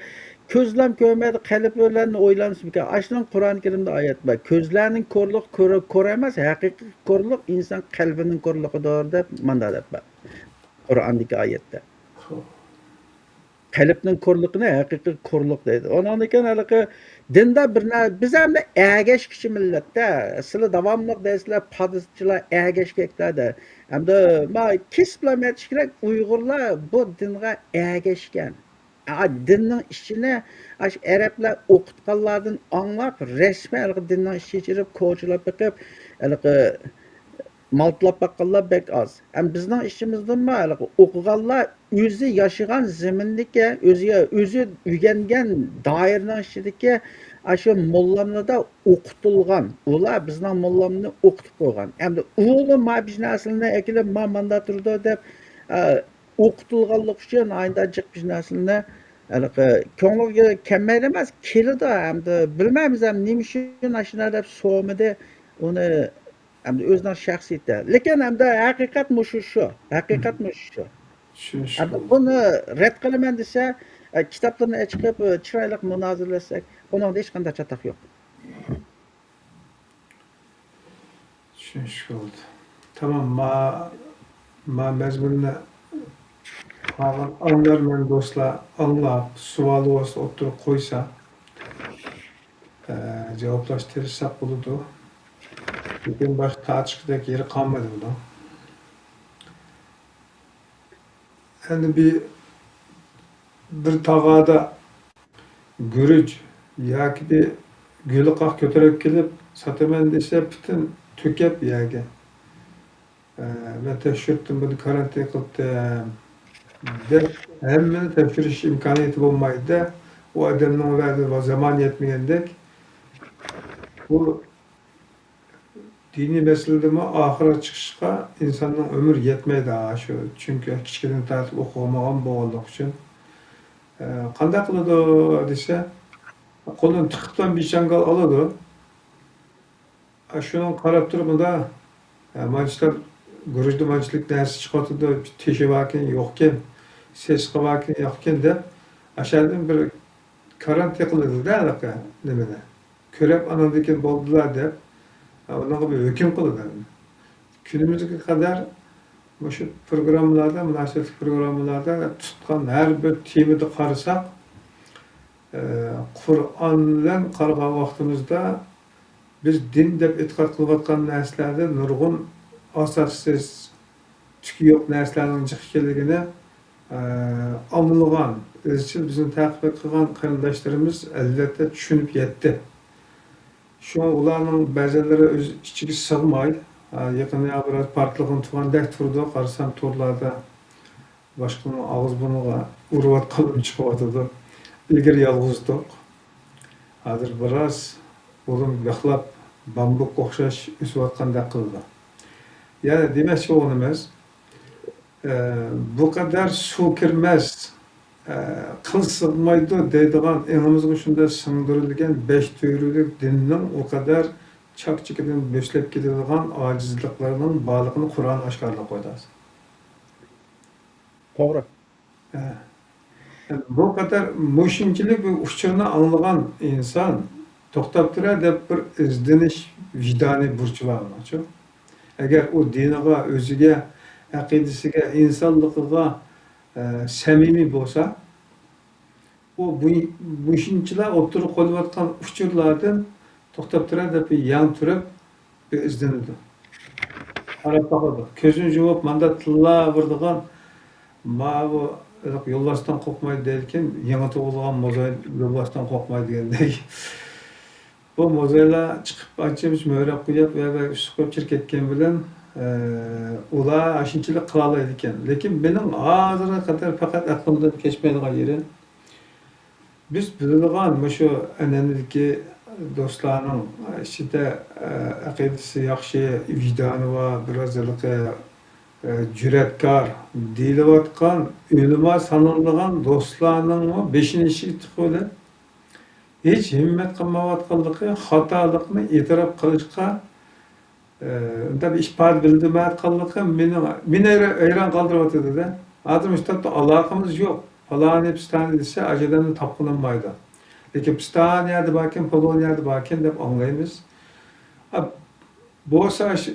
كۆزلەم كۆرمەيدۇ، قەلب بىلەن ئويلانسا بىكار. ئاشۇنىڭ قۇرئان كەرىمدە ئايەت بار. كۆزلەرنىڭ كورلۇقى كور، كور ئەمەس، ھەقىقىي كورلۇق ئىنسان قەلبىنىڭ كورلۇقىدۇر دەپ ماندا دەپ بار. قۇرئاندىكى ئايەتتە. قەلبنىڭ كورلۇقىنى ھەقىقىي كورلۇق دەيدۇ. ئۇنىڭدىن كېيىن ھېلىقى دىندا بىر نە-، بىز ئەمدى ئەگەشكۈچى مىللەتتە. سىلەر داۋاملىق دەيسىلەر، پادىچىلار ئەگەشكەكلەر دە. ئەمدى ما كېسىپ بىلەن ئېيتىش كېرەك، ئۇيغۇرلار بۇ دىنغا ئەگەشكەن. ئا، دىننىڭ ئىچىنى ئاشۇ ئەرەبلەر ئوقۇتقانلاردىن ئاڭلاپ، رەسمىي ھېلىقى دىننىڭ ئىچىگە كىرىپ، كوچىلاپ بېقىپ، ھېلىقى مالتىلاپ باققانلار بەك ئاز. ھەم بىزنىڭ ئىچىمىزدىنمۇ ھېلىقى ئوقۇغانلار ئۆزى ياشىغان زېمىندىكى، ئۆزى، ئۆزى ئۆگەنگەن دائىرىنىڭ ئىچىدىكى ئاشۇ موللاملىدا ئوقۇتۇلغان، ئۇلار بىزنىڭ موللاملىنى ئوقۇتۇپ قويغان. ئەمدى ئۇلار ما بىر نەرسىلەرنى ئەكېلىپ، ما ماندا تۇرىدۇ دەپ، ئە، ئوقۇتۇلغانلىقى ئۈچۈن ئايدا جىق بىر نەرسىلەرنى ھېلىقى كۆڭلىگە كەلمەيدۇ ئەمەس، كېلىدۇ. ئەمدى بىلمەيمىز ھەم نېمە ئۈچۈن ئاشۇنداق دەپ سورىمىدى. ئۇنى ئەمدى ئۆزىنىڭ شەخسىيىتى. لېكىن ئەمدى ھەقىقەت مۇشۇ شۇ. ھەقىقەت مۇشۇ شۇ. چۈشىنىشلىك. ئەمدى بۇنى رەت قىلىمەن دېسە، ئە، كىتابلىرىنى ئېچىقىپ، ئە، چىرايلىق مۇنازىرىلەشسەك، ئۇنىڭدا ھېچقانداق چاتاق يوق. چۈشىنىشلىك بولدى. تامام، ما، ما مەزمۇننى قالغان ئاڭلارمەن دوستلار ئاڭلاپ، سوئالى بولسا ئوتتۇرىغا قويسا، ئە، جاۋابلاشتۇرساق بولىدۇ. لېكىن باشقا تارتىشقۇدەك يېرى قالمىدى بۇنىڭ. ئەمدى بىر، بىر تاغادا گۈرۈچ ياكى بىر گۈلىقاق كۆتۈرۈپ كېلىپ ساتىمەن دېسە، پۈتۈن تۆكۈپ يەرگە. ئە، مەن تەكشۈرتتۈم، بۇنى كارانتىن قىلدىم دەپ، ھەممىنى تەكشۈرۈش ئىمكانىيىتى بولمايدۇ-دە. ئۇ ئادەمنىڭ ۋە زامانى يەتمىگەندەك. بۇ دىنىي مەسىلىدىمۇ ئاخىرغا چىقىشقا ئىنساننىڭ ئۆمرى يەتمەيدۇ، ھا، شۇ. چۈنكى كىچىكىدىن تارتىپ ئوقۇغان بولغانلىقى ئۈچۈن. ئە، قانداق قىلىدۇ دېسە، قولىنى تىقىپلا بىر چاڭگال ئالىدۇ. ئە، شۇنىڭغا قاراپ تۇرۇپ، مۇندا، ئە، مانچىلار گۈرۈچتە مانچىلىك نەرسە چىقىۋاتىدۇ، تېشى باركەن، يوقكەن، سېسىقى باركەن، يوقكەن دەپ، ئاشۇندىن بىر كارانتى قىلىدۇ-دە، ھېلىقى نېمىنى. كۆرۈپ، ئاناندىن كېيىن بولدىلا دەپ، ئۇنىڭغا بىر ھۆكۈم قىلىدۇ. كۈنىمىزگە قەدەر مۇشۇ پروگراممىلاردا، مۇناسىۋەتلىك پروگراممىلاردا تۇتقان ھەر بىر تېمىدا قارىساق، ئە، قۇرئان بىلەن قارىغان ۋاقتىمىزدا بىز دىن دەپ ئېتىقاد قىلىۋاتقان نەرسىلەردە نۇرغۇن ئاساسسىز، تۈكى يوق نەرسىلەرنىڭ جىق ئىكەنلىكىنى، ئە، ئاڭلىغان، ئىزچىل بىزنى تەقىب قىلغان قېرىنداشلىرىمىز ئەلۋەتتە چۈشىنىپ يەتتى. شۇڭا ئۇلارنىڭ بەزىلىرى ئۆز ئىچىگە سىغماي، ئە، يېقىندا بىراز پارتلىغىنى تۇرغاندەك تۇرىدۇ، قارىسام تورلاردا باشقىنىڭ ئاغزى بۇرنىغا ئۇرۇۋاتقانلىرىمۇ چىقىۋاتىدۇ. ئىلگىرى يالغۇز ئىدۇق. ھازىر بىراز بۇلۇم بىخلاپ، بامبۇكقا ئوخشاش ئۆسۈۋاتقاندەك قىلىدۇ. يەنى دېمەكچى بولغىنىمىز، ئە، بۇ قەدەر سۇ كىرمەس، ئە، قىل سىغمايدۇ دەيدىغان ئېڭىمىزغا شۇنداق سىڭدۈرۈلگەن بەش تۈۋرۈكلۈك دىننىڭ ئۇ قەدەر چاك-چىكىدىن بۆسۈلۈپ كېتىدىغان ئاجىزلىقلىرىنىڭ بارلىقىنى قۇرئان ئاشكارىلاپ قويدى ھازىر. توغرا. ھە. بۇ قەدەر مۇشۇنچىلىك بىر ئۇچۇرنى ئاڭلىغان ئىنسان توختاپ تۇرە دەپ بىر ئىزدىنىش ۋىجدانىي بۇرچى بار ئۇنىڭچۇ. ئەگەر ئۇ دىنىغا، ئۆزىگە، ئەقىدىسىگە، ئىنسانلىقىغا، ئە، سەمىمىي بولسا، ئۇ بۇ، مۇشۇنچىلا ئوتتۇرىغا قويۇلۇۋاتقان ئۇچۇرلاردىن توختاپ تۇرە دەپ يەڭ تۈرۈپ بىر ئىزدىنىدۇ. قاراپ باقىدۇ. كۆزىنى يۇمۇپ ماندا تىللاۋېرىدىغان، ماۋۇ يولۋاستىن قورقمايدۇ دەيدىكەن، يېڭى تۇغۇلغان موزاي يولۋاستىن قورقمايدۇ دېگەندەك. بۇ موزايلار چىقىپ ئانچە مۇنچە مۆرەپ قويۇپ، ۋە، ۋە ئۈستى قويۇپ چىرىپ كەتكەن بىلەن، ئە، ئۇلار ئاشۇنچىلىك قىلالايدىكەن. لېكىن مېنىڭ ھازىرغا قەدەر پەقەت ئەقلىمدىن كەچمەيدىغان يېرى، بىز بىلىدىغان مۇشۇ ئەنئەنىدىكى دوستلارنىڭ ئىچىدە، ئە، ئەقىدىسى ياخشى، ۋىجدانى بار، بىراز ھېلىقى، ئە، جۈرئەتكار دېيىلىۋاتقان ئۆلىما سانىلىدىغان دوستلارنىڭمۇ بېشىنى ئىشىككە تىقىۋېلىپ، ھېچ ھىممەت قىلمايۋاتقانلىقى، خاتالىقنى ئېتىراپ قىلىشقا، ئە، ئۇنداق بىر ئىپادە بىلدۈرمەيۋاتقانلىقى مېنى، مېنى ھەيران قالدۇرۇۋاتىدۇ-دە. ھازىر مۇشۇ تاپتا ئالاقىمىز يوق. پالانى، پىستانى دېسە، ئاشۇ ئادەمنى تاپقىلى بولمايدۇ. لېكىن پىستانى يەردە باركەن، پالانى يەردە باركەن دەپ ئاڭلايمىز. ئا، بولسا ئاشۇ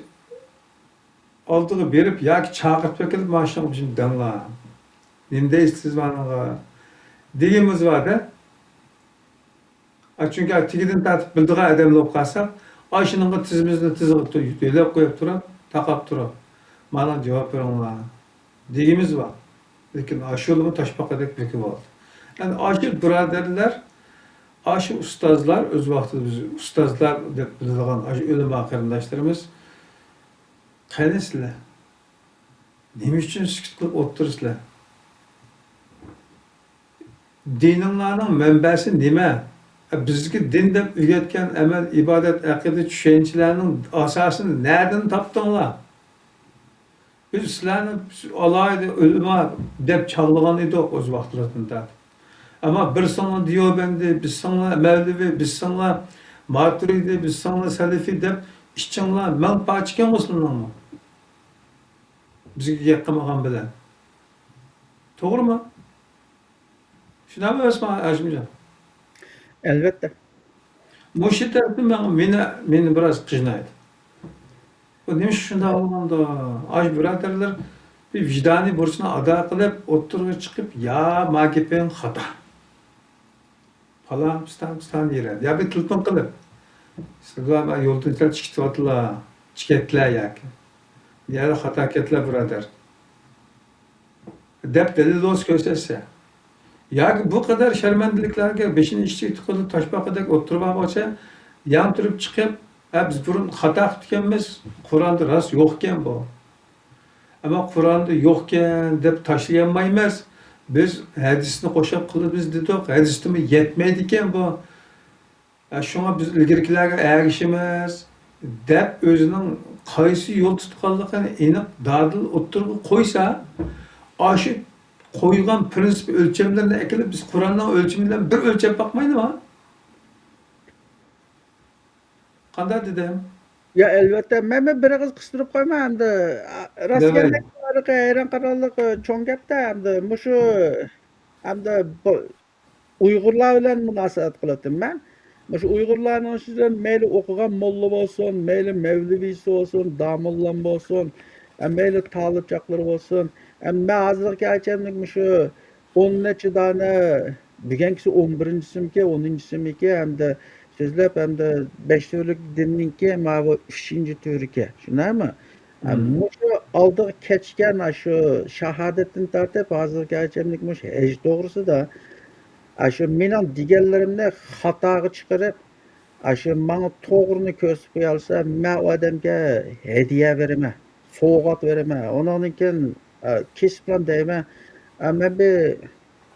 ئالدىغا بېرىپ ياكى چاقىرتىپ ئەكېلىپ، مانا شۇنىڭغا بىزنى دەڭلار. نېمە دەيسىز سىز مانىڭغا؟ دېگىنىمىز بار-دە. ئا، چۈنكى تېگىدىن تارتىپ بىلىدىغان ئادەملەر بولۇپ قالساق، ئاشۇنىڭغا تىزىمىزنى تىزغا تۆ-، تۆلەپ قويۇپ تۇرۇپ، تاقاپ تۇرۇپ، مانا جاۋاب بېرىڭلار دېگىنىمىز بار. لېكىن ئاشۇلىمۇ تاشپاقىدەك بېكىۋالدى. ئەنە ئاشۇ بۇرادەرلەر، ئاشۇ ئۇستازلار، ئۆز ۋاقتىدا بىز ئۇستازلار دەپ بىلىدىغان ئاشۇ ئۆلىما قېرىنداشلىرىمىز، قېنى سىلەر؟ نېمە ئۈچۈن سۈكۈت قىلىپ ئولتۇرىسىلەر؟ دىنىڭلارنىڭ مەنبەسى نېمە؟ بىزگە دىن دەپ ئۆگەتكەن ئەمەل، ئىبادەت، ئەقىدە، چۈشەنچىلەرنىڭ ئاساسىنى نەدىن تاپتىڭلار؟ بىز سىلەرنى ئالاھىدە ئۆلىما دەپ چاغلىغان ئىدۇق ئۆز ۋاقتىلىرىدىن تارتىپ. ئەمما بىرسىڭلار دىيوبەندى، بىرسىڭلار مەۋلىۋى، بىرسىڭلار ماتۇرىدى، بىرسىڭلار سەلىفى دەپ ئىچىڭلار مەڭ پارچە ئىكەنغۇ سىلەرنىڭمۇ. بىزگە گەپ قىلمىغان بىلەن. توغرىمۇ؟ شۇنداقمۇ ئەمەسمۇ، ھاشىمجان؟ ئەلۋەتتە. مۇشۇ تەرىپى ماڭا، مېنى، مېنى بىراز قىينايدۇ. بۇ نېمىشقا شۇنداق بولغاندۇ؟ ئاشۇ بۇرادەرلەر بىر ۋىجدانىي بۇرچىنى ئادا قىلىپ، ئوتتۇرىغا چىقىپ، يا ما گېپىڭ خاتا. پالان، پىستان، پىستان دېيىلەر. يا بىر تېلېفون قىلىپ، سىلەر يولدىن سەل چىقىۋاتىلا، چىقەتلە ياكى. يا خاتا كەتلە بۇرادەر. دەپ دەلىل دوست كۆرسەتسە. ياكى بۇ قەدەر شەرمەندىلىكلەرگە بېشىنى ئىشىككە تىقىلىپ تاشپاقىدەك ئولتۇرۇپ بولسا، يەڭ تۇرۇپ چىقىپ، ھە، بىز بۇرۇن خاتا قىپتىكەنمىز، قۇرئاندا راست يوقكەن بۇ. ئەمما قۇرئاندا يوقكەن دەپ تاشلىيالمايمىز. بىز ھەدىسنى قوشاپ قىلىمىز دېدۇق، ھەدىستىمۇ يەتمەيدىكەن بۇ. ھە، شۇڭا بىز ئىلگىرىكىلەرگە ئەگىشىمىز دەپ ئۆزىنىڭ قايسى يول تۇتقانلىقىنى ئېنىق دادىل ئوتتۇرىغا قويسا، ئاشۇ قويغان پىرىنسىپ ئۆلچەملىرىنى ئەكېلىپ بىز قۇرئاننىڭ ئۆلچىمى بىلەن بىر ئۆلچەپ باقمايلىما؟ قانداق دېدىم؟ يا، ئەلۋەتتە، مەن، مەن بىر ئېغىز قىستۇرۇپ قويماي، ئەمدى، ئا، راست دېمەي. گەپنى ھەيران قالارلىق چوڭ گەپتە، ئەمدى مۇشۇ، ئەمدى بۇ ئۇيغۇرلار بىلەن مۇناسىۋەت قىلىۋاتىمەن. مۇشۇ ئۇيغۇرلارنىڭ ئىچىدە مەيلى ئوقۇغان موللا بولسۇن، مەيلى مەۋلىۋىسى بولسۇن، داموللام بولسۇن، ئە، مەيلى تالىپ چاقلىرى بولسۇن. ئە، مەن ھازىرغىچە مۇشۇ ئون نەچچە دانە، بۈگۈنكىسى ئون بىرىنچىسىمىكى، ئونىنچىسىمىكى، ھەمدە سۆزلەپ، ھەمدە بەش تۈرلۈك دىننىڭكى ماۋۇ ئۈچىنچى تۈرىكى. شۇنداقمۇ؟ ئە، مم. مۇشۇ ئالدىغا كەچكەن، ئاشۇ شاھادەتتىن تارتىپ، ھازىرغىچە مۇشۇ ھەج توغرىسىدا، ئاشۇ مېنىڭ دېگەنلىرىمنى خاتاغا چىقىرىپ، ئاشۇ ماڭا توغرىنى كۆرسىتىپ قويالىسا، مەن ئۇ ئادەمگە ھەدىيە بېرىمەن، سوۋغات بېرىمەن. ئۇنىڭدىن كېيىن، ئە، كېسىپلا دەيمەن، ئە، مەن بىر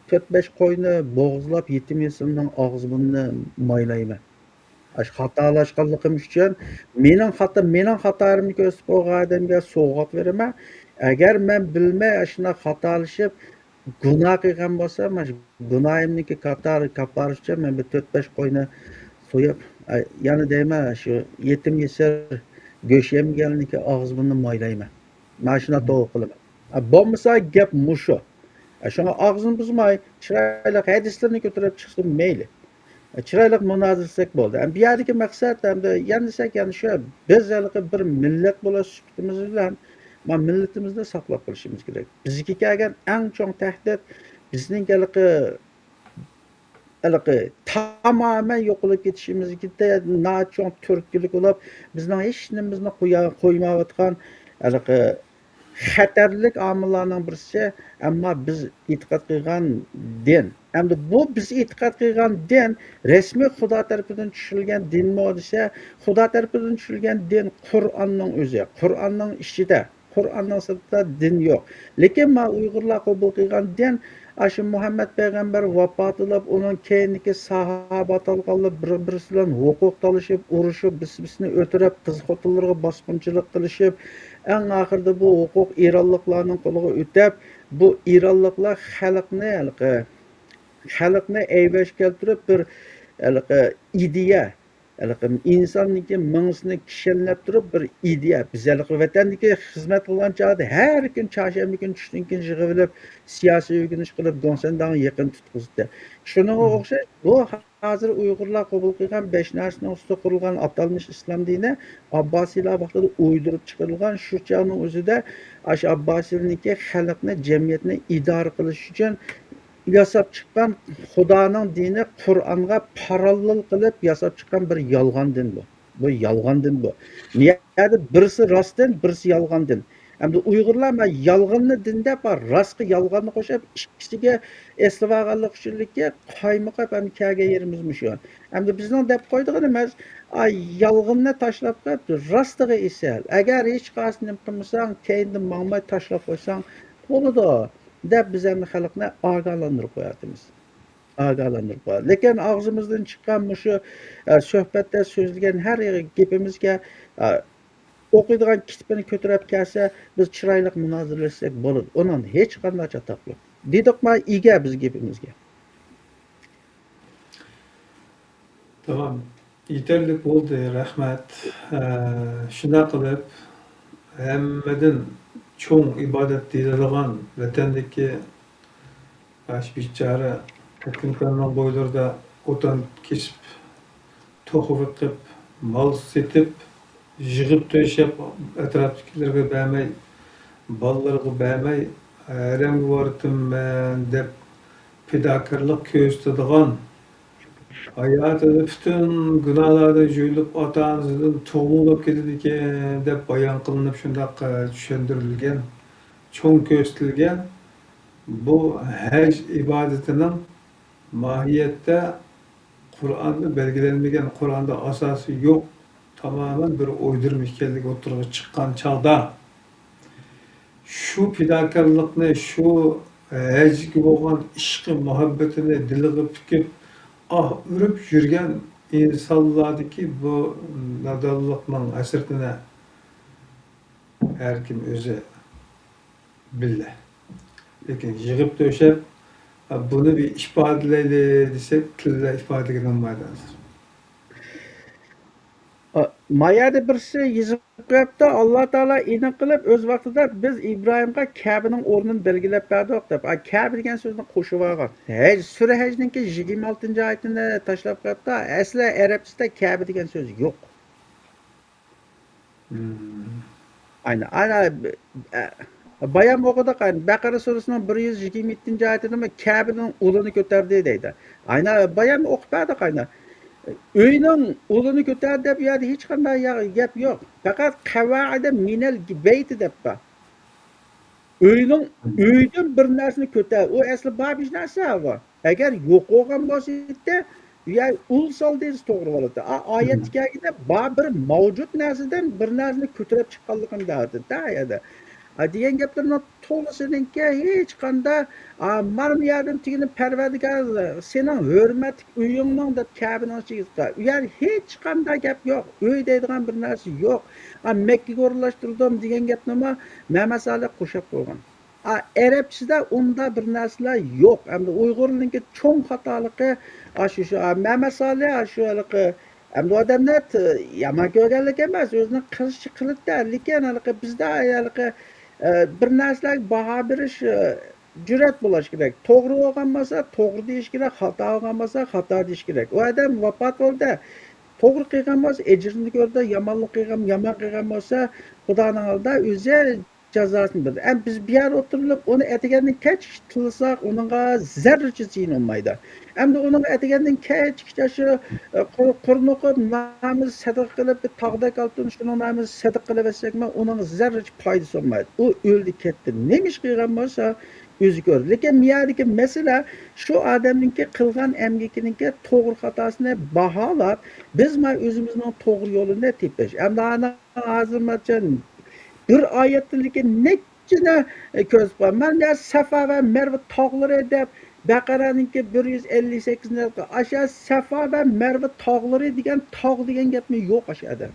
تۆت-بەش قوينى بوغۇزلاپ، يېتىم يېسىرنىڭ ئاغزى-بۇرنىنى مايلايمەن. ئاشۇ خاتالاشقانلىقىم ئۈچۈن، مېنىڭ خاتا-، مېنىڭ خاتالىرىمنى كۆرسىتىپ قويغان ئادەمگە سوۋغات بېرىمەن. ئەگەر مەن بىلمەي ئاشۇنداق خاتالىشىپ، گۇناھ قىلغان بولسام، مانا شۇ گۇناھىمنىڭكى كاتار-، كاپپارىسى ئۈچۈن مەن بىر تۆت-بەش قوينى سويۇپ، ئە، يەنە دەيمەن، شۇ يېتىم يېسىر گۆش يەمىگەننىڭكى ئاغزى-بۇرنىنى مايلايمەن. مانا شۇنداق توغرا قىلىمەن. ئە، بولمىسا گەپ مۇشۇ. ئە، شۇڭا ئاغزىنى بۇزماي، چىرايلىق ھەدىسلىرىنى كۆتۈرۈپ چىقسۇن، مەيلى. چىرايلىق مۇنازىرە قىلساق بولدى. ئەمدى بۇ يەردىكى مەقسەت، ئەمدى يەنە دېسەك، يەنە شۇ، بىز ھېلىقى بىر مىللەت بولۇش سۈپىتىمىز بىلەن، ما مىللىتىمىزنى ساقلاپ قېلىشىمىز كېرەك. بىزگە كەلگەن ئەڭ چوڭ تەھدىت، بىزنىڭ ھېلىقى، ھېلىقى تامامەن يوقىلىپ كېتىشىمىزگە ناھايىتى چوڭ تۈرتكىلىك بولۇپ، بىزنىڭ ھېچ نېمىمىزنى قويا-، قويمايۋاتقان ھېلىقى خەتەرلىك ئامىللارنىڭ بىرسى، ئەمما بىز ئېتىقاد قىلغان دىن. ئەمدى بۇ بىز ئېتىقاد قىلغان دىن رەسمىي خۇدا تەرىپىدىن چۈشۈرۈلگەن دىنمۇ دېسە، خۇدا تەرىپىدىن چۈشۈرۈلگەن دىن قۇرئاننىڭ ئۆزى، قۇرئاننىڭ ئىچىدە، قۇرئاننىڭ سىرتىدا دىن يوق. لېكىن ما ئۇيغۇرلار قوبۇل قىلغان دىن ئاشۇ مۇھەممەد پەيغەمبەر ۋاپات بولۇپ، ئۇنىڭ كەينىدىكى ساھابە ئاتالغانلار بىر-، بىرسى بىلەن ھوقۇق تالىشىپ، ئۇرۇشۇپ، بىر-، بىرسىنى ئۆلتۈرۈپ، قىز خوتۇنلىرىغا باسقۇنچىلىق قىلىشىپ، ئەڭ ئاخىرىدا بۇ ھوقۇق ئىرانلىقلارنىڭ قولىغا ئۆتۈپ، بۇ ئىرانلىقلار خەلقنى ھېلىقى، خەلقنى ئەيۋەشكە كەلتۈرۈپ، بىر ھېلىقى ئىدىيە، ھېلىقى ئىنساننىڭكى مېڭىسىنى كىشەنلەپ تۇرۇپ، بىر ئىدىيە. بىز ھېلىقى ۋەتەندىكى خىزمەت قىلغان چاغدا ھەر كۈن چارشەنبە كۈنى چۈشتىن كېيىن يىغىۋېلىپ، سىياسىي ئۆگىنىش قىلىپ، گوڭسەنداڭ يېقىن تۇتقۇزدى. شۇنىڭغا ئوخشاش، بۇ ھازىر ئۇيغۇرلار قوبۇل قىلغان بەش نەرسىنىڭ ئۈستىدە قۇرۇلغان ئاتالمىش ئىسلام دىنى ئابباسىيلار ۋاقتىدا ئويدۇرۇپ چىقىرىلغان. شۇ چاغنىڭ ئۆزىدە ئاشۇ ئابباسىيلارنىڭكى خەلقنى، جەمئىيەتنى ئىدارە قىلىش ئۈچۈن ياساپ چىققان خۇدانىڭ دىنى قۇرئانغا پاراللېل قىلىپ ياساپ چىققان بىر يالغان دىن بۇ. بۇ يالغان دىن بۇ. نىيەتتە بىرسى راست دىن، بىرسى يالغان دىن. ئەمدى ئۇيغۇرلار مەن يالغاننى دىن دەپ، راستقا يالغاننى قوشۇپ، ئىككىسىگە ئېسىلىۋالغانلىقى ئۈچۈنلۈككە قايمۇقاپ، ئەمدى كەلگەن يېرىمىزمۇ شۇ. ئەمدى بىزنىڭ دەپ قويىدىغىنىمىز، ئاي، يالغاننى تاشلاپ قويۇپ، راستىغا ئېسىل. ئەگەر ھېچقايسى نېمە قىلمىساڭ، كەينىدىن ماڭماي تاشلاپ قويساڭ، بولىدۇ، دەپ بىز ئەمدى خەلقنى ئاگاھلاندۇرۇپ قوياتىمىز. ئاگاھلاندۇرۇپ قوياتىمىز. لېكىن ئاغزىمىزدىن چىققان مۇشۇ، ئە، سۆھبەتتە سۆزلىگەن ھەر گېپىمىزگە، ئە، ئوقۇيدىغان كىتابىنى كۆتۈرۈپ كەلسە، بىز چىرايلىق مۇنازىرىلەشسەك بولىدۇ. ئۇنىڭدا ھېچقانداق چاتاق يوق. دېدۇقما، ئىگە بىز گېپىمىزگە. تامام. يېتەرلىك بولدى، رەھمەت. ئە، شۇنداق قىلىپ، ھەممىدىن چوڭ ئىبادەت دېيىلىدىغان ۋەتەندىكى ئاشۇ بىچارە پەتنىكارنىڭ بويلىرىدا ئوتۇن كېسىپ، توخۇ بېقىپ، مال سېتىپ، يىغىپ تۆشەپ، ئەتراپتىكىلەرگە بەرمەي، بالىلىرىغا بەرمەي، ھەرەمگە بارىتىممەن دەپ پىداكارلىق كۆرسىتىدىغان، ھاياتىدا پۈتۈن گۇناھلاردىن جۇيۇلۇپ، ئاتا-ئانىسىدىن تۇغما بولۇپ كېتىدىكەن دەپ بايان قىلىنىپ، شۇنداق، ئە، چۈشەندۈرۈلگەن، چوڭ كۆرسىتىلگەن. بۇ ھەج ئىبادىتىنىڭ ماھىيەتتە قۇرئاندا بەلگىلەنمىگەن، قۇرئاندا ئاساسى يوق، تامامەن بىر ئويدۇرما ئىكەنلىكى ئوتتۇرىغا چىققان چاغدا، شۇ پىداكارلىقنى، شۇ ھەجگە بولغان ئىشقى، مۇھەببىتىنى دىلىغا پۈكۈپ، ئاھ ئۇرۇپ يۈرگەن ئىنسانلاردىكى بۇ نادانلىقنىڭ ھەسرىتىنى ھەر كىم ئۆزى بىللە. لېكىن يىغىپ تۆشەپ، بۇنى بىر ئىپادىلەيلى دېسەك، تىللا ئىپادىلىگىلى بولمايدۇ ھازىر. ئا، ما يەردە بىرسى يېزىپ قويۇپتۇ، ئاللا تائالا ئېنىق قىلىپ ئۆز ۋاقتىدا بىز ئىبراھىمغا كەبىنىڭ ئورنىنى بەلگىلەپ بەردۇق دەپ. ئا، كەبە دېگەن سۆزنى قوشۇۋالغان. ھەج، سۈرە ھەجنىڭكى يىگىرمە ئالتىنچى ئايىتىنى تاشلاپ قويۇپتۇ. ئەسلى ئەرەبچىدە كەبە دېگەن سۆز يوق. مم. ئاينا، ئاينا، ئە، بايام ئوقۇدۇق، ئاينا، بەقەرە سۈرىسىنىڭ بىر يۈز يىگىرمە يەتتىنچى ئايىتىدىمۇ كەبىنىڭ ئۇلىنى كۆتەردى دەيدۇ. ئاينا، بايام ئوقۇپ بەردۇق، ئاينا. ئۆينىڭ ئۇلىنى كۆتەردى دەپ، ئۇ يەردە ھېچقانداق يا-، گەپ يوق. پەقەت قەۋائىدە مىنەل بەيتى دەپ بار. ئۆينىڭ، ئۆيدىن بىر نەرسىنى كۆتەر. ئۇ ئەسلى بار بىر نەرسە بۇ. ئەگەر يوق بولغان بولسا ئىدى، يا ئۇل سالدى دېسە توغرا بولاتتى. ئا-، ئايەتتە كەلگىنىدە بار بىر مەۋجۇت نەرسىدىن بىر نەرسىنى كۆتۈرۈپ چىققانلىقىنى دەۋاتىدۇ-دە، يەنە. ھە، دېگەن گەپلىرىنىڭ تولىسىنىڭكى ھېچقانداق، ئا، مانا بۇ يەردىن تۈگىنى پەرۋەردىگار، سېنىڭ ھۆرمەتلىك ئۆيۈڭنىڭ دەپ كەبىنىڭ ئىچىگە، ئۇ يەر ھېچقانداق گەپ يوق. ئۆي دەيدىغان بىر نەرسە يوق. ئا، مەككىگە ئورۇنلاشتۇردۇم دېگەن گەپنىمۇ مەمەت سالىھ قوشاپ قويغان. ئا، ئەرەبچىدە ئۇنداق بىر نەرسىلەر يوق. ئەمدى ئۇيغۇرنىڭكى چوڭ خاتالىقى ئاشۇ، شۇ، ئا، مەمەت سالىھ، ئاشۇ ھېلىقى، ئەمدى ئۇ ئادەمنى ت-، يامان كۆرگەنلىك ئەمەس، ئۆزىنىڭ قىلىشىچە قىلىدىدە، لېكىن ھېلىقى بىزدە ھېلىقى، ئە، بىر نەرسىلەرگە باھا بېرىش، ئە، جۈرئەت بولۇش كېرەك. توغرا بولغان بولسا توغرا دېيىش كېرەك، خاتا بولغان بولسا خاتا دېيىش كېرەك. ئۇ ئادەم ۋاپات بولدى. توغرا قىلغان بولسا ئەجرىنى كۆردى، يامانلىق قىلغان، يامان قىلغان بولسا خۇدانىڭ ئالدىدا ئۆزى جازاسىنى بېرىدۇ. ئەمما بىز بۇ يەردە ئولتۇرۇپ، ئۇنى ئەتىگەندىن كەچ تىللىساق، ئۇنىڭغا زەررىچە زىيىنى بولمايدۇ. ئەمدى ئۇنىڭغا ئەتىگەندىن كەچكىچە شۇ، ئە، قۇر-، قۇرنىقىپ، نامىزى سەدىقە قىلىپ، بىر تاغدەك ئالتۇن شۇنىڭ نامىزى سەدىقە قىلىۋەتسەكمۇ، ئۇنىڭغا زەررىچە پايدىسى بولمايدۇ. ئۇ ئۆلدى كەتتى. نېمە ئىش قىلغان بولسا، ئۆزى كۆردى. لېكىن بۇ يەردىكى مەسىلە، شۇ ئادەمنىڭكى قىلغان ئەمگىكىنىڭكى توغرا خاتاسىنى باھالاپ، بىز مانا ئۆزىمىزنىڭ توغرا يولىنى تېپىش. ئەمدى ئانا ھازىرمۇ بىر ئايەتتىن لېكىن نەچچىنى، ئە، كۆرسىتىپ قوياي. مەن يا سەفا ۋە مەرۋە تاغلىرى دەپ بەقەرەنىڭكى بىر يۈز ئەللىك سەككىزىنچى ئاشۇ سەفا ۋە مەرۋە تاغلىرى دېگەن تاغ دېگەن گەپمۇ يوق ئاشۇ يەردە.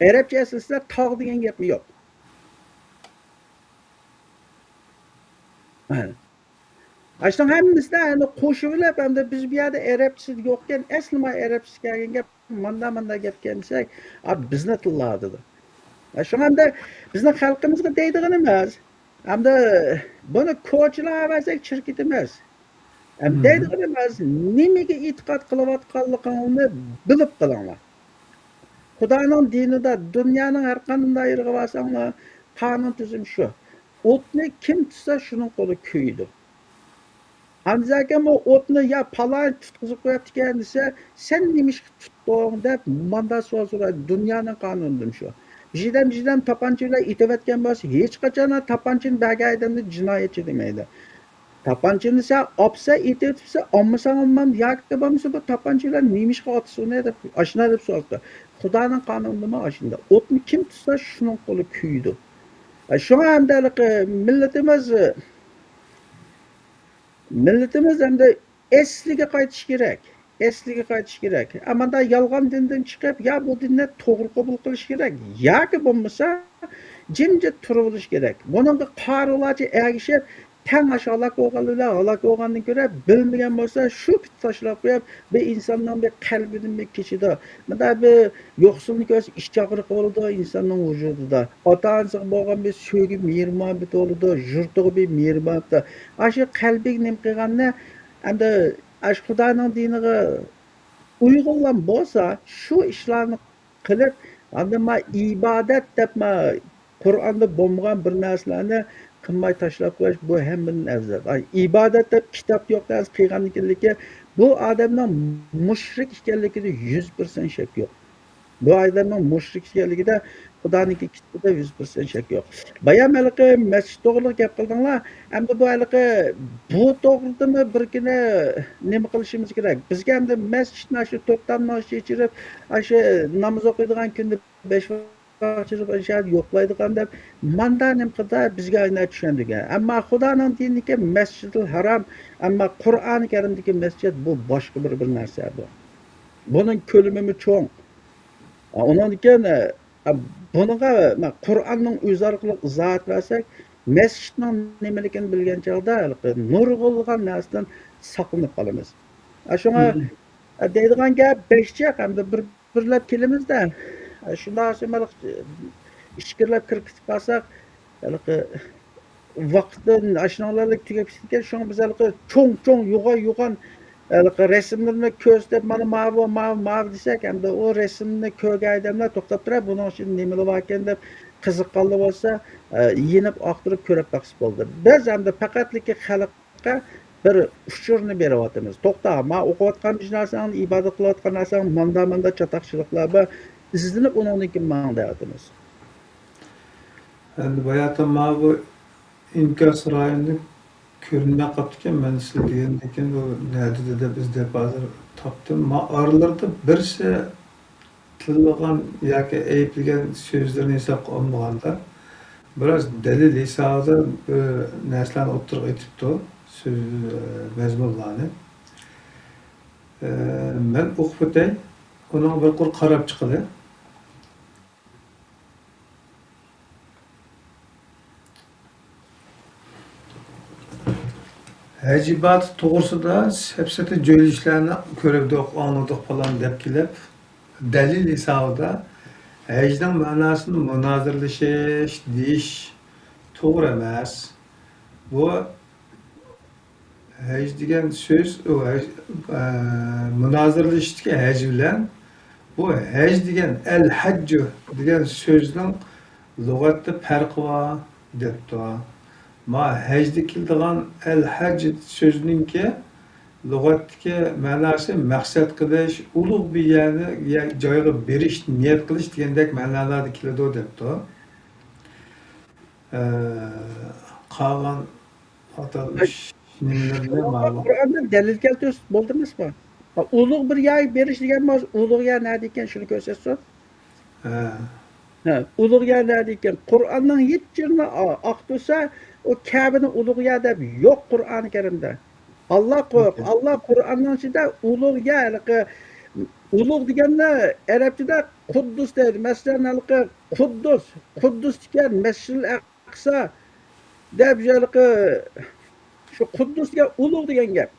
ئەرەبچە ئەسلىسىدە تاغ دېگەن گەپمۇ يوق. ھە. ئاشۇنىڭ ھەممىسىنى ئەمدى قوشۇۋېلىپ، ئەمدى بىز بۇ يەردە ئەرەبچىسى يوقكەن، ئەسلىما ئەرەبچىسى كەلگەن گەپ، ماندا، ماندا گەپكەن دېسەك، ئا، بىزنى تىللاۋاتىدۇ. ئا، شۇڭا ئەمدى بىزنىڭ خەلقىمىزغا دەيدىغىنىمىز، ئەمدى بۇنى كوچىلارغا بەرسەك چىرىكىتىمىز. ئەمدى دەيدىغىنىمىز، نېمىگە ئېتىقاد قىلىۋاتقانلىقىڭلارنى بىلىپ قىلىڭلار. خۇدانىڭ دىنىدا، دۇنيانىڭ ھەر قانداق يېرىگە بارساڭلار، قانۇن تۈزۈم شۇ. ئوتنى كىم تۇتسا، شۇنىڭ قولى كۆيىدۇ. ئاندىن كېيىن بۇ ئوتنى يا پالان تۇتقۇزۇپ قويۇپتىكەن دېسە، سەن نېمىشقا تۇتتۇڭ دەپ ماندا سوئال سورايدۇ. دۇنيانىڭ قانۇنىدىمۇ شۇ. بىردەم، بىردەم تاپانچا بىلەن ئېتىۋەتكەن بولسا، ھېچقاچان تاپانچىنى بەرگەن ئادەمنى جىنايەتچى دېمەيدۇ. تاپانچىنى سەن ئاپسا ئېتىۋېتىپسە، ئالمىساڭ ئالمام، ياكى بولمىسا بۇ تاپانچا بىلەن نېمىشقا ئاتىسىز ئۇنى دەپ ئاشۇنداق دەپ سوئال قىلىدۇ. خۇدانىڭ قانۇنىدىمۇ ئاشۇنداق. ئوتنى كىم تۇتسا، شۇنىڭ قولى كۆيىدۇ. شۇڭا ئەمدى ھېلىقى مىللىتىمىز، مىللىتىمىز ئەمدى ئەسلىگە قايتىش كېرەك. ئەسلىگە قايتىش كېرەك. ئەمما يالغان دىندىن چىقىپ، يا بۇ دىننى توغرا قوبۇل قىلىش كېرەك، ياكى بولمىسا جىمجىت تۇرۇۋېلىش كېرەك. بۇنىڭغا قارىلارچە ئەگىشىپ، تەڭ ئاشۇ ھالاك بولغانلار بىلەن ھالاك بولغاندىن كۆرە، بىلمىگەن بولسا شۇ پېتى تاشلاپ قويۇپ، بىر ئىنساننىڭ بىر قەلبىدىن بىر كېچىدە مۇنداق بىر يوقسۇلنى كۆرسە ئىچ ئاغرىقى بولىدۇ ئىنساننىڭ ۋۇجۇدىدا. ئاتا-ئانىسىغا بولغان بىر سۆيگۈ، مېھرى-مۇھەببىتى بولىدۇ، يۇرتىغا بىر مېھرى-مۇھەببىتى. ئاشۇ قەلبىگە نېمە قىلغاننى ئەمدى ئاشۇ خۇدانىڭ دىنىغا ئۇيغۇنلام بولسا، شۇ ئىشلارنى قىلىپ، ئاندىن ما ئىبادەت دەپ ما قۇرئاندا بولمىغان بىر نەرسىلەرنى قىلماي تاشلاپ قويۇش، بۇ ھەممىدىن ئەۋزەل. ئاي، ئىبادەت دەپ كىتابتا يوق نەرسە قىلغاندىن كېيىنلىكى بۇ ئادەمنىڭ مۇشرىك ئىكەنلىكىدە يۈز پىرسەنت شەك يوق. بۇ ئادەمنىڭ مۇشرىك ئىكەنلىكىدە خۇدانىڭكى كىتابىدا يۈز پىرسەنت شەك يوق. بايام ھېلىقى مەسچىت توغرىلىق گەپ قىلدىڭلار. ئەمدى بۇ ھېلىقى بۇ توغرىدىمۇ بىر كۈنى نېمە قىلىشىمىز كېرەك؟ بىزگە ئەمدى مەسچىتنى شۇ تۆت تامنىڭ ئىچىگە چىرىپ، ئاشۇ ناماز ئوقۇيدىغان كۈندە بەش ۋاقىت چىرىپ، ئاشۇ يەردە يوقلايدىغان دەپ، ماندا نېمە قىلدى، بىزگە ئاينا چۈشەندۈرگەن. ئەمما خۇدانىڭ دىنىدىكى مەسچىدىل ھارام، ئەمما قۇرئانى كەرىمدىكى مەسچىت بۇ باشقا بىر، بىر نەرسە بۇ. بۇنىڭ كۆلىمىمۇ چوڭ. ئۇنىڭدىن كېيىن، ئە، بۇنىڭغا، مە، قۇرئاننىڭ ئۆزى ئارقىلىق ئىزاھات بەرسەك، مەسچىتنىڭ نېمىلىكىنى بىلگەن چاغدا ھېلىقى نۇرغۇنلىغان نەرسىدىن ساقلىنىپ قالىمىز. ئە، شۇڭا، مم. ئە، دەيدىغان گەپ بەك جىق، ئەمدى بىر، بىرلەپ كېلىمىز-دە. ئە، شۇنداق، ئە، ئىچكىرىلەپ كىرىپ كېتىپ قالساق، ھېلىقى ۋاقىتتىن ئاشۇنىڭلارلا تۈگەپ كېتىدىكەن. شۇڭا بىز ھېلىقى چوڭ-چوڭ، يوغان-يوغان ھېلىقى رەسىملىرىنى كۆرسىتىپ، مانا ماۋۇ، ماۋۇ، ماۋۇ دېسەك، ئەمدى ئۇ رەسىمنى كۆرگەن ئادەملەر توختاپ تۇرۇپ، بۇنىڭ ئىچىدە نېمىلا باركەن دەپ قىزىققانلار بولسا، ئە، يېنىپ ئاختۇرۇپ كۆرۈپ باقسا بولدى. بىز ئەمدى پەقەتلىكى خەلققە بىر ئۇچۇرنى بېرىۋاتىمىز. توختا، ما ئوقۇۋاتقان نەرسەڭ، ئىبادەت قىلىۋاتقان نەرسەڭ ماندا، ماندا چاتاقچىلىقلار بار. ئىزدىنىپ ئۇنىڭدىن كېيىن ماڭ دەۋاتىمىز. ئەمدى باياتىن ماۋۇ ئىنكاس رايونى كۆرۈنمەي قاپتىكەن. مەن سىلەر دېگەندىن كېيىن بۇ نەدىدە دەپ ئىزدەپ ھازىر تاپتىم. ما ئارىلىرىدا بىرسى تىللىغان ياكى ئەيىبلىگەن سۆزلىرىنى ھېسابقا ئالمىغاندا، بىراز دەلىل ھېسابىدا بىر نەرسىلەرنى ئوتتۇرىغا ئېتىپتۇ، سۆز، مەزمۇنلارنى. مەن ئوقۇپ ئۆتەي، ئۇنىڭغا بىر قۇر قاراپ چىقىلى. ھەج ئىبادىتى توغرىسىدا سەپسەتە جۆيلۈشلەرنى كۆرۈۋىدۇق، ئاڭلىدۇق پالان دەپ كېلىپ، دەلىل ھېسابىدا ھەجنىڭ مەناسىنى مۇنازىرىلىشىش دېيىش توغرا ئەمەس. بۇ ھەج دېگەن سۆز، ئۇ ھەج، ئە، مۇنازىرىلىشىشتىكى ھەج بىلەن بۇ ھەج دېگەن، ئەل ھەججۇ دېگەن سۆزنىڭ لۇغەتتە پەرقى بار دەپتۇ. ما ھەجدە كېلىدىغان ئەل ھەج سۆزىنىڭكى لۇغەتتىكى مەناسى مەقسەت قىلىش، ئۇلۇغ بىر يەرنى، يە-، جايغا بېرىش، نىيەت قىلىش دېگەندەك مەنالاردا كېلىدۇ دەپتۇ. ئە، قالغان ئاتالمىش نېمىلىرىنى ماۋۇ. قۇرئاندىن دەلىل كەلتۈرسە بولدى ئەمەسمۇ؟ ئۇلۇغ بىر يەرگە بېرىش دېگەن بولسا، ئۇلۇغ يەر نەدە ئىكەن، شۇنى كۆرسەتسۇن. ھە. ھە، ئۇلۇغ يەر نەدە ئىكەن؟ قۇرئاننىڭ ھېچ يېرىنى ئا-، ئاختۇرسا، ئۇ كەبىنى ئۇلۇغ يەر دەپ يوق قۇرئانى كەرىمدە. ئاللا قۇ-، ئاللا قۇرئاننىڭ ئىچىدە ئۇلۇغ يەر، ھېلىقى ئۇلۇغ دېگەننى ئەرەبچىدە قۇددۇس دەيدۇ. مەسىلەن، ھېلىقى قۇددۇس، قۇددۇس دېگەن مەسجىدىل ئەقسا دەپ، ھېلىقى شۇ قۇددۇس دېگەن ئۇلۇغ دېگەن گەپ.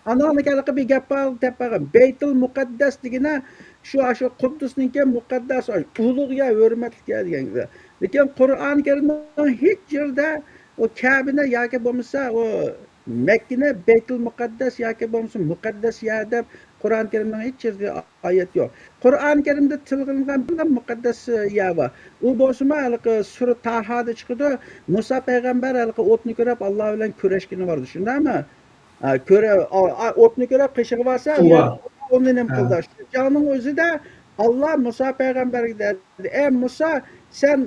ئاناڭدىكى ھېلىقى بىر گەپ بار دەپ بارغان. بەيتۇل مۇقەددەس دېگىنە شۇ، شۇ قۇددۇسنىڭكى مۇقەددەس، ئۇلۇغ يەر، ھۆرمەتلىك يەر دېگەن گەپ. لېكىن قۇرئان كەرىمنىڭ ھېچ يېرىدە ئۇ كەبىنى ياكى بولمىسا ئۇ مەككىنى بەيتۇل مۇقەددەس ياكى بولمىسا مۇقەددەس يەر دەپ قۇرئان كەرىمنىڭ ھېچ يېرىدە ئايەت يوق. قۇرئان كەرىمدە تىلغا ئېلىنغان بىرلا مۇقەددەس يەر بار. ئۇ بولسىمۇ ھېلىقى سۈرە تاھادا چىقىدۇ. مۇسا پەيغەمبەر ھېلىقى ئوتنى كۆرۈپ ئاللا بىلەن كۆرۈشكىنى بارىدۇ. شۇنداقمۇ؟ ئا، كۆرە-، ئا، ئا، ئوتنى كۆرۈپ قېشىغا بارسا، تۇۋا. يەنە ئۇنى نېمە ھە. قىلدى؟ شۇ چاغنىڭ ئۆزىدە ئاللا مۇسا پەيغەمبەرگە دەيدۇ، ئەي مۇسا، سەن،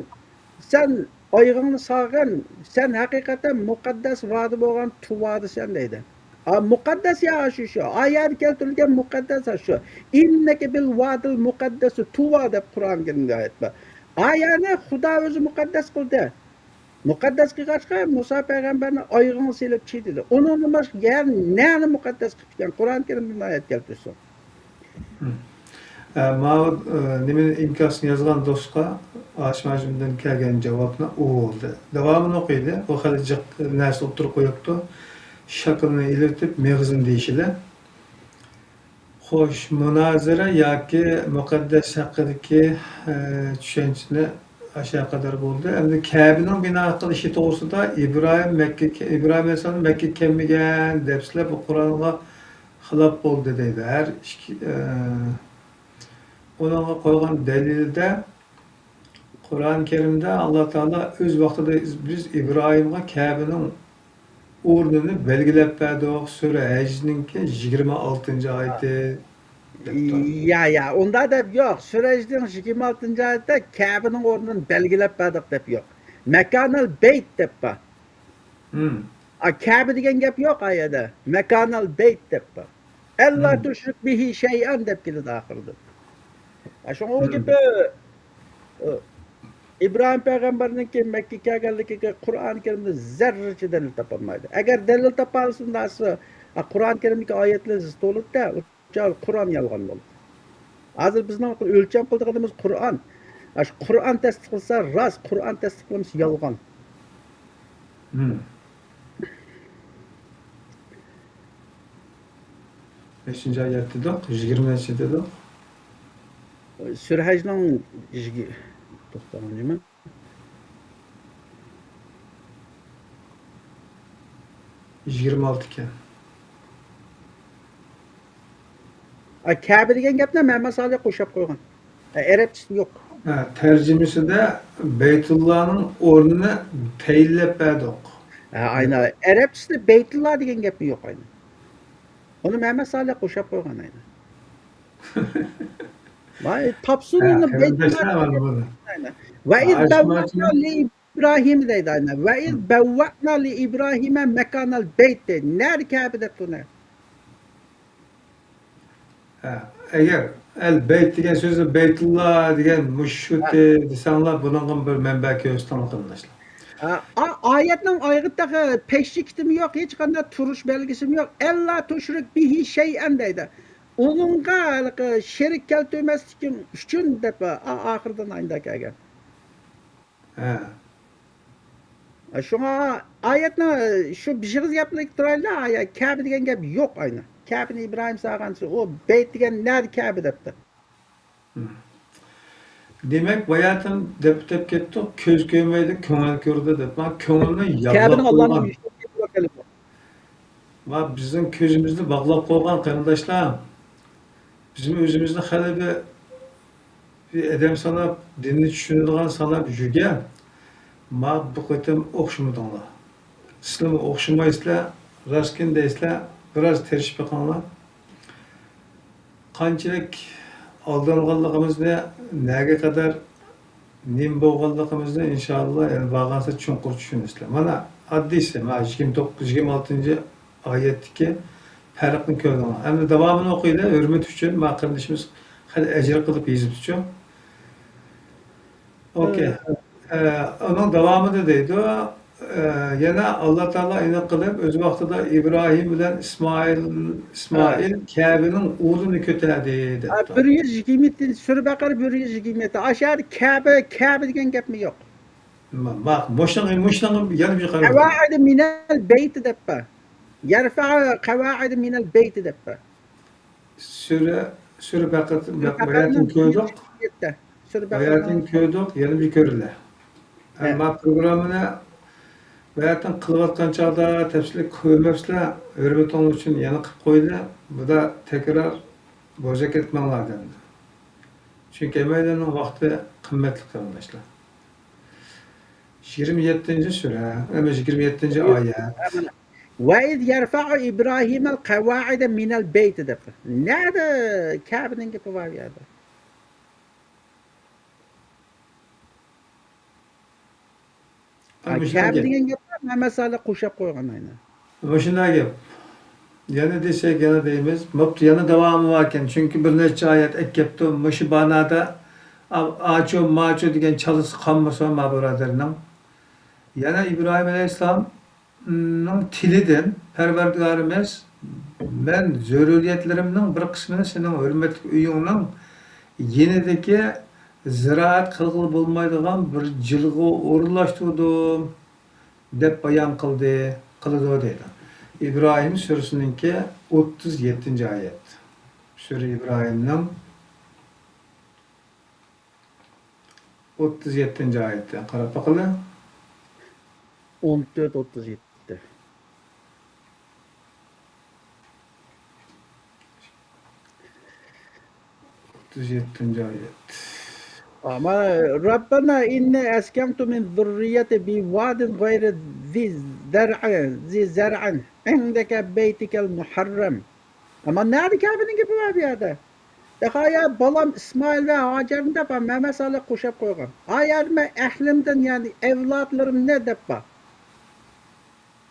سەن ئايىغىڭنى سالغىن، سەن ھەقىقەتەن مۇقەددەس ۋادى بولغان تۇۋادىسەن دەيدۇ. ئا، مۇقەددەس يا شۇ، شۇ. ئايەتتە كەلتۈرۈلگەن مۇقەددەس شۇ. ئىننەكە بىل ۋادىل مۇقەددەسى تۇۋا دەپ قۇرئان كەرىمدە ئايەت بار. ئايەتنى خۇدا ئۆزى مۇقەددەس قىلدى. مۇقەددەس قىلغاچقا، مۇسا پەيغەمبەرنى ئايىغىڭغا سېلىپ چىي دېدى. ئۇنىڭدىن باشقا يەنە نەنى مۇقەددەس قىپتىكەن؟ قۇرئان كەرىمدىن ئايەت كەلتۈرسۇن. ئە، ماۋۇ، ئە، نېمىنى ئىنكاسنى يازغان دوستقا ھاشىم ھاجىمدىن كەلگەن جاۋابنى ئۇ بولدى. داۋامىنى ئوقۇيلى. ئۇ خېلى جىق نەرسە ئوتتۇرىغا قويۇپتۇ. شەكلىنى ئېلىۋېتىپ، مېغىزىنى دېيىشىلى. خوش، مۇنازىرە ياكى مۇقەددەس ھەققىدىكى، ئە، چۈشەنچىنى ئاشۇ قەدەر بولدى. ئەمدى كەبىنىڭ بىنا قىلىشى توغرىسىدا ئىبراھىم مەككە، ئىبراھىم ئەلەيھىسسالام مەككىگە كەلمىگەن دەپسىلەر، بۇ قۇرئانغا خىلاپ بولدى دەيدۇ. ھەر ئىككى، ئە، ئۇنىڭغا قويغان دەلىلىدە قۇرئان كەرىمدە ئاللا تائالا ئۆز ۋاقتىدا بىز ئىبراھىمغا كەبىنىڭ ئورنىنى بەلگىلەپ بەردۇق، سۈرە ھەجنىڭكى يىگىرمە ئالتىنچى ئايىتى دەپتۇ. يا، يا، ئۇنداق دەپ يوق. سۈرە ھەجنىڭ يىگىرمە ئالتىنچى ئايىتىدە كەبىنىڭ ئورنىنى بەلگىلەپ بەردۇق دەپ يوق. مەكانەل بەيت دەپ بار. ھىم. ئا، كەبە دېگەن گەپ يوق ئا يەردە. مەكانەل بەيت دەپ بار. ئەللا ھىم. تۇشرىك بىھى شەيئەن دەپ كېلىدۇ ئاخىرىدا. ئا، شۇڭا ئۇ ھىم. گېپى، ئى، ئىبراھىم پەيغەمبەرنىڭكى مەككىگە كەلگەنلىكىگە قۇرئان كەرىمدە زەررىچە دەلىل تاپالمايدۇ. ئەگەر دەلىل تاپالسا، ئۇنداقسا، ئا، قۇرئان كەرىمدىكى ئايەتلەر زىت بولىدۇ-دە. چاغ قۇرئان يالغان بولدى. ھازىر بىزنىڭ ئۆلچەم قىلىدىغىنىمىز قۇرئان. ئاشۇ قۇرئان تەستىقلىسا راست، قۇرئان تەستىقلىمىسا يالغان. ھىم. نەچچىنچى ئايەت دېدۇق؟ يىگىرمە نەچچە دېدۇق؟ سۈرە ھەجنىڭ يىگىر-، توختاڭ، نېمە؟ يىگىرمە ئالتە ئىكەن. ئا، كەبە دېگەن گەپنى مەمەت سالىھ قوشاپ قويغان. ئا، ئەرەبچىسى يوق. ھە، تەرجىمىسىدە بەيتۇللانىڭ ئورنىنى تەيىنلەپ بەردۇق. ھە، ئاينا. ئەرەبچىسىدە بەيتۇللا دېگەن گەپمۇ يوق، ئاينا. ئۇنى مەمەت سالىھ قوشاپ قويغان، ئاينا. ۋاي، تاپسۇن ھە، ئۇنى، قېرىنداشلار بەيتۇللا بار دېگەن بۇنى. ئاينا. ۋە ئىز ھاشىم بەۋۋەئنا ھاشىم. لى ئىبراھىم دەيدۇ، ئاينا. ۋە ئىز ھىم. بەۋۋەئنا لى ئىبراھىمە مەكانەل بەيت دەيدۇ. نەدە كەبە دەپتۇ ئۇنى؟ ھە، ئەگەر ئەل بەيت دېگەن سۆزنى بەيتۇللا دېگەن مۇشۇ ھە. دېسەڭلار، بۇنىڭغا بىر مەنبە كۆرسىتىڭلار قېرىنداشلار. ھە، ئا-، ئايەتنىڭ ئايىغىدا تېخى پەشچە كېتىمى يوق، ھېچقانداق تۇرۇش بەلگىسىمۇ يوق. «ئەللا تۇشرىك بىھى شەيئەن» دەيدۇ. ئۇنىڭغا ھېلىقى شېرىك كەلتۈرمەسلىكىڭ ئۈچۈن دەپ، ئا-، ئاخىرىدا ئايىغىدا كەلگەن. ھە. شۇڭا ئايەتنىڭ شۇ بېشىغا گەپلىك تۇرايلا، يا كەبە دېگەن گەپ يوق ئاينى. كەبىنى ئىبراھىم سالغان، ئۇ بەيت دېگەن نەدە كەبە دەپتۇ. دېمەك، باياتىن دەپ دەپ كەتتۇق، كۆز كۆرمەيدۇ، كۆڭۈل كۆرىدۇ دەپ. مانا كۆڭۈلنى ياغلاپ كەبىنى ئاللانىڭ قويغان. ما بىزنىڭ كۆزىمىزنى باغلاپ قويغان قېرىنداشلار. بىزمۇ ئۆزىمىزنى خېلى بىر، بىر ئادەم ساناپ، دىننى چۈشىنىدىغان ساناپ يۈرگەن. ما بۇ قېتىم ئوخشىمىدىڭلار. سىلەرمۇ ئوخشىمايسىلەر، راستكىن دەيسىلەر، بىراز تىرىشىپ بېقىڭلار. قانچىلىك ئالدانغانلىقىمىزنى، نەگە قەدەر نېمە بولغانلىقىمىزنى ئىنشاللا يەنە بارغانسېرى چوڭقۇر چۈشىنىسىلەر. مانا ئاددىيسى، مانا يىگىرمە توققۇز، يىگىرمە ئالتىنچى ئايەتتىكى پەرقنى كۆردۈڭلار. ئەمدى داۋامىنى ئوقۇيلى، ھۆرمىتى ئۈچۈن. مانا قېرىندىشىمىز خېلى ئەجىر قىلىپ يېزىپتۇچۇ. ئوكەي. ئە، ئۇنىڭ داۋامىدا دەيدۇ، ئە، يەنە ئاللا تائالا ئېنىق قىلىپ، ئۆز ۋاقتىدا ئىبراھىم بىلەن ئىسمائىل، ئىسمائىل كەبىنىڭ ئۇلىنى كۆتەردى، دەپتۇ. بىر يۈز يىگىرمە يەتتىنچى سۈرە بەقەرە، بىر يۈز يىگىرمە يەتتە. ئاشۇ يەردە كەبە، كەبە دېگەن گەپمۇ يوق. ما-، ما-، مۇشۇنىڭ، مۇشۇنىڭ يەنە بىر قارىمىز. قەۋائىدە مىنەل بەيت دەپ بار. يەرفەئۇ قەۋائىدە مىنەل بەيت دەپ بار. سۈرە، سۈرە بەقەرە، سۈرە بەقەرەدىن بەقەرەنىڭ كۆردۇق. يەتتە. سۈرە بەقەرەدىن بەقەرەنىڭ كۆردۇق، يەنە بىر كۆرۈلە. ھە. ئەمما پروگراممىنى بۇ يەردىن قىلىۋاتقان چاغدا تەپسىلىي كۆرمەپسىلەر، ھۆرمىتىڭلار ئۈچۈن يەنە قىلىپ قويدى. بۇدا تەكرار بوزەك ئېتمەڭلار دەمدى. چۈنكى ھەممەيلەننىڭ ۋاقتى قىممەتلىك قېرىنداشلار. يىگىرمە يەتتىنچى سۈرە، ئەمما يىگىرمە يەتتىنچى ئايەت. «ۋەئىز يەرفەئۇ ئىبراھىمەل قەۋائىدە مىنەل بەيتى» دەپ. نەدە كەبىنىڭ گېپى بار بۇ يەردە؟ ھە، مۇشۇنداق كەبە گەپ. دېگەن گەپ بار، مەمەت سالىھ قوشاپ قويغان ئاينى. مۇشۇنداق گەپ. يەنە دېسەك، يەنە دەيمىز. بوپتۇ، يەنە داۋامى باركەن. چۈنكى بىر نەچچە ئايەت ئەكەپتۇ. مۇشۇ بانادا ئا-، ئاچۇ، ماچۇ دېگەن چالىسى قالمىسۇن، ما بۇرادەرنىڭ. يەنە ئىبراھىم ئەلەيھىسسالام نىڭ تىلىدىن، «پەرۋەردىگارىمىز، مەن زۆرۈرىيەتلىرىمنىڭ بىر قىسمىنى سېنىڭ ھۆرمەتلىك ئۆيۈڭنىڭ يېنىدىكى زىرائەت قىلغىلى بولمايدىغان بىر جىلغىغا ئورۇنلاشتۇردۇم» دەپ بايان قىلدى، قىلىدۇ دەيدۇ. ئىبراھىم سۈرىسىنىڭكى ئوتتۇز يەتتىنچى ئايەت. سۈرە ئىبراھىمنىڭ ئوتتۇز يەتتىنچى ئايەتتە قاراپ باقىلى. ئون تۆت، ئوتتۇز يەتتە. ئوتتۇز يەتتىنچى ئايەت. ئاما، ربنا إني أسكنت من ذريتي بواد غير ذي زرع، ذي زرع عندك بيتك المحرم. ئەمما نەدە كەبىنىڭ گېپى بار بۇ يەردە؟ تېخى يا بالام ئىسمائىل ۋە ھاجەرنى دەپ، مەمەت سالىھ قوشاپ قويغان. ئا يەردە مەن ئەھلىمدىن، يەنى ئەۋلادلىرىمنى دەپ بار.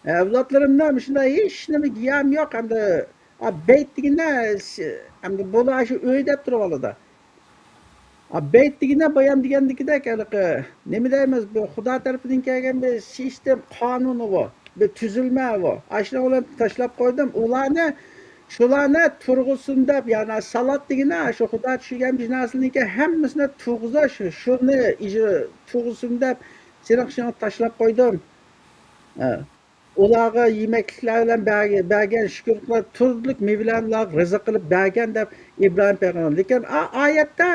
ئەۋلادلىرىمنى مۇشۇنداق ھېچ نېمە گىيام يوق، ئەمدى، ئا، بەيت دېگىنە، ئەمدى بۇلار شۇ ئۆي دەپ تۇرۇۋالىدۇ. ئا، بەيت دېگىنە بايام دېگەندىكىدەك ھېلىقى، نېمە دەيمىز، بۇ خۇدا تەرىپىدىن كەلگەن بىر سىستېم، قانۇنى بۇ، بىر تۈزۈلمە بۇ. ئاشۇنىڭ بىلەن تاشلاپ قويدۇم. ئۇلارنى، شۇلارنى تۇرغۇزسۇن دەپ، يەنى سالات دېگىنە، شۇ خۇدا چۈشۈرگەن بىر نەرسىلەرنىڭكى ھەممىسىنى تۇرغۇزۇش، شۇنى ئىجرا-، تۇرغۇزسۇن دەپ، سېنىڭ ئىشىڭنى تاشلاپ قويدۇم. ھە. ئۇلارغا يېمەكلىكلەر بىلەن بەرگەن، بەرگەن، شۈكۈر قىلىپ، تۈرلۈك مېۋىلەرنى ئۇلارغا رىزىق قىلىپ بەرگەن دەپ ئىبراھىم پەيغەمبەر. لېكىن ئا-، ئايەتتە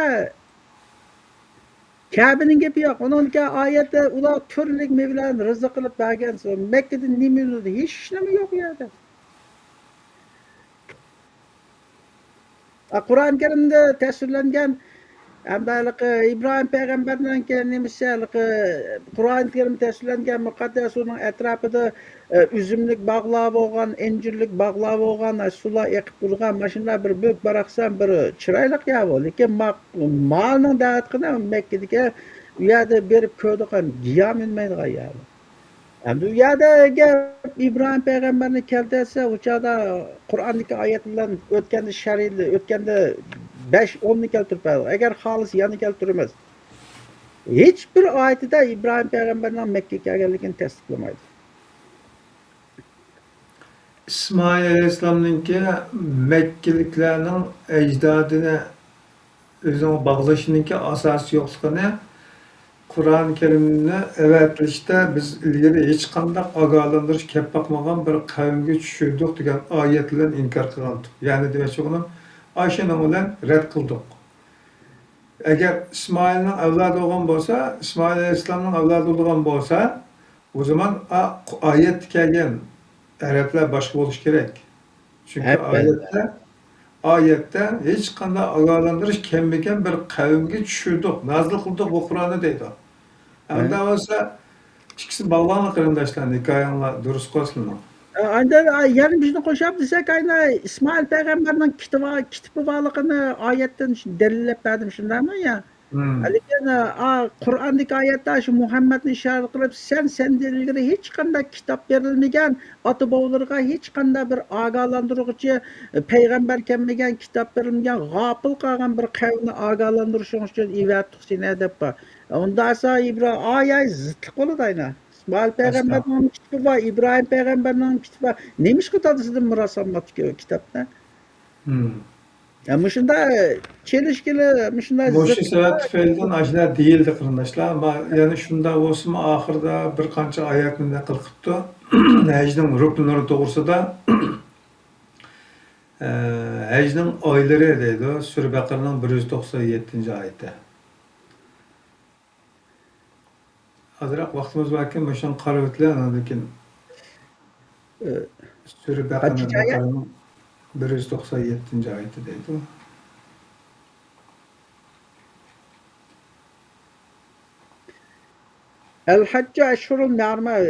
كەبىنىڭ گېپى يوق. ئۇنىڭدىكى ئايەتتە ئۇلار تۈرلۈك مېۋىلەرنى رىزىق قىلىپ بەرگەن. مەككىدىن نېمە ئۈنىدى؟ ھېچ نېمە يوق ئۇ يەردە. قۇرئان كەرىمدە تەسۋىرلەنگەن، ھەمدە ھېلىقى ئىبراھىم پەيغەمبەرنىڭكى نېمىسى، ھېلىقى قۇرئان كەرىم تەسۋىرلەنگەن مۇقەددەس سۇنىڭ ئەتراپىدا، ئە، ئۈزۈملۈك باغلار بولغان، ئىنجىرلىك باغلار بولغان، سۇلار ئېقىپ تۇرغان، ماشۇنداق بىر بۆك باراقسان، بىر چىرايلىق يەر بۇ. لېكىن ما-، مالنىڭ دەۋەتكىنى مەككىدىكى، ئۇ يەردە بېرىپ كۆردۇق، ھەم گىياھ ئۈنمەيدىغان يەر بۇ. ئەمدى ئۇ يەردە گەپ ئىبراھىم پەيغەمبەرنى كەلتۈرسە، ئۇ چاغدا قۇرئاندىكى ئايەت بىلەن ئۆتكەندە شەرھلە-، ئۆتكەندە بەش، ئوننى كەلتۈرۈپ بەردى. ئەگەر خالىسا يەنە كەلتۈرىمىز. ھېچبىر ئايىتىدە ئىبراھىم پەيغەمبەرنىڭ مەككىگە كەلگەنلىكىنى تەستىقلىمايدۇ. ئىسمائىل ئەلەيھىسسالامنىڭكى مەككىلىكلەرنىڭ ئەجدادىنى ئۆزىنىڭ باغلىشىنىڭكى ئاساسى يوقلۇقىنى، قۇرئان كەرىمنى ئەۋەتىلىشتە بىز ئىلگىرى ھېچقانداق ئاگاھلاندۇرۇش كەپ باقمىغان بىر قەۋمگە چۈشۈردۇق دېگەن ئايەت بىلەن ئىنكار قىلغانتۇق. يەنى دېمەكچى بولغىنىم، ئاشۇنىڭ بىلەن رەت قىلدۇق. ئەگەر ئىسمائىلنىڭ ئەۋلادى بولغان بولسا، ئىسمائىل ئەلەيھىسسالامنىڭ ئەۋلادى بولغان بولسا، ئۇ زامان ئا-، ئايەتتە كەلگەن ئەرەبلەر باشقا بولۇشى كېرەك. چۈنكى ئەلۋەتتە. ئايەتتە، ئايەتتە ھېچقانداق ئاگاھلاندۇرۇش كەلمىگەن بىر قەۋمگە چۈشۈردۇق، نازىل قىلدۇق بۇ قۇرئاننى دەيدۇ. ئۇنداق بولسا، ئىككىسىنى باغلاڭلار قېرىنداشلار، ھېكايەڭلار دۇرۇس قىلسۇن. ئاندىن يەنە بىزنى قوشاپ دېسەك، ئاينا ئىسمائىل پەيغەمبەرنىڭ كىتابى، كىتابى بارلىقىنى ئايەتتىن دەلىللەپ بەردىم، شۇنداقمۇ يا؟ لېكىن، ئا، قۇرئاندىكى ئايەتتە شۇ مۇھەممەدنى ئىشارە قىلىپ، سەن، سەندىن ئىلگىرى ھېچقانداق كىتاب بېرىلمىگەن، ئاتا-بوۋىلىرىغا ھېچقانداق بىر ئاگاھلاندۇرغۇچى، پەيغەمبەر كەلمىگەن، كىتاب بېرىلمىگەن، غاپىل قالغان بىر قەۋمنى ئاگاھلاندۇرۇشۇڭ ئۈچۈن ئەۋەتتۇق سېنى دەپ بار. ئۇنداق بولسا ئىبرا-، ئاي، ئاي، زىتلىق بولىدۇ ئاينا. ئىسمائىل پەيغەمبەرنىڭ كىتابى بار، ئىبراھىم پەيغەمبەرنىڭ كىتابى بار. نېمىشقا دادىسىدىن مىراس ئالماپتۇ كىتابنى؟ يا، مۇشۇنداق چېلىشكىلى، مۇشۇنداق مۇشۇ زىت- سەۋەب تۈپەيلىدىن ئاشۇنداق دېيىلدى، قېرىنداشلار. ما-، يەنى شۇنداق بولسىمۇ، ئاخىرىدا بىر قانچە ئايەتنى نەقىل قىپتۇ. ھەجنىڭ رۇكنلىرى توغرىسىدا، ئە، ھەجنىڭ ئايلىرى دەيدۇ، سۈرە بەقەرىنىڭ بىر يۈز توقسان يەتتىنچى ئايىتى. ئازراق ۋاقتىمىز باركەن، مۇشۇنى قارىۋېتىلى، ئاندىن كېيىن ئە، سۈرە بەقەرە، قانچىنچى ئايەت؟ بەقەرەنىڭ بىر يۈز توقسان يەتتىنچى ئايىتى دەيدۇ. ئەل ھەججۇ ئەشھۇرۇل مەلۇمات،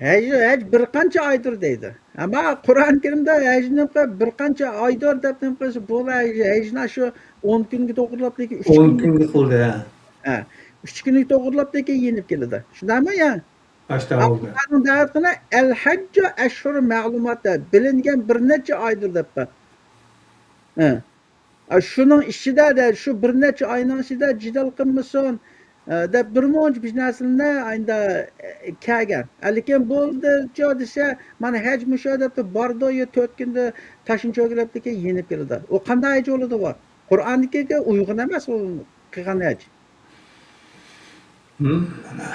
ھەج، ھەج بىر قانچە ئايدۇر دەيدۇ. ئەمما قۇرئان كەرىمدە ھەجنى بىر قانچە ئايدۇر دەپ نېمە قىلسا، بۇ ھەج، ھەجنى شۇ ئون كۈنگە توغرىلاپ، لېكىن ئۈچ ئون كۈنگە، كۈنگە قىلدى، ھە. ھە، ئۈچ كۈنگە توغرىلاپ، لېكىن يېنىپ كېلىدۇ. شۇنداقمۇ يا؟ ئاشتا بولدى. ئاللانىڭ دەۋەتكىنى ئەل ھەججۇ ئەشھۇر مەلۇمات دەپ، بىلىنگەن بىر نەچچە ئايدۇر دەپ بار. ھە. ئا، شۇنىڭ ئىچىدە دە، شۇ بىر نەچچە ئاينىڭ ئىچىدە جېدەل قىلمىسۇن، ئە، دەپ بىر مۇنچە بىر نەرسىلەرنى ئايندا، ئە، كەلگەن. ئە، لېكىن بولدىچۇ دېسە، مانا ھەج مۇشۇ دەپتۇ، باردۇ، يا تۆت كۈندە تاشنى چۆگىلەپتىكى يېنىپ كېلىدۇ. ئۇ قانداق ھەج بولىدۇ بۇ؟ قۇرئاندىكىگە ئۇيغۇن ئەمەس ئۇ قىلغان ھەج. ھىم، مانا.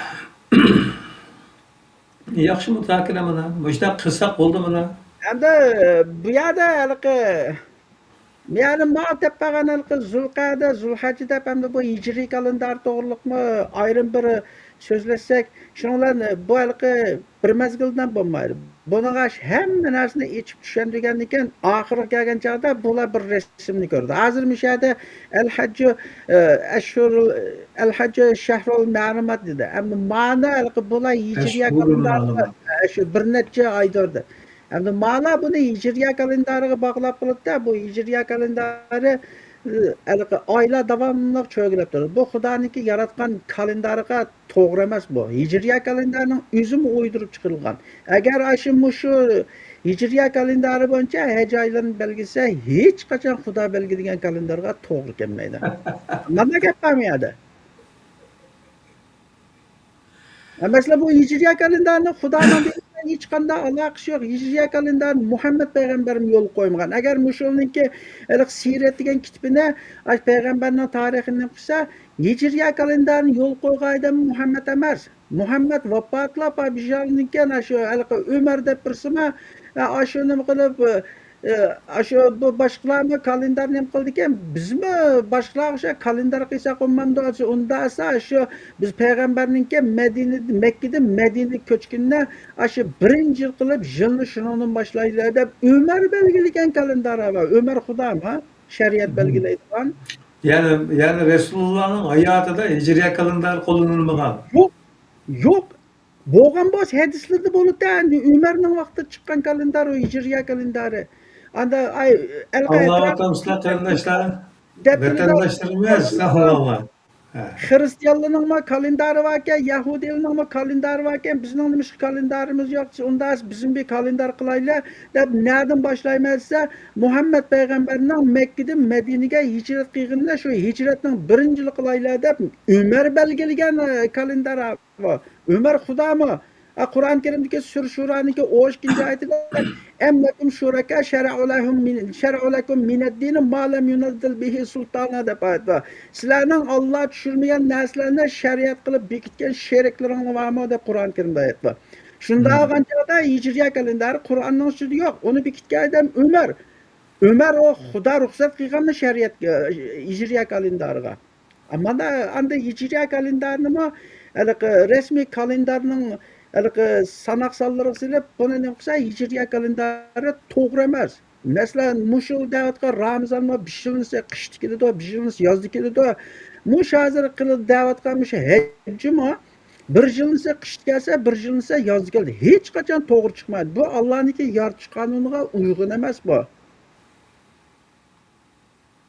ياخشى مۇزاكىرە مانا. مۇشۇنداق قىلساق بولدى مانا. ئەمدى بۇ يەردە ھېلىقى، يەنى ماۋۇ دەپ بەرگەن ھېلىقى زۇلقەدە، زۇلھەججە دەپ ئەمدى بۇ ھىجرىي كالېندار توغرىلىقمۇ ئايرىم بىر سۆزلەشسەك، شۇنىڭ بىلەن بۇ ھېلىقى بىر مەزگىلدىن بولمايدۇ. بۇنىڭغا ھەممە نەرسىنى ئېچىپ چۈشەندۈرگەندىن كېيىن، ئاخىرىغا كەلگەن چاغدا بۇلار بىر رەسىمنى كۆرىدۇ. ھازىر مۇشۇ يەردە ئەل ھەججۇ، ئە، ئەشھۇرۇل، ئەل ھەججۇ شەھرۇل مەلۇمات دېدى. ئەمما مانا ھېلىقى بۇلار ھىجرىيە ئەشھۇرۇل كالېندارى، مەلۇمات. ئە، شۇ بىر نەچچە ئايدۇر دەپ. ئەمدى مانا بۇنى ھىجرىيە كالېندارىغا باغلاپ قىلىدۇ-دە، بۇ ھىجرىيە كالېندارى، ئە، ھېلىقى ئايلار داۋاملىق چۆگىلەپ تۇرىدۇ. بۇ خۇدانىڭكى ياراتقان كالېندارىغا توغرا ئەمەس بۇ. ھىجرىيە كالېندارىنىڭ ئۆزىمۇ ئويدۇرۇپ چىقىرىلغان. ئەگەر ئاشۇ مۇشۇ ھىجرىيە كالېندارى بويىچە ھەج ئايلىرىنى بەلگىلىسە، ھېچقاچان خۇدا بەلگىلىگەن كالېندارغا توغرا كەلمەيدۇ. مانا گەپ بار بۇ يەردە. مەسىلەن، بۇ ھىجرىيە كالېندارىنىڭ خۇدانىڭ دىنى بىلەن ھېچقانداق ئالاقىسى يوق. ھىجرىيە كالېندارىنى مۇھەممەد پەيغەمبەرمۇ يولغا قويمىغان. ئەگەر مۇشۇنىڭكى ھېلىقى سىرەت دېگەن كىتابىنى، ئاشۇ پەيغەمبەرنىڭ تارىخىنى نېمە قىلسا، ھىجرىيە كالېندارىنى يولغا قويغان ئادەم مۇھەممەد ئەمەس. مۇھەممەد ۋاپاتلاپ، بىشارىدىن كېيىن ئاشۇ ھېلىقى ئۆمەر دەپ بىرسىمۇ، ئاشۇ نېمە قىلىپ، ئە، ئاشۇ بۇ باشقىلارمۇ كالېندار نېمە قىلىدىكەن، بىزمۇ باشقىلارغا ئوخشاپ كالېندار قىلساق بولمامدۇ؟ ئۇنداق دېسە، ئاشۇ بىز پەيغەمبەرنىڭكى مەدىنە، مەككىدىن مەدىنىگە كۆچكىنىنى ئاشۇ بىرىنچى يىل قىلىپ، يىلنى شۇنىڭدىن باشلايلى دەپ ئۆمەر بەلگىلىگەن كالېندار بار. ئۆمەر خۇدامۇ شەرىئەت بەلگىلەيدىغان. يەنى، يەنى رەسۇلۇللانىڭ ھاياتىدا ھىجرىيە كالېندارى قوللىنىلمىغان. يوق، يوق. بولغان بولسا ھەدىسلىرىدە بولىدۇ، ئەمدى ئۆمەرنىڭ ۋاقتىدا چىققان كالېندار، ئۇ ھىجرىيە كالېندارى. ئاندا، ئاي، ئەلقەي ئاللاھۇ ئەتراپ تائالا سىلەر قېرىنداشلار، دەپ ۋەتەنداشلىرىمىز، ساغ بولۇڭلار. خىرىستىيانلارنىڭمۇ كالېندارى باركەن، يەھۇدىيلارنىڭمۇ كالېندارى باركەن، بىزنىڭ نېمىشقا كالېندارىمىز يوق؟ ئۇنداق بولسا بىزمۇ بىر كالېندار قىلايلى دەپ نەدىن باشلايمەن دېسە، مۇھەممەد پەيغەمبەرنىڭ مەككىدىن مەدىنىگە ھىجرەت قىلغىنىنى شۇ ھىجرەتنىڭ بىرىنچى يىلى قىلايلى دەپ ئۆمەر بەلگىلىگەن، ئە، كالېندار بۇ. ئۆمەر خۇدامۇ؟ ئە، قۇرئان كەرىمدىكى سۈرە شۇرانىڭكى ئون ئىككىنچى ئايىتىدە، «ئەم لەكۇم شۇرەكا شەرەئۇ لەھۇم مىن، شەرەئۇ لەكۇم مىنەددىنى ما لەم يۇنەززىل بىھى سۇلتانا» دەپ ئايەت بار. سىلەرنىڭ ئاللا چۈشۈرمىگەن نەرسىلەرنى شەرىئەت قىلىپ بېكىتكەن شېرىكلىرىڭلار بارمۇ دەپ قۇرئان كەرىمدە ئايەت بار. شۇنداق بولغان چاغدا ھىجرىيە كالېندارى قۇرئاننىڭ ئىچىدە يوق. ئۇنى بېكىتكەن ئادەم ئۆمەر. ئۆمەر ئۇ خۇدا رۇخسەت قىلغانمۇ شەرىئەتكە، ھىجرىيە كالېندارىغا؟ ئەمما ئاندا ھىجرىيە كالېندارىنىمۇ ھېلىقى رەسمىي كالېندارنىڭ ھېلىقى ساناق سانلىرىغا سېلىپ، بۇنى نېمە قىلسا، ھىجرىيە كالېندارى توغرا ئەمەس. مەسىلەن، مۇشۇ دەۋاتقان رامىزانمۇ بىر يىلنىسى قىشتا كېلىدۇ، بىر يىلنىسى يازدا كېلىدۇ. مۇشۇ ھازىر قىلىپ دەۋاتقان مۇشۇ ھەججىمۇ بىر يىلنىسى قىشتا كەلسە، بىر يىلنىسى يازدا كېلىدۇ. ھېچقاچان توغرا چىقمايدۇ. بۇ ئاللانىڭكى يارىتىش قانۇنىغا ئۇيغۇن ئەمەس بۇ.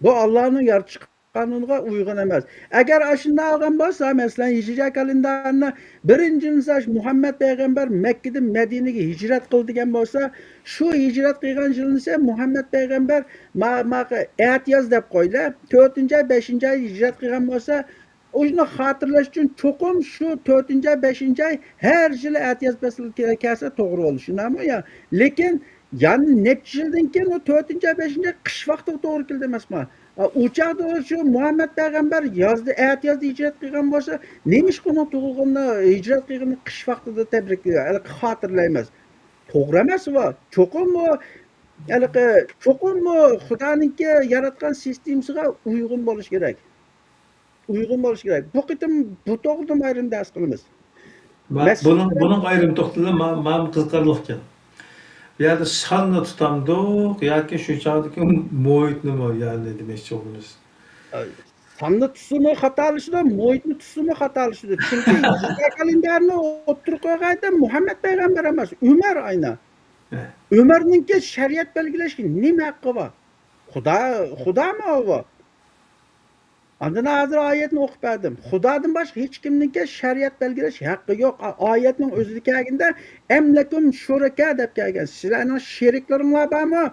بۇ ئاللانىڭ يارىتىش قانۇنىغا ئۇيغۇن ئەمەس. ئەگەر ئاشۇنداق بولغان بولسا، مەسىلەن، ھىجرىيە كالېندارىنى بىرىنچى يىلنىسى مۇھەممەد پەيغەمبەر مەككىدىن مەدىنىگە ھىجرەت قىلدى دېگەن بولسا، شۇ ھىجرەت قىلغان يىلنىسى مۇھەممەد پەيغەمبەر ما-، ما-، ئەتىياز دەپ قويلى، تۆتىنچى ئاي، بەشىنچى ئاي ھىجرەت قىلغان بولسا، ئۇنى خاتىرىلەش ئۈچۈن چوقۇم شۇ تۆتىنچى ئاي، بەشىنچى ئاي ھەر يىلى ئەتىياز پەسلى كە-، كەلسە توغرا بولىدۇ، شۇنداقمۇ يا؟ لېكىن يەنە نەچچە يىلدىن كېيىن ئۇ تۆتىنچى ئاي، بەشىنچى ئاي قىش ۋاقتىغا توغرا كېلىدۇ ئەمەسمۇ؟ ئۇ چاغدا شۇ مۇھەممەد پەيغەمبەر يازدا، ئەتىيازدا ھىجرەت قىلغان بولسا، نېمىشقا ئۇنىڭ تۇغۇلغىنىنى، ھىجرەت قىلغىنىنى قىش ۋاقتىدا تەبرىك، خاتىرىلەيمىز؟ توغرا ئەمەس ئۇ. چوقۇم ئۇ، ھېلىقى، چوقۇم ئۇ خۇدانىڭكى ياراتقان سىستېمىسىغا ئۇيغۇن بولۇش كېرەك. ئۇيغۇن بولۇش كېرەك. بۇ قېتىم بۇ توغرىدىمۇ ئايرىم دەرس قىلىمىز. ما-، مەسىلەن، بۇنىڭ، بۇنىڭغا ئايرىم توختىلىمۇ، ما-، ما-، قىزىقارلىقكەن. بۇ يەردە ساننى تۇتامدۇق ياكى شۇ چاغدىكى مۇھىتنىمۇ، يەنى دېمەكچى بولىمىز. ساننى تۇتسىمۇ خاتالىشىدۇ، مۇھىتنى تۇتسىمۇ خاتالىشىدۇ. چۈنكى ھىجرىي كالېندارنى ئوتتۇرىغا قويغان ئادەم مۇھەممەد پەيغەمبەر ئەمەس، ئۆمەر ئاينا. ھە. ئۆمەرنىڭكى شەرىئەت بەلگىلەشكە نېمە ھەققى بار؟ خۇدا، خۇدامۇ ئۇ؟ ئاندىن ھازىر ئايەتنى ئوقۇپ بەردىم. خۇدادىن باشقا ھېچكىمنىڭكى شەرىئەت بەلگىلەش ھەققى يوق. ئا-، ئايەتنىڭ ئۆزىدە كەلگەندە، «ئەم لەكۇم شۇرەكا» دەپ كەلگەن. سىلەرنىڭ شېرىكلىرىڭلار بارمۇ؟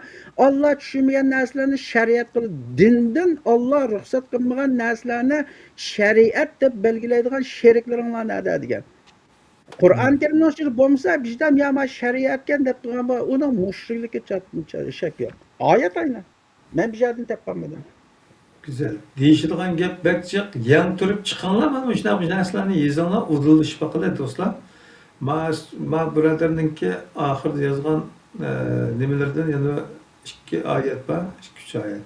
ئاللا چۈشۈرمىگەن نەرسىلەرنى شەرىئەت قىلىپ، دىندىن ئاللا رۇخسەت قىلمىغان نەرسىلەرنى شەرىئەت دەپ بەلگىلەيدىغان شېرىكلىرىڭلار نەدە؟ دېگەن. قۇرئان كەرىمنىڭ ئىچىدە بولمىسا، بىزدە يا ما شەرىئەتكەن دەپ تۇرغان بار، ئۇنىڭ مۇشرىكلىكى چات-، شەك يوق. ئايەت ئاينا. مەن بىر يەردىن تېپىپ قالمىدىم. گۈزەل. دېيىشىدىغان گەپ بەك جىق، يەڭ تۇرۇپ چىقىڭلار، مانا مۇشۇنداق نەرسىلەرنى يېزىڭلار، ئۇدۇللىشىپ باقىلى، دوستلار. ما، ما بۇرادەرنىڭكى ئاخىرىدا يازغان، ئە، نېمىلىرىدىن يەنە ئىككى ئايەت بار، ئىككى، ئۈچ ئايەت.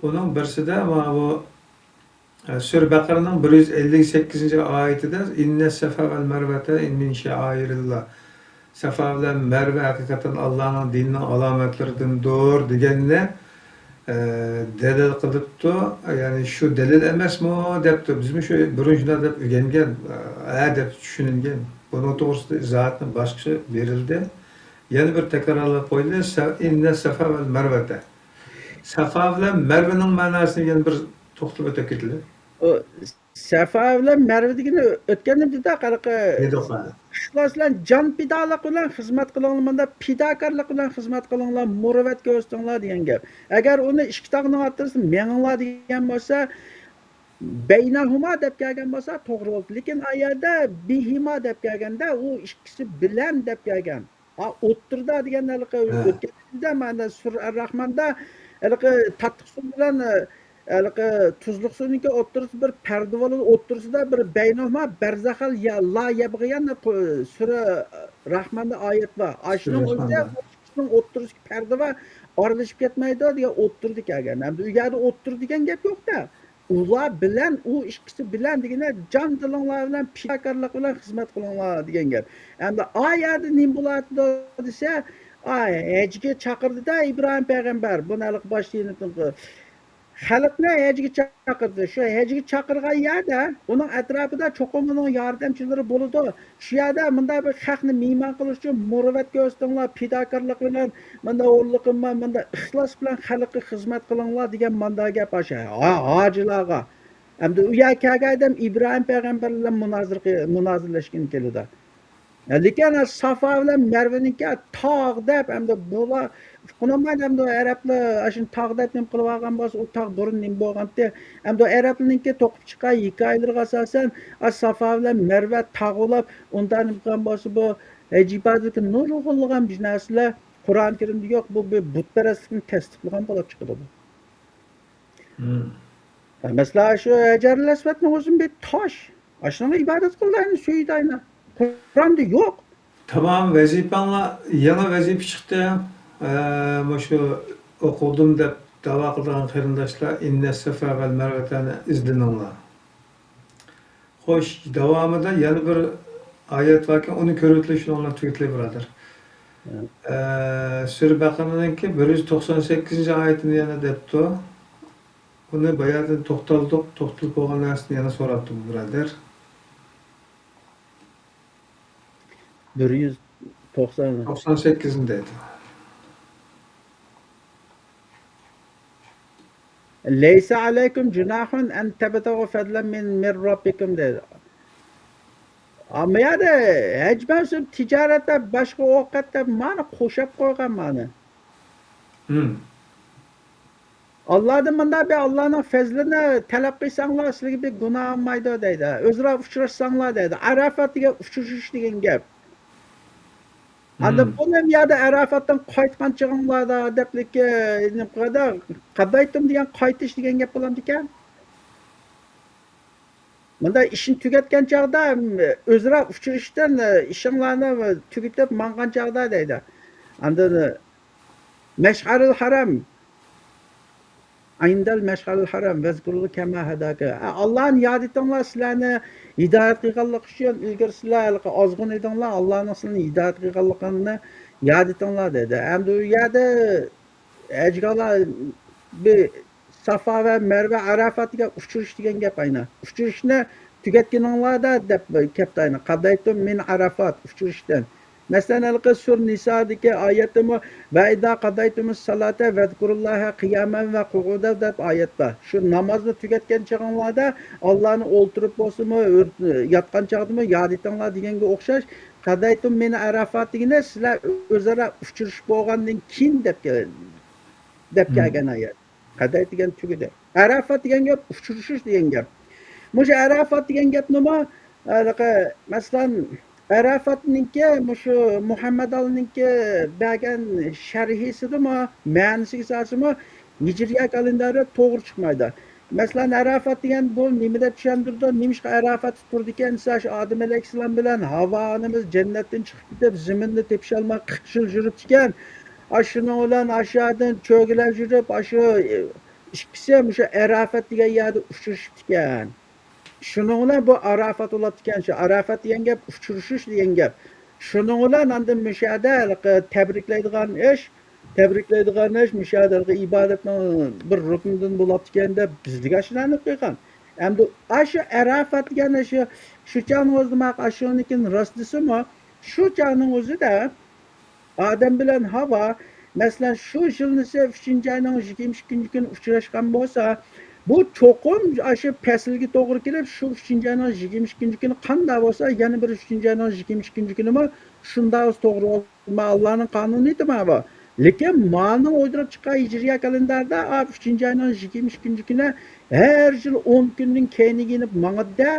ئۇنىڭ بىرسىدە ماۋۇ، ئە، سۈرە بەقەرەنىڭ بىر يۈز ئەللىك سەككىزىنچى ئايىتىدە، «ئىننە سەفا ۋەل مەرۋەتە مىن شەئائىرىللا.» سەفا بىلەن مەرۋە ھەقىقەتەن ئاللانىڭ دىنىنىڭ ئالامەتلىرىدىندۇر دېگەننى، ئە، دەلىل قىلىپتۇ. يەنى شۇ دەلىل ئەمەسمۇ دەپتۇ. بىزمۇ شۇ بۇرۇن شۇنداق دەپ ئۆگەنگەن، ئە، دەپ چۈشىنىلگەن. بۇنىڭ توغرىسىدا ئىزاھاتنى باشقىچە بېرىلدى. يەنە بىر تەكرارلاپ قويىلى. سە-، «ئىننە سەفا ۋەل مەرۋەتە.» سەفا بىلەن مەرۋىنىڭ مەناسىنى يەنە بىر توختىلىپ ئۆتۈپ كېتىلى. ئۇ سەفا بىلەن مەرۋە دېگىنى ئۆتكەندە دېدۇق، ھېلىقى دېدۇق، ھە. ئىخلاس بىلەن جان پىدالىق بىلەن خىزمەت قىلىڭلار، مۇنداق پىداكارلىق بىلەن خىزمەت قىلىڭلار، مۇرۇۋۋەت كۆرسىتىڭلار دېگەن گەپ. ئەگەر ئۇنى ئىككى تاغنىڭ ئوتتۇرىسىدا مېڭىڭلار دېگەن بولسا، بەينەھۇما دەپ كەلگەن بولسا توغرا بولدى. لېكىن ئا يەردە بىھىما دەپ كەلگەندە، ئۇ ئىككىسى بىلەن دەپ كەلگەن. ئا، ئوتتۇرىدا دېگەن ھېلىقى ھە. ئۆتكەندە مانا سۈرە ئەر-راھماندا ھېلىقى تاتلىق سۇ بىلەن، ھېلىقى تۇزلۇق سۇنىڭكى ئوتتۇرىسىدا بىر پەردە بولىدۇ، ئوتتۇرىسىدا بىر بەينەھۇما بەرزەخەل يا-، لا يەبغىيان دەپ، سۈرە راھماندا ئايەت بار. ئاشۇنىڭ سۈرە ئۆزى راھماندا. ئىككىسىنىڭ ئوتتۇرىسىدىكى پەردە بار، ئارىلىشىپ كەتمەيدۇ دېگەن ئوتتۇرىدا كەلگەن. ئەمدى ئۇ يەردە ئوتتۇرا دېگەن گەپ يوق-دە. ئۇلار بىلەن، ئۇ ئىككىسى بىلەن دېگىنە، جان دىلىڭلار بىلەن، پىداكارلىق بىلەن خىزمەت قىلىڭلار دېگەن گەپ. ئەمدى ئا يەردە نېمە بولاتىدۇ دېسە، ئا، ھەجگە چاقىردى-دە ئىبراھىم پەيغەمبەر، بۇنى ھېلىقى باشتا ئېيتتۇق. خەلقنى ھەجگە چاقىردى. شۇ ھەجگە چاقىرغان يەردە ئۇنىڭ ئەتراپىدا چوقۇم ئۇنىڭ ياردەمچىلىرى بولىدۇ. شۇ يەردە مۇنداق بىر خەقنى مېھمان قىلىش ئۈچۈن مۇرۇۋۋەت كۆرسىتىڭلار، پىداكارلىق بىلەن، مۇنداق ھورلۇقۇم بار، مۇنداق ئىخلاس بىلەن خەلققە خىزمەت قىلىڭلار دېگەن مانداق گەپ ئاشۇ ھا-، ھاجىلارغا. ئەمدى ئۇ يەرگە كەلگەن ئادەم ئىبراھىم پەيغەمبەر بىلەن مۇنازىرە قىل-، مۇنازىرىلەشكىنى كېلىدۇ. لېكىن سافا بىلەن مەرۋىنىڭكى تاغ دەپ، ئەمدى بۇلار ئۇقۇنالمايدۇ. ئەمدى ئەرەبلەر ئاشۇنى تاغ دەپ نېمە قىلىۋالغان بولسا، ئۇ تاغ بۇرۇن نېمە بولغانتى؟ ئەمدى ئەرەبلەرنىڭكى توقۇپ چىققان ھېكايىلىرىغا ئاساسەن، ئا، سافا بىلەن مەرۋە تاغ بولۇپ، ئۇندا نېمە قىلغان بولسا، بۇ ھەج ئىبادىتى نۇرغۇنلىغان بىر نەرسىلەر قۇرئان كەرىمدە يوق. بۇ بىر بۇتپەرەسلىكنى تەستىقلىغان بولۇپ چىقىدۇ بۇ. مم. ھە، مەسىلەن، شۇ ھەجەرۇل ئەسۋەدنىڭ ئۆزى بىر تاش. ئاشۇنىڭغا ئىبادەت قىلىدۇ، ئەينى سۆيىدۇ، ئەينى. قۇرئاندا يوق. تامام ۋەزىپەڭلار، يېڭى ۋەزىپە چىقتى. ئە، مۇشۇ ئوقۇدۇم دەپ داۋا قىلىدىغان قېرىنداشلار، ئىننەس سەفا ۋەل مەرۋەتەنى ئىزدىنىڭلار. خوش، داۋامىدا يەنە بىر ئايەت باركەن، ئۇنى كۆرۈۋېتىلى، شۇنىڭ بىلەن تۈگىتىلى، بۇرادەر. مم. ئە، سۈرە بەقەرەنىڭكى بىر يۈز توقسان سەككىزىنچى ئايىتىنى يەنە دەپتۇ. بۇنى باياتىن توختالدۇق، توختىلىپ بولغان نەرسىنى يەنە سوراپتۇ بۇ بۇرادەر. بىر يۈز توقسان. توقسان سەككىزىنى دەيدۇ. لەيسە ئەلەيكۇم جۇناھۇن ئەن تەبتەغۇ فەدلەن مىن، مىن رەببىكۇم دەيدۇ. ئەمما يەردە ھەج مەۋسۇم تىجارەت دەپ، باشقا ئوقەت دەپ، مانا قوشاپ قويغان مانا. مم. ئاللادىن مۇنداق بىر ئاللانىڭ فەزلىنى تەلەپ قىلساڭلار، سىلەرگە بىر گۇناھ بولمايدۇ دەيدۇ. ئۆزئارا ئۇچراشساڭلار دەيدۇ. ئەرەفات دېگەن ئۇچرىشىش دېگەن گەپ. ئاندىن مم. بۇنى يەردە ئەرەفاتتىن قايتقان چېغىڭلاردا دەپلىكى، نېمە قىلىدۇ؟ قەدەيتۇم دېگەن قايتىش دېگەن گەپ بولامدىكەن؟ مۇنداق ئىشنى تۈگەتكەن چاغدا، ئۆزئارا ئۇچرىشىشتىن، ئىشىڭلارنى تۈگىتىپ ماڭغان چاغدا دەيدۇ. ئاندىن مەشئەرىل ھەرەم. ئىندەل مەشئەرىل ھەرەم، ۋەزكۇرۇللاھ كەما ھەداكە. ئە، ئاللانى ياد ئېتىڭلار، سىلەرنى ھىدايەت قىلغانلىقى ئۈچۈن، ئىلگىرى سىلەر ھېلىقى ئازغۇن ئىدىڭلار، ئاللانىڭ سىلەرنى ھىدايەت قىلغانلىقىنى ياد ئېتىڭلار دەيدۇ. ئەمدى ئۇ يەردە ھەجگالار بىر سافا ۋە مەرۋە، ئەرەفات دېگەن ئۇچرىشىش دېگەن گەپ ئەينى. ئۇچرىشىشنى تۈگەتكىنىڭلاردا دەپ كەپتۇ ئەينى. قەدەيتۇم مىن ئەرەفات، ئۇچرىشىشتىن. مەسىلەن، ھېلىقى سۈرە نىسادىكى ئايەتتىمۇ، ۋە ئىزا قەدەيتۇمۇس سالاتا ۋەزكۇرۇللاھە قىيامەن ۋە قۇئۇدەن دەپ ئايەت بار. شۇ نامازنى تۈگەتكەن چېغىڭلاردا ئاللانى ئولتۇرۇپ بولسىمۇ، ياتقان چاغدىمۇ ياد ئېتىڭلار دېگەنگە ئوخشاش، قەدەيتۇم مىن ئەرەفات دېگىنى سىلەر ئۆزئارا ئۇچرىشىپ بولغاندىن كېيىن دەپ، دەپ كەلگەن ئايەت. قەدەيت دېگەن تۈگىدى. ئەرەفات دېگەن گەپ ئۇچرىشىش دېگەن گەپ. مۇشۇ ئەرەفات دېگەن گەپنىمۇ، ھېلىقى، مەسىلەن، ئەرەفاتنىڭكى، مۇشۇ مۇھەممەد ئالىنىڭكى بەرگەن شەرھىسىدىمۇ، مەنىسىگە سالسىمۇ، ھىجرىيە كالېندارى توغرا چىقمايدۇ. مەسىلەن، ئەرەفات دېگەن بۇ نېمە دەپ چۈشەندۈرىدۇ؟ نېمىشقا ئەرەفات تۇرىدىكەن دېسە، ئاشۇ ئادەم ئەلەيھىسسالام بىلەن ھاۋا ئانىمىز جەننەتتىن چىقىپ كېتىپ، زېمىننى تېپىشالماي قىرىق يىل يۈرۈپتىكەن. ئاشۇنىڭ بىلەن ئاشۇ يەردىن چۆگىلەپ يۈرۈپ، ئاشۇ ئىككىسى مۇشۇ ئەرەفات دېگەن يەردە ئۇچرىشىپتىكەن. شۇنىڭ بىلەن بۇ ئارافات بولۇپتىكەن. شۇ ئارافات دېگەن گەپ ئۇچرىشىش دېگەن گەپ. شۇنىڭ بىلەن ئاندىن مۇشۇ يەردە ھېلىقى تەبرىكلەيدىغان ئىش، تەبرىكلەيدىغان ئىش مۇشۇ يەردە ھېلىقى ئىبادەتنىڭ بىر رۇكنىدىن بولۇپتىكەن دەپ بىزگە ئاشۇلارنى قىلغان. ئەمدى ئاشۇ ئارافات دېگەن شۇ، شۇ چاغنىڭ ئۆزىدە ماقۇل، ئاشۇنىڭكىن راست دېسىمۇ، شۇ چاغنىڭ ئۆزىدە ئادەم بىلەن ھاۋا، مەسىلەن، شۇ يىلنىسى ئۈچىنچى ئاينىڭ يىگىرمە ئىككىنچى كۈنى ئۇچراشقان بولسا، بۇ چوقۇم ئاشۇ پەسىلگە توغرا كېلىپ، شۇ ئۈچىنچى ئاينىڭ يىگىرمە ئىككىنچى كۈنى قانداق بولسا، يەنە بىر ئۈچىنچى ئاينىڭ يىگىرمە ئىككىنچى كۈنىمۇ شۇنداق بولسا توغرا بولماي، ئاللانىڭ قانۇنىيىتى مانا بۇ. لېكىن مانىڭ ئويدۇرۇپ چىققان ھىجرىيە كالېنداردا، ئا، ئۈچىنچى ئاينىڭ يىگىرمە ئىككىنچى كۈنى ھەر يىل ئون كۈندىن كەينىگە يېنىپ ماڭىدۇ-دە،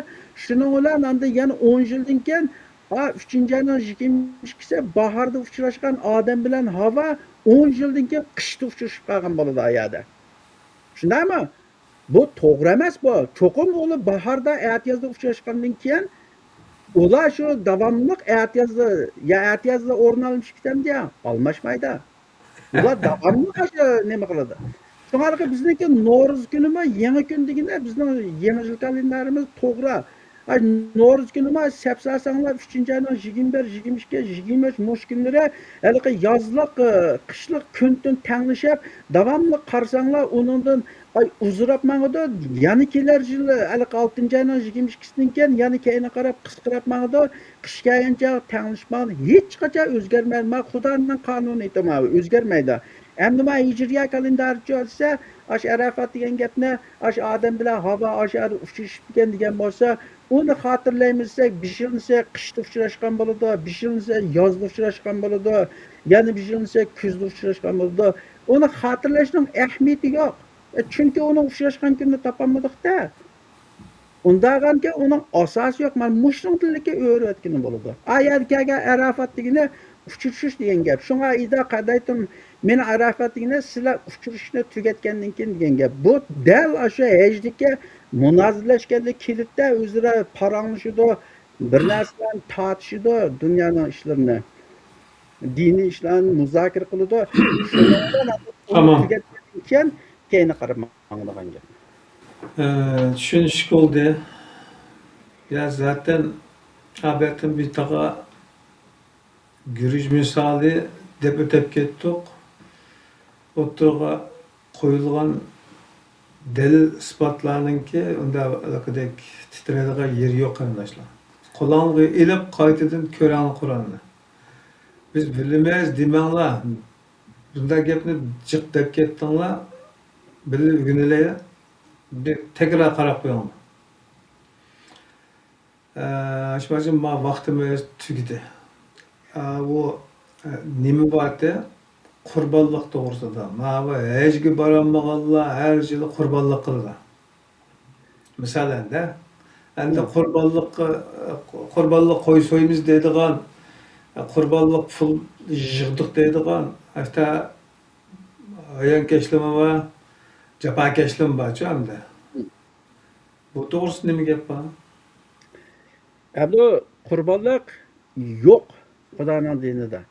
شۇنىڭ بىلەن ئاندىن يەنە ئون يىلدىن كېيىن ئا، ئۈچىنچى ئاينىڭ يىگىرمە ئىككىسى باھاردا ئۇچراشقان ئادەم بىلەن ھاۋا ئون يىلدىن كېيىن قىشتا ئۇچرىشىپ قالغان بولىدۇ ئا يەردە. شۇنداقمۇ؟ بۇ توغرا ئەمەس بۇ. چوقۇم ئۇلار باھاردا، ئەتىيازدا ئۇچراشقاندىن كېيىن، ئۇلار شۇ داۋاملىق ئەتىيازدا، يا ئەتىيازدا ئورۇن ئالمىشىپ كېتەمدۇ يا؟ ئالماشمايدۇ. ئۇلار داۋاملىق ئاشۇ نېمە قىلىدۇ. شۇڭا بىزنىڭكى نورۇز كۈنىمۇ يېڭى كۈن دېگىنى بىزنىڭ يېڭى يىل كالېندارىمىز توغرا. ئاي، نورۇز كۈنىمۇ سەپ سالساڭلار، ئۈچىنچى ئاينىڭ يىگىرمە بىر، يىگىرمە ئىككى، يىگىرمە ئۈچ مۇشۇ كۈنلىرى ھېلىقى يازلىق، ئى، قىشلىق كۈنتۈن تەڭلىشىپ، داۋاملىق قارىساڭلار، ئۇنىڭدىن، ئاي، ئۇزىراپ ماڭىدۇ. يەنە كېلەر يىل ھېلىقى ئالتىنچى ئاينىڭ يىگىرمە ئىككىسىدىن كېيىن يەنە كەينىگە قاراپ قىسقىراپ ماڭىدۇ. قىش كەلگەنچە تەڭلىشىپ ماڭىدۇ. ھېچقاچان ئۆزگەرمەيدۇ. ما خۇدانىڭ قانۇنىيىتى ما ئۆزگەرمەيدۇ. ئەمدى ما ھىجرىيە كالېندارچۇ دېسە، ئاشۇ ئەرەفات دېگەن گەپنى، ئاشۇ ئادەم بىلەن ھاۋا ئاشۇ يەردە ئۇچرىشىپتىكەن دېگەن بولسا، ئۇنى خاتىرىلەيمىز دېسەك، بىر يىلنىسى قىشتا ئۇچراشقان بولىدۇ، بىر يىلنىسى يازدا ئۇچراشقان بولىدۇ، يەنە بىر يىلنىسى كۈزدە ئۇچراشقان بولىدۇ. ئۇنى خاتىرىلەشنىڭ ئەھمىيىتى يوق. ئە، چۈنكى ئۇنىڭ ئۇچراشقان كۈنىنى تاپالمىدۇق-دە. ئۇنداغانكەن ئۇنىڭ ئاساسى يوق. مانا مۇشۇنىڭدىنلىكى ئۆرۈۋەتكىنى بولىدۇ. ئا يەردە كەلگەن ئەرەفات دېگىنى ئۇچرىشىش دېگەن گەپ. شۇڭا ئىزا قەزەيتۇم مىن ئەرەفات دېگىنى سىلەر ئۇچرىشىشنى تۈگەتكەندىن كېيىن دېگەن گەپ. بۇ دەل ئاشۇ ھەجدىكى مۇنازىرىلەشكەندە كېلىدىدە، ئۆزئارا پاراڭلىشىدۇ، بىر نەرسىلەرنى تارتىشىدۇ، دۇنيانىڭ ئىشلىرىنى، دىنىي ئىشلارنى مۇزاكىرە قىلىدۇ. شۇنىڭ بىلەن تامام. تۈگەتكەندىن كېيىن كەينىگە قاراپ ماڭىدىغان گەپ. ئە، چۈشىنىشكە بولدى. يا زاتەن ئابەتتىن بىتاغا گۈرۈچ مىسالى دەپ ئۆتۈپ كەتتۇق. ئوتتۇرىغا قويۇلغان دەلىل ئىسپاتلارنىڭكى ئۇنداق ھېلىقىدەك تىترەيدىغان يېرى يوق، قېرىنداشلار. قولۇڭلارغا ئېلىپ، قايتىدىن كۆرۈڭلار قۇرئاننى. بىز بىلىمىز دېمەڭلار. بۇنداق گەپنى جىق دەپ كەتتىڭلار. بىللە ئۆگىنەيلى. بىر تەكرار قاراپ قويۇڭلار. ئە، شۇنىڭ ئۈچۈن ما ۋاقتىمىز تۈگىدى. ئە، ئۇ، ئە، نېمە بارتى؟ قۇربانلىق توغرىسىدا. ماۋۇ ھەجگە بارالمىغانلار ھەر يىلى قۇربانلىق قىلىدۇ. مىسالەن-دە، ئەمدى مم. قۇربانلىققا، قۇربانلىق قوي سويىمىز دەيدىغان، قۇربانلىق پۇل يىغدۇق دەيدىغان، ھەتتا ھايانكەشلىرىمۇ بار، جاپاكەشلىرىمۇ بارچۇ ئەمدى. مم. بۇ توغرىسىدا نېمە گەپ بار؟ ئەمدى قۇربانلىق يوق خۇدانىڭ دىنىدا.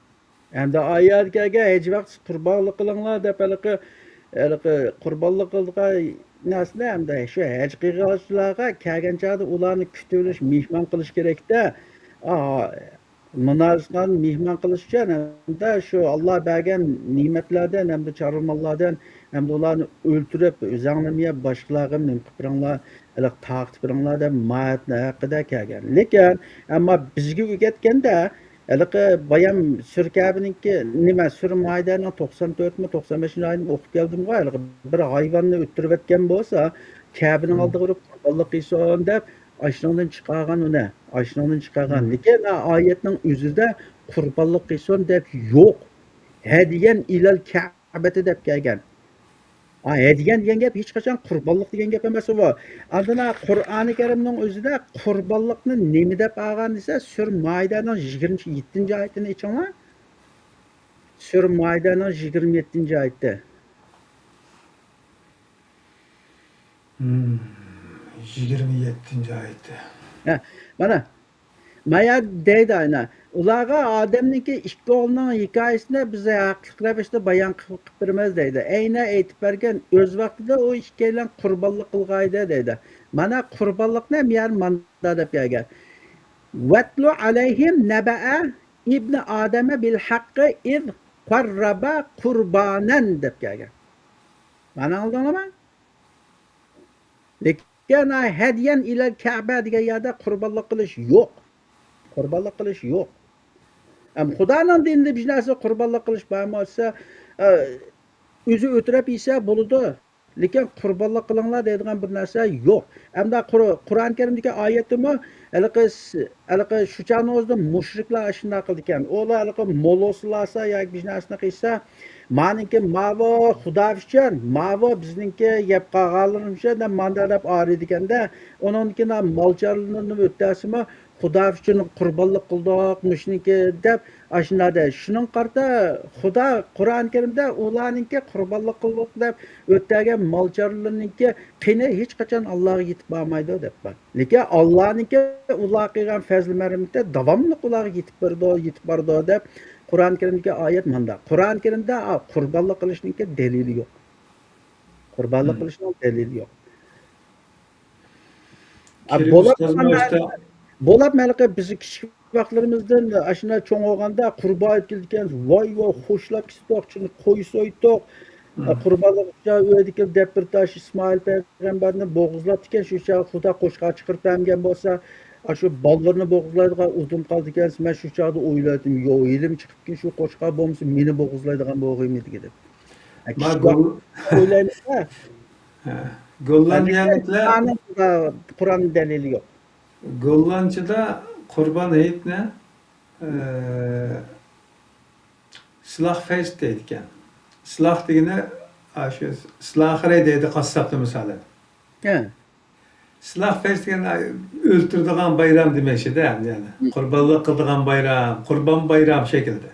ئەمدى ئايەتكە كەلگەن ھەج ۋاقتى قۇربانلىق قىلىڭلار دەپ ھېلىقى، ھېلىقى قۇربانلىق قىلىدىغان نەرسىنى ئەمدى شۇ ھەج قىلغۇچىلارغا كەلگەن چاغدا ئۇلارنى كۈتۈۋېلىش، مېھمان قىلىش كېرەكتە. ئا، مۇناپىقلارنى مېھمان قىلىش ئۈچۈن ھەمدە شۇ ئاللا بەرگەن نېمەتلەردىن ھەمدە چارۋا ماللاردىن ھەمدە ئۇلارنى ئۆلتۈرۈپ، ئۆزەڭلارمۇ يەپ، باشقىلارغا نېمە قىلىپ بېرىڭلار، ھېلىقى تارقىتىپ بېرىڭلار دەپ مائىدىنىڭ ھەققىدە كەلگەن. لېكىن، ئەمما بىزگە ئۆگەتكەندە، ھېلىقى بايام سۈرە كەبىنىڭكى، نېمە، سۈرە مائىدەنىڭ توقسان تۆتمۇ، توقسان بەشىنچى ئايىنى ئوقۇپ كەلدىمغۇ، ھېلىقى بىر ھايۋاننى ئۆلتۈرۈۋەتكەن بولسا، كەبىنىڭ مم. ئالدىغا ئۇرۇپ قۇربانلىق قىلسۇن دەپ، ئاشۇنىڭدىن چىقارغان ئۇنى، ئاشۇنىڭدىن چىقارغان. مم. لېكىن ئايەتنىڭ ئۆزىدە قۇربانلىق قىلسۇن دەپ يوق. ھەدىيەن ئىلەل كەبەتى دەپ كەلگەن. ئا، ھەدىيەن دېگەن گەپ ھېچقاچان قۇربانلىق دېگەن گەپ ئەمەس ئۇ. ئاندىن قۇرئانى كەرىمنىڭ ئۆزىدە قۇربانلىقنى نېمە دەپ ئالغان دېسە، سۈرە مائىدەنىڭ يىگىرمە يەتتىنچى ئايىتىنى ئېچىڭلار. سۈرە مائىدەنىڭ يىگىرمە يەتتىنچى ئايىتى. مم، يىگىرمە يەتتىنچى ئايىتى. ھە، مانا، مايا دەيدۇ ئاينا، ئۇلارغا ئادەمنىڭكى ئىككى ئوغلىنىڭ ھېكايىسىنى بىز ھەقلىق رەۋىشتە بايان قىلىپ، قىلىپ بېرىمىز دەيدۇ. ئەينە ئېيتىپ بەرگەن، ئۆز ۋاقتىدا ئۇ ئىككىيلەن قۇربانلىق قىلغان ئىدى دەيدۇ. مانا قۇربانلىقنى ھەم يەنە ماندا دەپ بەرگەن. «ۋەتلۇ ئەلەيھىم نەبەئە ئىبنى ئادەمە بىل ھەققى ئىز قەررەبە قۇربانەن» دەپ كەلگەن. مانا ئاڭلىدىڭلارمۇ؟ لېكىن ھەدىيەن ئىلەل كەبە دېگەن يەردە قۇربانلىق قىلىش يوق. قۇربانلىق قىلىش يوق. ئەم، خۇدانىڭ دىنىدا بىر نەرسە قۇربانلىق قىلىش بارمۇ دېسە، ئە، ئۆزى ئۆتۈرۈپ يېسە بولىدۇ. لېكىن قۇربانلىق قىلىڭلار دەيدىغان بىر نەرسە يوق. ئەمدى قۇر-، قۇرئان كەرىمدىكى ئايەتتىمۇ ھېلىقى س-، ھېلىقى شۇ چاغنىڭ ئۆزىدە مۇشرىكلار ئاشۇنداق قىلىدىكەن. ئۇلار ھېلىقى موللىسى بارسا ياكى بىر نەرسىنى قىلسا، مانىڭكى ماۋۇ خۇدا ئۈچۈن، ماۋۇ بىزنىڭكى يەپ قالغانلىرىمىز ئۈچۈن دەپ ماندا دەپ ئاغرىيدىكەندە، ئۇنىڭدىن كېيىن مالچارلىرىنى ئۆتتەرسىمۇ، خۇدا ئۈچۈن قۇربانلىق قىلدۇق، مۇشۇنىڭكى دەپ ئاشۇنداق دەيدۇ. شۇنىڭغا قارىتا خۇدا قۇرئان كەرىمدە ئۇلارنىڭكى قۇربانلىق قىلدۇق دەپ ئۆتتەرگەن مالچارلىرىنىڭكى قېنى ھېچقاچان ئاللاغا يېتىپ بارمايدۇ دەپ بار. لېكىن ئاللانىڭكى ئۇلارغا قىلغان پەزلى مەرھىمىتى داۋاملىق ئۇلارغا يېتىپ بارىدۇ، يېتىپ بارىدۇ دەپ قۇرئان كەرىمدىكى ئايەت مۇنداق. قۇرئان كەرىمدە، ئا، قۇربانلىق قىلىشنىڭكى دەلىلى يوق. قۇربانلىق مم. قىلىشنىڭ دەلىلى يوق. ئا، كېرىم بولۇپ ئۇستازمۇ مانا، ئاشتا بولۇپ مانا بىز كىچىك ۋاقىتلىرىمىزدىن ئاشۇنداق چوڭ بولغاندا قۇربان ئېتىپ كېلىدىكەن، ۋاي ۋاي، خوشلاپ كېتىتتۇق، شۇنى قوي سويدۇق. مم. قۇربانلىق ئۈچۈن ئۆيدىكى دەپ بىر تاش ئىسمائىل پەيغەمبەرنى بوغۇزلاپتىكەن، شۇ چاغ خۇدا قوچقار چىقىرىپ بەرمىگەن بولسا، ئاشۇ بالىلىرىنى بوغۇزلايدىغان ئۇدۇم قالىدىكەن، مەن شۇ چاغدا ئويلايتتىم، يو، ھېلىمۇ چىقىپتىكەن، شۇ قوچقار بولمىسا مېنى بوغۇزلايدىغان بولغىيمىدى دەپ. ما كىشىلەر گول-، ئويلايمىز-دە. ھە. گوللاندىيەلىكلەر، قۇرئاننىڭ دەلىلى يوق. گوللاندچىدا قۇربان ھېيتنى، ئە، سلاغفېست دەيدىكەن. سلاغ دېگىنى، ئاشۇ سلاغېر دەيدۇ قاسساپنى مىسالەن. ھە. سلاغفېست دېگەن ئۆلتۈرىدىغان بايرام دېمەكچىدە، يەنى. ھە. قۇربانلىق قىلىدىغان بايرام، قۇربان بايرام شەكلىدە.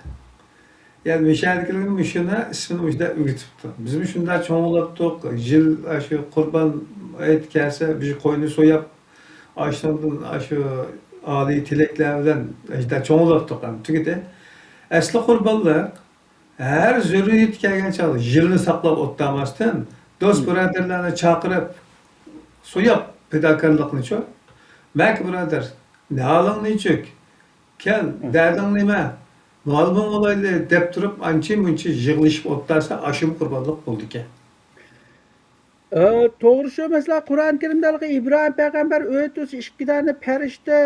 يەنى مۇشۇ يەردىكىلەر مۇشۇنى ئىسمىنى مۇشۇنداق ئۆگىتىپتۇ. بىزمۇ شۇنداق چوڭلاپتۇق. يىل ئاشۇ قۇربان ھېيت كەلسە، بىر قوينى سوياپ، ئاشۇنىڭدىن ئاشۇ ئالىي تىلەكلەر بىلەن شۇنداق چوڭلاپتۇق. تۈگىدى. ئەسلى قۇربانلىق ھەر زۆرۈرىيىتى كەلگەن چاغدا يىلنى ساقلاپ ئولتۇرماستىن، دوست بۇرادەرلەرنى چاقىرىپ، سوياپ پىداكارلىقنىچۇ. مەكى بۇرادەر، ھالىڭ نېچۈك؟ كەل، دەردىڭ نېمە؟ مۇئەللىمىڭ بولايلى دەپ تۇرۇپ، ئانچە مۇنچە يىغلىشىپ ئولتۇرسا، ئاشۇمۇ قۇربانلىق بولىدىكەن. ئە، توغرا شۇ. مەسىلەن، قۇرئان كەرىمدە ھېلىقى ئىبراھىم پەيغەمبەر ئۆي تۇرسا، ئىككى دانە پەرىشتە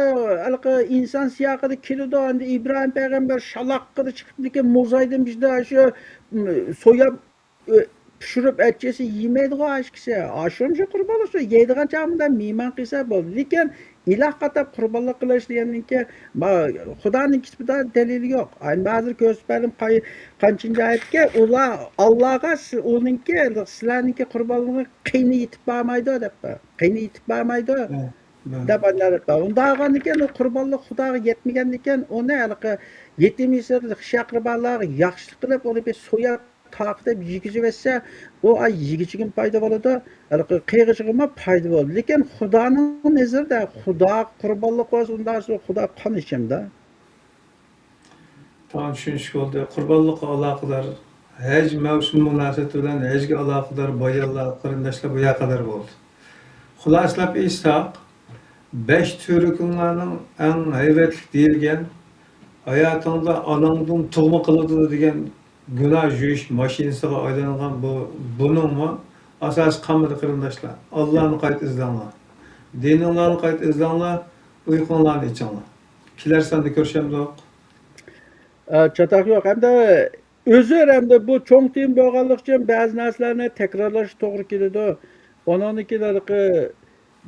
ھېلىقى ئىنسان سىياقىدا كېلىدۇ. ئەمدى ئىبراھىم پەيغەمبەر شالاققىدە چىقىپ، لېكىن موزايدىن بىزدە شۇ، م، سوياپ، ئۆ-، پىشۇرۇپ ئەتچىسى يېمەيدىغۇ ئاشۇ كىشى. ئاشۇمۇ شۇ قۇربانلىق شۇ. يەيدىغان چاغ مۇنداق مېھمان قىلسا بولدى. لېكىن ئىلاھقا ئاتاپ قۇربانلىق قىلىش دېگەندىن كېيىن، ما-، خۇدانىڭ كىتابىدا دەلىلى يوق. ئاي، ھازىر كۆرسىتىپ بەردىم، قاي-، قانچىنچى ئايەتكە، ئۇلار ئاللاغا سى-، ئۇنىڭكى، سىلەرنىڭكى قۇربانلىقى قېنى يېتىپ بارمايدۇ دەپ، قېنى يېتىپ بارمايدۇ دەپ ئانداق دەپ. ئۇنداق بولغاندىكىن، ئۇ قۇربانلىق خۇداغا يەتمىگەندىكىن، ئۇنى ھېلىقى يېتىم يېسىر، خىش-ئەقرىبالارغا ياخشىلىق قىلىپ، ئۇنى بىر سوياپ، تارقىتىپ يېگۈزۈۋەتسە، ئۇ ئاي يېگۈچىگىمۇ پايدا بولىدۇ، ھېلىقى قېرىغۇچىغىمۇ پايدا بولىدۇ. لېكىن خۇدانىڭ نەزىرىدە خۇدا قۇربانلىق بولسا، ئۇنداق بولسا خۇدا قان ئىچىمدە. تامام چۈشىنىشلىك بولدى. قۇربانلىققا ئالاقىدار، ھەج مەۋسۇمى مۇناسىۋىتى بىلەن ھەجگە ئالاقىدار بايانلار، قېرىنداشلار، بۇ يەرگە قەدەر بولدى. خۇلاسىلەپ ئېيتساق، بەش تۈۋرۈكۈڭلارنىڭ ئەڭ ھەيۋەتلىك دېيىلگەن، ھاياتىڭدا ئاناڭدىن تۇغما قىلىدۇ دېگەن گۇناھ يۇيۇش ماشىنىسىغا ئايلانغان بۇ، بۇنىڭمۇ ئاساسى قالمىدى، قېرىنداشلار. ئاللانى قايتا ئىزدەڭلار. دىنىڭلارنى قايتا ئىزدەڭلار، ئۇيقۇڭلارنى ئېچىڭلار. كېلەر ساندا كۆرۈشەمدۇق. ئە، چاتاق يوق. ھەمدە ئۆزى ھەمدە بۇ چوڭ تېما بولغانلىقى ئۈچۈن بەزى نەرسىلەرنى تەكرارلاش توغرا كېلىدۇ. ئۇنىڭدىن كېيىن ھېلىقى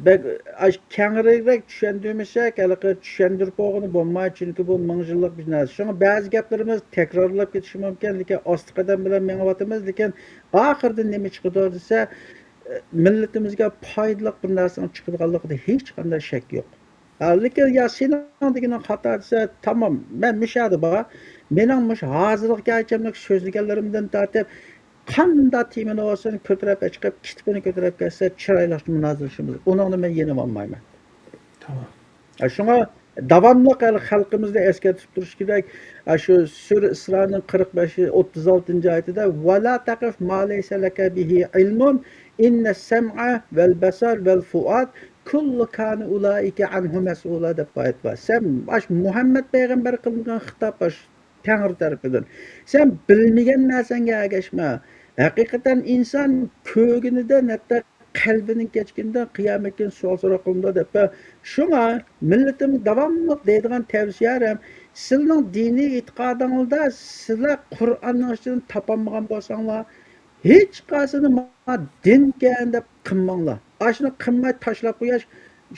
بەك، ئاش-، كەڭرىرەك چۈشەندۈرمىسەك، ھېلىقى چۈشەندۈرۈپ بولغىنى بولمايدۇ، چۈنكى بۇ مىڭ يىللىق بىر نەرسە. شۇڭا بەزى گەپلىرىمىز تەكرارلاپ كېتىشى مۇمكىن، لېكىن ئاستا قەدەم بىلەن مېڭىۋاتىمىز، لېكىن ئاخىرىدا نېمە چىقىدۇ دېسە، مىللىتىمىزگە پايدىلىق بىر نەرسىنىڭ چىقىدىغانلىقىدا ھېچقانداق شەك يوق. ھە، لېكىن يا سېنىڭ دېگىنىڭ خاتا دېسە، تامام، مەن مۇشۇ يەردە بار. مېنىڭ مۇشۇ ھازىرغا كەلگۈچە سۆزلىگەنلىرىمدىن تارتىپ، قانداق تېمىنى بولسۇن كۆتۈرۈپ چىقىپ، كىتابىنى كۆتۈرۈپ كەلسە، چىرايلىق مۇنازىرىلىشىمىز. ئۇنىڭدا مەن يېنىۋالمايمەن. تامام. ھە، شۇڭا داۋاملىق ھەر خەلقىمىزنى ئەسكەرتىپ تۇرۇش كېرەك. ھە، شۇ سۈرە ئىسرانىڭ قىرىق بەش، ئوتتۇز ئالتىنچى ئايىتىدە، «ولا تقف ما ليس لك به علم، إن السمع والبصر والفؤاد كل كان أولئك عنه مسؤولا» دەپ ئايەت بار. سەن ئاش مۇھەممەد پەيغەمبەر قىلىنغان خىتاب ئاش تەڭرى تەرىپىدىن. سەن بىلمىگەن نەرسەڭگە ئەگەشمە. ھەقىقەتەن ئىنسان كۆرگىنىدە، ھەتتا قەلبىنىڭ كەچكىنىدە قىيامەت كۈنى سوئال سوراق قىلىنىدۇ دەپ. شۇڭا مىللىتىمگە داۋاملىق دەيدىغان تەۋسىيەم، سىلىنىڭ دىنىي ئېتىقادىڭلاردا سىلەر قۇرئاننىڭ ئىچىدىن تاپالمىغان بولساڭلار، ھېچقايسىنى ما دىنكەن دەپ قىلماڭلار. ئاشۇنى قىلماي تاشلاپ قويۇش،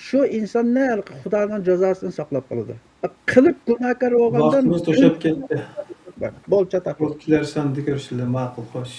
شۇ ئىنساننى خۇدانىڭ جازاسىدىن ساقلاپ قالىدۇ. قىلىپ گۇناھكار بولغاندىن ۋاقتىمىز توشۇپ كەتتى. بول، چاتاق. بول، كېلەر ساندا كۆرۈشەيلى، ماقۇل، خوش.